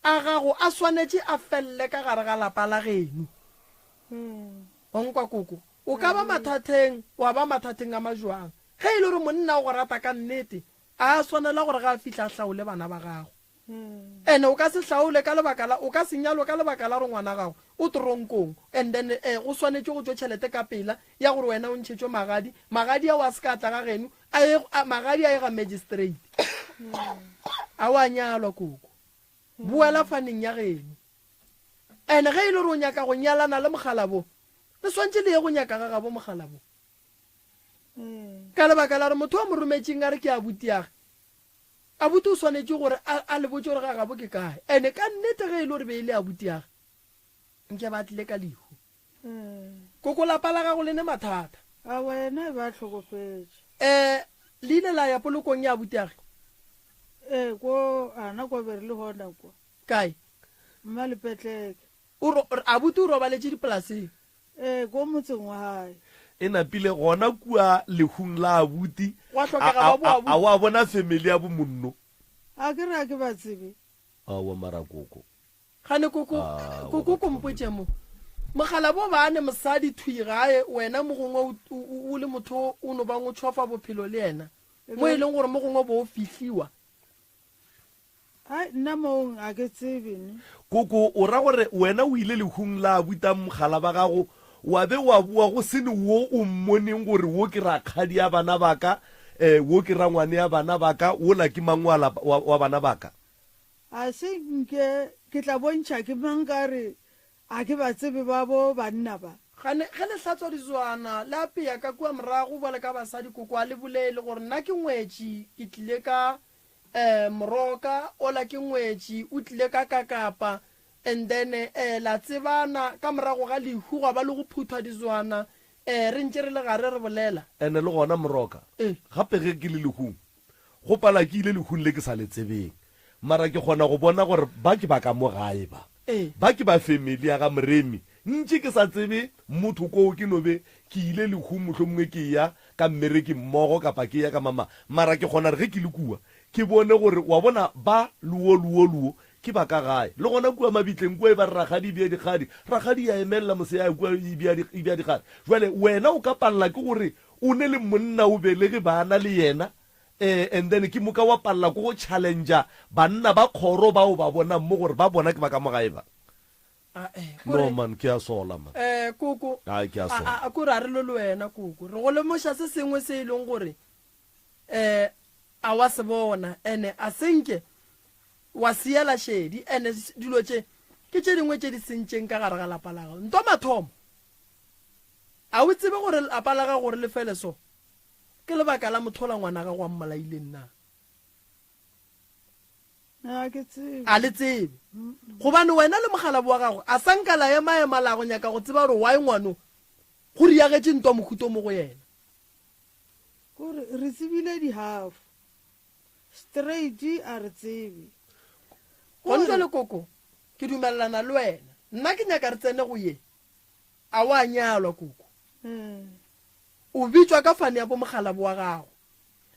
a gago a swanetše a felle ka gare ga lapa la geno. Wa nkwa koko? O ka ba mathatheng, wa ba mathatheng a majwang. Ge e le gore monna o go rata ka nnete, a a swanela gore ge a fihla a hlaole bana ba gago. Ene o ka se hlaole ka lebaka la, o ka se nyalwe ka lebaka la gore ngwana gago o toronkong and then eh, go swanetše go tšwe tšhelete ka pela ya gore wena o ntšhetšwe magadi, magadi ao a se ka tla ga geno, a ye, a, magadi a ye ga magistrate. A wa nyalwa koko. Boela faneng ya geno. Ene ge e le gore o nyaka go nyalana le mokgalabo, le swantše le ye go nyaka ga gabo mokgalabo. Ka lebaka la gore motho a mo rometšeng a re ke abutiage, Abuti o swanetše gore a, a le botše gore ga gabo ke kae. Ene ka nnete ge e le gore be e le abutiage, nke ba tlile ka lehu. Koko lapa la gago le ne mathata. A wena e ba hlokofetše. Eh, Le ile la ya polokong ya abutiage? Ee, ko ana kwa be re le gona kwa. Kae? Mmalepetleke. O ro, abuti o robaletše dipolaseng? Ee, ko motseng wa gae. E napile gona kua lehung la abuti. Gwa hlokega ba bo abuti. A wa bona family ya bo monno? A ke re a ke ba tsebe. Aowa mara koko. Gane koko, koko ko mpotše mo. Mogala bo ba ne mosadi thwi gae, wena mo gongwe o, o, o le motho o no bang o tšhofa bophelo le yena. Mo e leng gore mo gongwe bo o fihliwa. Ai, nna mong a ke tsebe ne. Koko, o ra gore wena o ile lehung la abuta mogala ba gago, wa be wa boa go se ne wo o mmoneng gore wo ke rakgadi ya bana ba ka, eh, wo ke rangwane ya bana ba ka, wola ke mang wa lapa, wa, wa bana ba ka? A se nke ke tla bontšha ke mang ka re a ke ba tsebe ba bo banna ba. Gane ge le hlatswa dizwana le apea ka kua morago bjale ka basadi koko a le bolele gore nna ke ngwetši ke tlile ka eh moroka ola ke ngwetši o tlile ka kakapa and then eh la tsebana ka morago ga lehu gwa ba le go phuthwa dizwana eh re ntše re le gare re bolela. Ene le gona moroka gape ge ke le lehung Go pala ke ile lehung le ke sa le tsebeng, mara ke kgona go bona gore ba ke ba ka mo gae ba. Ba ke ba family ya ga Moremi. Ntše ke sa tsebe motho koo ke no be ke ile lehung mohlomongwe ke eya ka mmereki mmogo kapa ke eya ka mama, mara ke kgona gore ge ke le kua ke bone gore wa bona ba le wo le wo le wo ke ba ka gae. Le gona kua mabitleng kua e ba re rakgadi e bea dikgadi, rakgadi ya emelela mose ya ya kua e bea e bea dikgadi. Jwale wena o ka palela ke gore O ne le monna o belege bana le yena eh and then ke moka wa palela ko go challenger banna ba kgoro ba o ba bonang mo gore ba bona ke ba ka mo gae ba. Ae, No kore man ke a sola man. eh koko Ai ke a a sola. a kore a re lo le wena koko re go lemoša se sengwe se e leng gore eh a wa se bona ene a senke wa siela šedi ene dilo tše ke tše dingwe tše di sentšeng ka gare ga lapa la gago nto mathomo A o tsebe gore lapa la gago gore le fele so ke lebaka la mothola ngwana gago a mmolaileng na? A ke tsebe. A le tsebe. Gobane wena le mogalabo wa gago a sa nka la ema-ema la go nyaka go tseba gore why ngwano go riagetše ntwa mohuto mo go yena. Kore re tsebile di-half. Straight a re tsebe. Gone jwale koko ke dumelelana le wena. Nna ke nyaka re tsene go ye. A wa nyalwa, koko? O bitšwa ka fane ya bomokgalabo wa gago.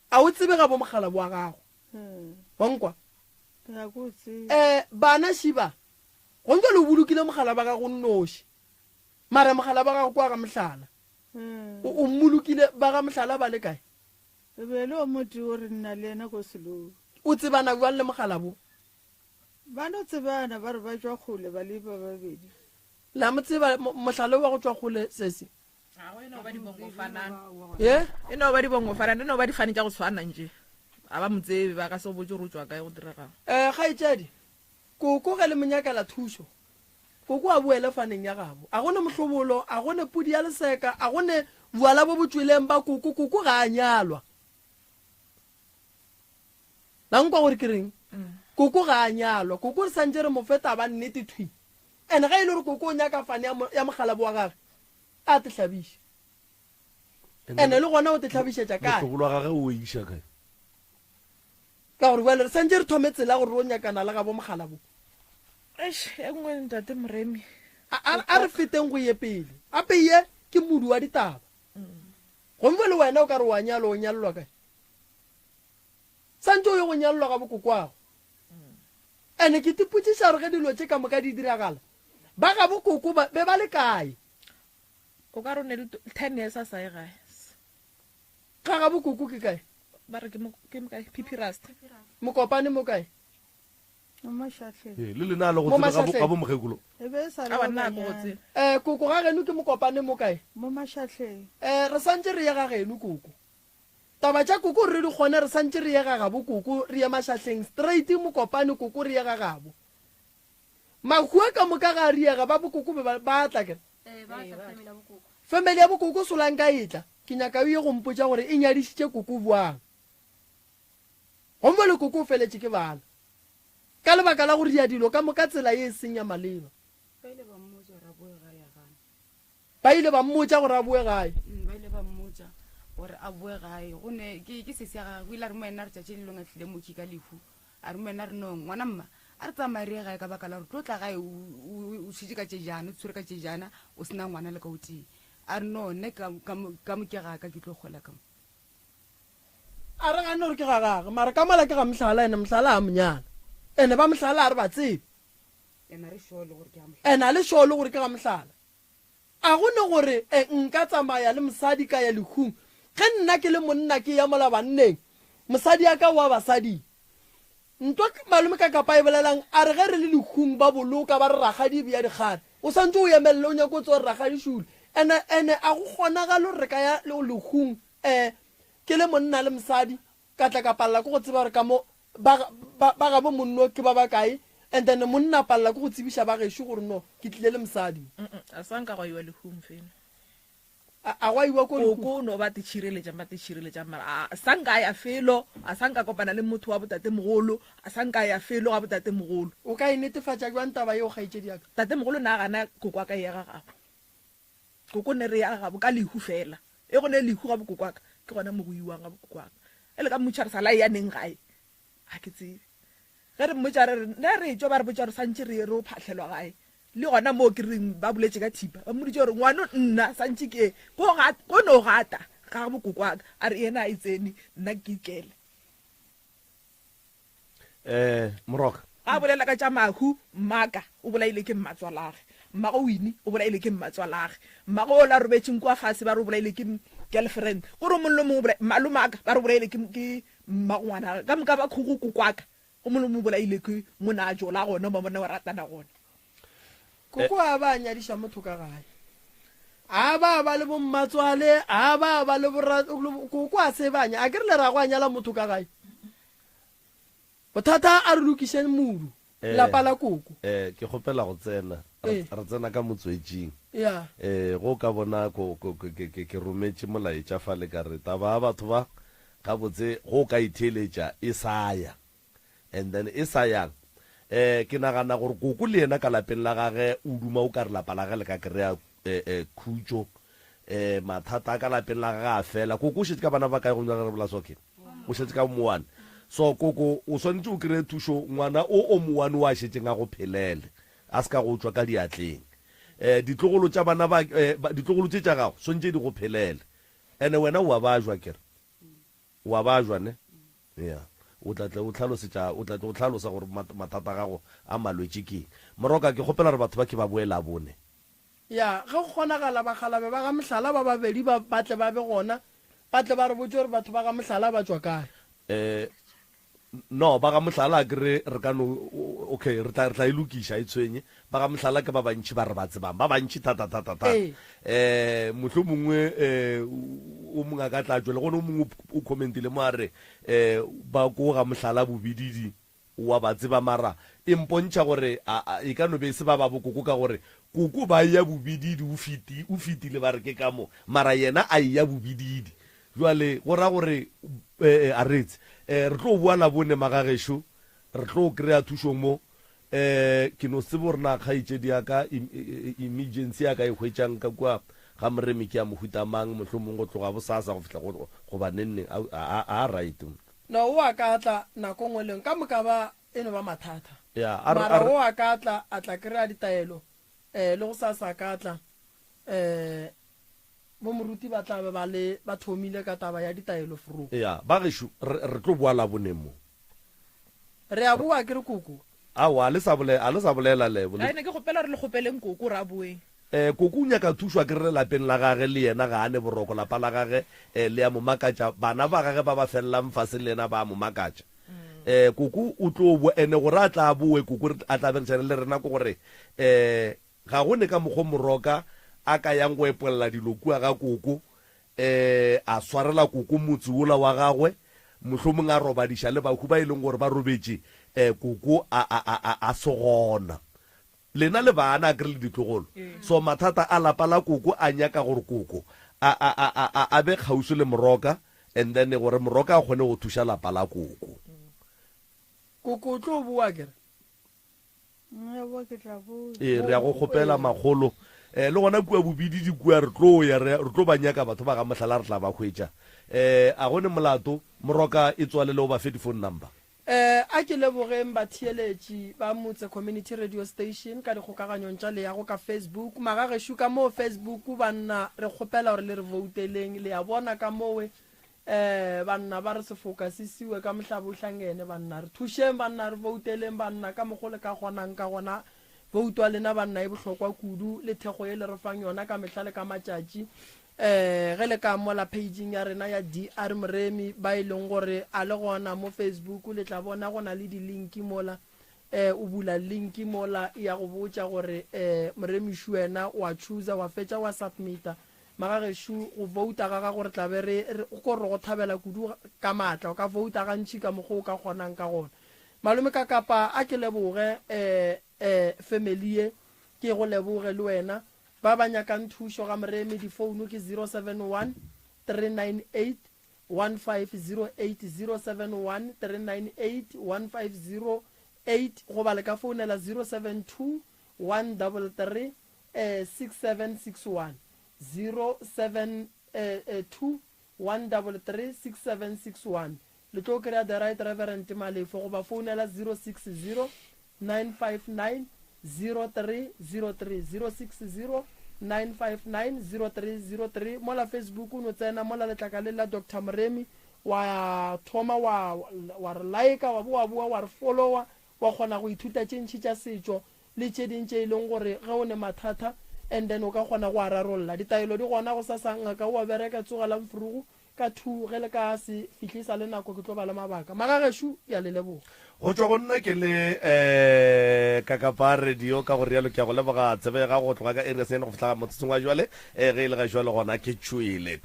A o tsebe ga bomokgalabo wa gago? Wa nkwa? Eh, bana šiba, gong jwale o bolokile mogala ba gago o nnoši. Mara mogala ba gago kwa ga Mohlala. O, o mmolokile ba ga Mohlala ba le kae? E be e le o motee o re nna le yena ko Selou. O tsebana bjang le mogala bo? Ba no tsebana, ba re ba tšwa kgole ba le ba babedi. La mo tseba mohlala wa go tšwa kgole sesi? Ago e no ba dibongo fanana. Ye? E no ba dibongo fanana, e no ba difane tša go tshwana nje. A ba mo tsebe, ba ka se go botše gore o tšwa kae go diregang. Eh, kgaetšedi, koko ge le mo nyakela thušo, koko a boele faneng ya gabo. A go ne mohlobolo, a go ne pudi ya leseka, a go ne bjala bo bo tšweleng ba koko, koko ga a nyalwa. La nkwa gore ke reng? Koko ga a nyalwa. Koko re santše re mo fe taba nnete thwi. And ge e le gore koko o nyaka fane ya, ya mokgalabo wa gage, a te hlabiše. And le gona o te hlabišetša kae? Mohlobolo wa gage o e iša kae? Ka gore bjale re santše re thome tsela gore re o nyakana le gabo mokgalabo. Eish, e nngwe ntate Moremi. A, a, a re feteng go ye pele. Ape ye ke modu wa ditaba. Gomme le wena o ka re wa nyalwa, o nyalelwa kae? Santše o ye go nyalelwa ga bokokwago. Ene ke tipotšiša gore ge dilo tše ka moka di diragala, ba ga bokoko ba be ba le kae? O ka re o ne le 10 years a sa ye gae. Ga ga bokoko ke kae? Ba re ke mo ke mo kae? PP Rust. Mokopane mo kae? Mo Mašahleng. Ee, le lena a le go Mo tsebe ga bo- Mašahleng. ga bo mokgekolo. E be e sa le Aowa, ba nna ga ke go banyane. tsebe. Eh, koko ga geno ke Mokopane mo kae? Mo Mašahleng. Eh, re santše re ye ga geno koko. Taba tša koko re di kgone re santše re ye ga gabo koko re ye Mašahleng straight Mokopane koko re ye ga gabo. Mahu a ka moka ga a riega ba bokoko be ba ba tla kere. Ee, ba tla family ya bokoko. Family ya bokoko solanka e tla, ke nyaka o ye go mpotša gore e nyadišitše koko bjang. Gomme le koko o feletše ke bana ka lebaka la go ria dilo ka moka tsela ye e seng ya maleba. Ba ile ba mmotša gore a boe gae a gana. Ba ile ba mmotša gore a boe gae. Mm, ba ile ba mmotša. Gore a boe gae go ne ke ke sesi ya gagwe o ile a re mo ena re tšatši le lengwe a tlile moki ka lehu a re mo ena re no ngwana mma a re tsamaye re ye gae ka baka la gore tlo tla gae o šetše ka tšejana o tshwere ka tšejana o sena ngwana le ka o tee a re no nne ka ka mo ke ga ka ke tlo gola ka mo. A re gane gore ke ga gage mara ka mola ke ga Mohlala ene Mohlala a monyana ene ba Mohlala a re ba tsebe Ene a re sure le gore ke ga Mohlala. Ene a le sure le gore ke ga Mohlala. A go ne gore e nka tsamaya le mosadi ka ya lehung ge nna ke le monna ke ya mola banneng mosadi ya ka wa basading. Ntwa malome ka kapa e bolelang a re ge re le lehung ba boloka ba re rakgadi e bea dikgare o santse o emelele o nyaka o tseba gore rakgadi šule ene ene a go kgonagale gore re ka ya lehung um ke le monna le mosadi Ka tla ka palela ke go tseba gore ka mo ba, ba, ba gabo monno ke ba bakae, and then monna a palela ke go tsebiša ba gešo gore no, ke tlile le mosadi. Mm-mm, a sa nka gwa iwa lehung feno. A, a gwa iwa ko lehung? Koko no ba titšhireletša, ba titšhireletša, mara a, a sa nka a ya felo, a sa nka kopana le motho wa botatemogolo, a sa nka a ya felo ga botatemogolo. O ka e netefatša bjang taba yeo, kgaetšedi ya ka? Tatemogolo na gana koko wa ka e ya ga gabo. Koko ne re ya gabo ka lehu fela. E go ne lehu ga bokoko waka, ke gona mo go iwang ga bokoko waka. E le ka mmotša re sa la eya neng gae, ga ke tsebe. Ge re mmotša re re ne re etšwa ba re botša gore santše re ye re o phahlelwa gae. Le gona moo ke reng ba boletše ka thipa, ba mmoditše gore ngwano nna santše ke ye ko ko no gata ga bokoko waka, a re yena a e tsene nna ke ikele. Eh, Moroka. Ga a bolela ka tša mahu, mmaka o bolaile ke mmatswalage. Mmago Winnie o bolaile ke mmatswalage. Mmago ola a robetšeng kua fase ba re o bolaile ke girlfriend. Ko re o mongwe le mongwe o bolaile, malomaka ba re o bolaile ke, ke mmago ngwanage. Ka moka ba khugo kokwaka, o mongwe le mongwe o bolaile ke mo na a jola gona, mo na o ratana gona. Koko a ba a nyadiša motho ka gae. A ba ba le bommatswale, a ba ba le borra, koko a se ba nya. A ke re le ra go a nyala motho ka gae. Bothata a re lokišeng modu, Eh, lapa la koko. Eh, ke kgopela go tsena. Re, Eh. re tsena ka motswetšing. Ya. Eh, go ka bona ko, ko, ke, ke, ke, ke rometše molaetša fale ka re taba ya batho ba, gabotse go ka itheeletša e sa ya. And then e sa yang, eh, ke nagana gore koko le yena ka lapeng la gage o duma o ka re lapa la gage le ka kry-a eh, eh, khutšo. Eh, mathata a ka lapeng la gage a fela. Koko o šetše ka bana ba kae gomme ge re bola so? Okay. O šetše ka mowane. So koko o swanetše o kry-e thušo ngwana o o mowane o a šetšeng a go phelele, a se ka go tšwa ka diatleng. Eh, ditlogolo tša bana ba, eh, ditlogolo tše tša gago swantše di go phelele. Ene wena o a bajwa akere? O a bajwa ne? Ya. O tla tle o hlalosetša, o tla tle o hlalosa gore mathata a gago a malwetši ke eng. Moroka, ke kgopela gore batho ba ke ba boe Labone. Ya, ge go kgonagala bakgalabe ba ga Mohlala ba babedi ba ba tle ba be gona, ba tle ba re botše gore batho ba ga Mohlala ba tšwa kae. Eh, no, ba ga Mohlala a ke re re ka no, okay, re tla, re tla e lokiša, e tshwenye. Ba ga Mohlala ke ba bantši ba re ba tsebang, ba bantši thata, thata, thata. Ee. Eh, mohlomongwe, eh, o mongwe a ka tla tšwa, le gona o mongwe o commentile mo a re, eh, ba ko ga Mohlala bobididi, O a ba tseba mara e mpontšha gore a, a, e ka no be e se ba babo koko ka gore koko ba eya bobididi o feti, o fetile ba re ke ka mo mara yena a eya bobididi. Jwale go ra gore eh, a retse. Eh, re tlo boa Labone magagešo, re tlo kry-a thušo mo. Eh, ke no se tsebe gore na kgaetšedi ya ka e, e, e, emergency ya ka e hwetšang ka kua ga Moremi ke ya mohuta mang, mohlomong go tloga bosasa go fihla go, goba neng neng. A, a, a, a right. No, o a ka tla nako nngwe le nngwe. Ka moka ba e no ba mathata. Ya, a re, Mara a re. o a ka tla, a tla kry-a ditaelo, eh, le gosasa a ka tla, eh, bo moruti ba tla be ba le, ba thomile ka taba ya ditaelo fro. Ya, ba gešo, re, re tlo boa Laboneng mo. Re a boa akere koko? Aowa, a le sa bole, a le sa bolela Lebo. Ai, ne ke kgopela gore le kgopeleng koko gore a boeng. Eh, koko o nyaka thušo akere le lapeng la gage le yena ga a ne boroko, lapa la gage eh, le a mo makatša, bana ba gage ba ba fellang fase le yena ba a mo makatša. Eh, koko o tlo boa, ene gore a tla boe koko a tla berekisane le rena ke gore eh, ga go ne ka mokgo Moroka a ka yang go epolla dilo kua ga koko, eh, a swarela koko motse wola wa gagwe, mohlomong a robadiša le bahu ba e leng gore ba robetše eh, koko a, a, a, a, a se gona. Lena le bana akere le ditlogolo. So mathata a lapa la koko a nyaka gore koko a, a, a, a, a, a be kgauswi le Moroka and then gore Moroka a kgone go thuša lapa la koko. Koko o tlo boa akere? Nna ke tla boa. Ee, re ya go kgopela makgolo. Eh, le gona kua Bobididi kua re tlo ya, re, re tlo ba nyaka batho ba ga Mohlala re tla ba hwetša. Um a go ne molato, Moroka e tswalele o ba fe di-phone number. Eh, a ke lebogeng batheeletši ba Motse Community Radio Station ka dikgokaganyong tša leago ka Facebook. Magagešo ka moo Facebook banna re kgopela gore le re vouteleng. Le a bona ka mowe eh banna ba re sefoka se siwe ka mohlabo o hlangene banna. Re thušeng banna re vouteleng banna ka mokgo le ka kgonang ka gona. Vouto ya lena banna e bohlokwa kudu le thekgo ye le re fang yona ka mehla le ka matšatši. Eh, ge le ka mola paging ya rena ya DR Moremi ba e leng gore a le gona mo Facebook le tla bona go na le di-link mola. Eh, o bula link mola ya go botša gore eh Moremi šu wena wa chooser wa fetša wa submita. Magagešo go vouta ga gago re tla be re re ko re go thabela kudu ka maatla o ka vouta gantši ka mokgwa o ka kgonang ka gona. Malome ka kapa a ke leboge eh eh family ye ke go leboge le wena. Ba ba nyakang thušo ga Moremi difouno ke 071 398 1508, 071 398 1508 goba le ka founela 072 133 6761, 072 133 6761. Le tlo kry-a The Right Reverend Malefo goba founela 060 959 0303, 060 959 0303. Mola Facebook o no tsena mola letlakaleng la Doctor Moremi wa thoma wa wa re like-a wa bo wa boa wa re follower wa kgona go ithuta tše ntši tša setšo le tše ding tše e leng gore ge o ne mathata and then o ka kgona go a rarolla. Ditaelo di gona gosasa ngaka o a bereka tsogelang frugu Ka thu ge le ka se fihle sa le nako ke tlo ba le mabaka. Magagešo ke a le leboga. Go tšwa go nna ke le um Kakapa Radio ka go realo ke a go leboga tsebe ya gago go tloga ka iri ya senyane go fihla motsotsong wa jwale. Ge e le ga jwale gona ke tšwele.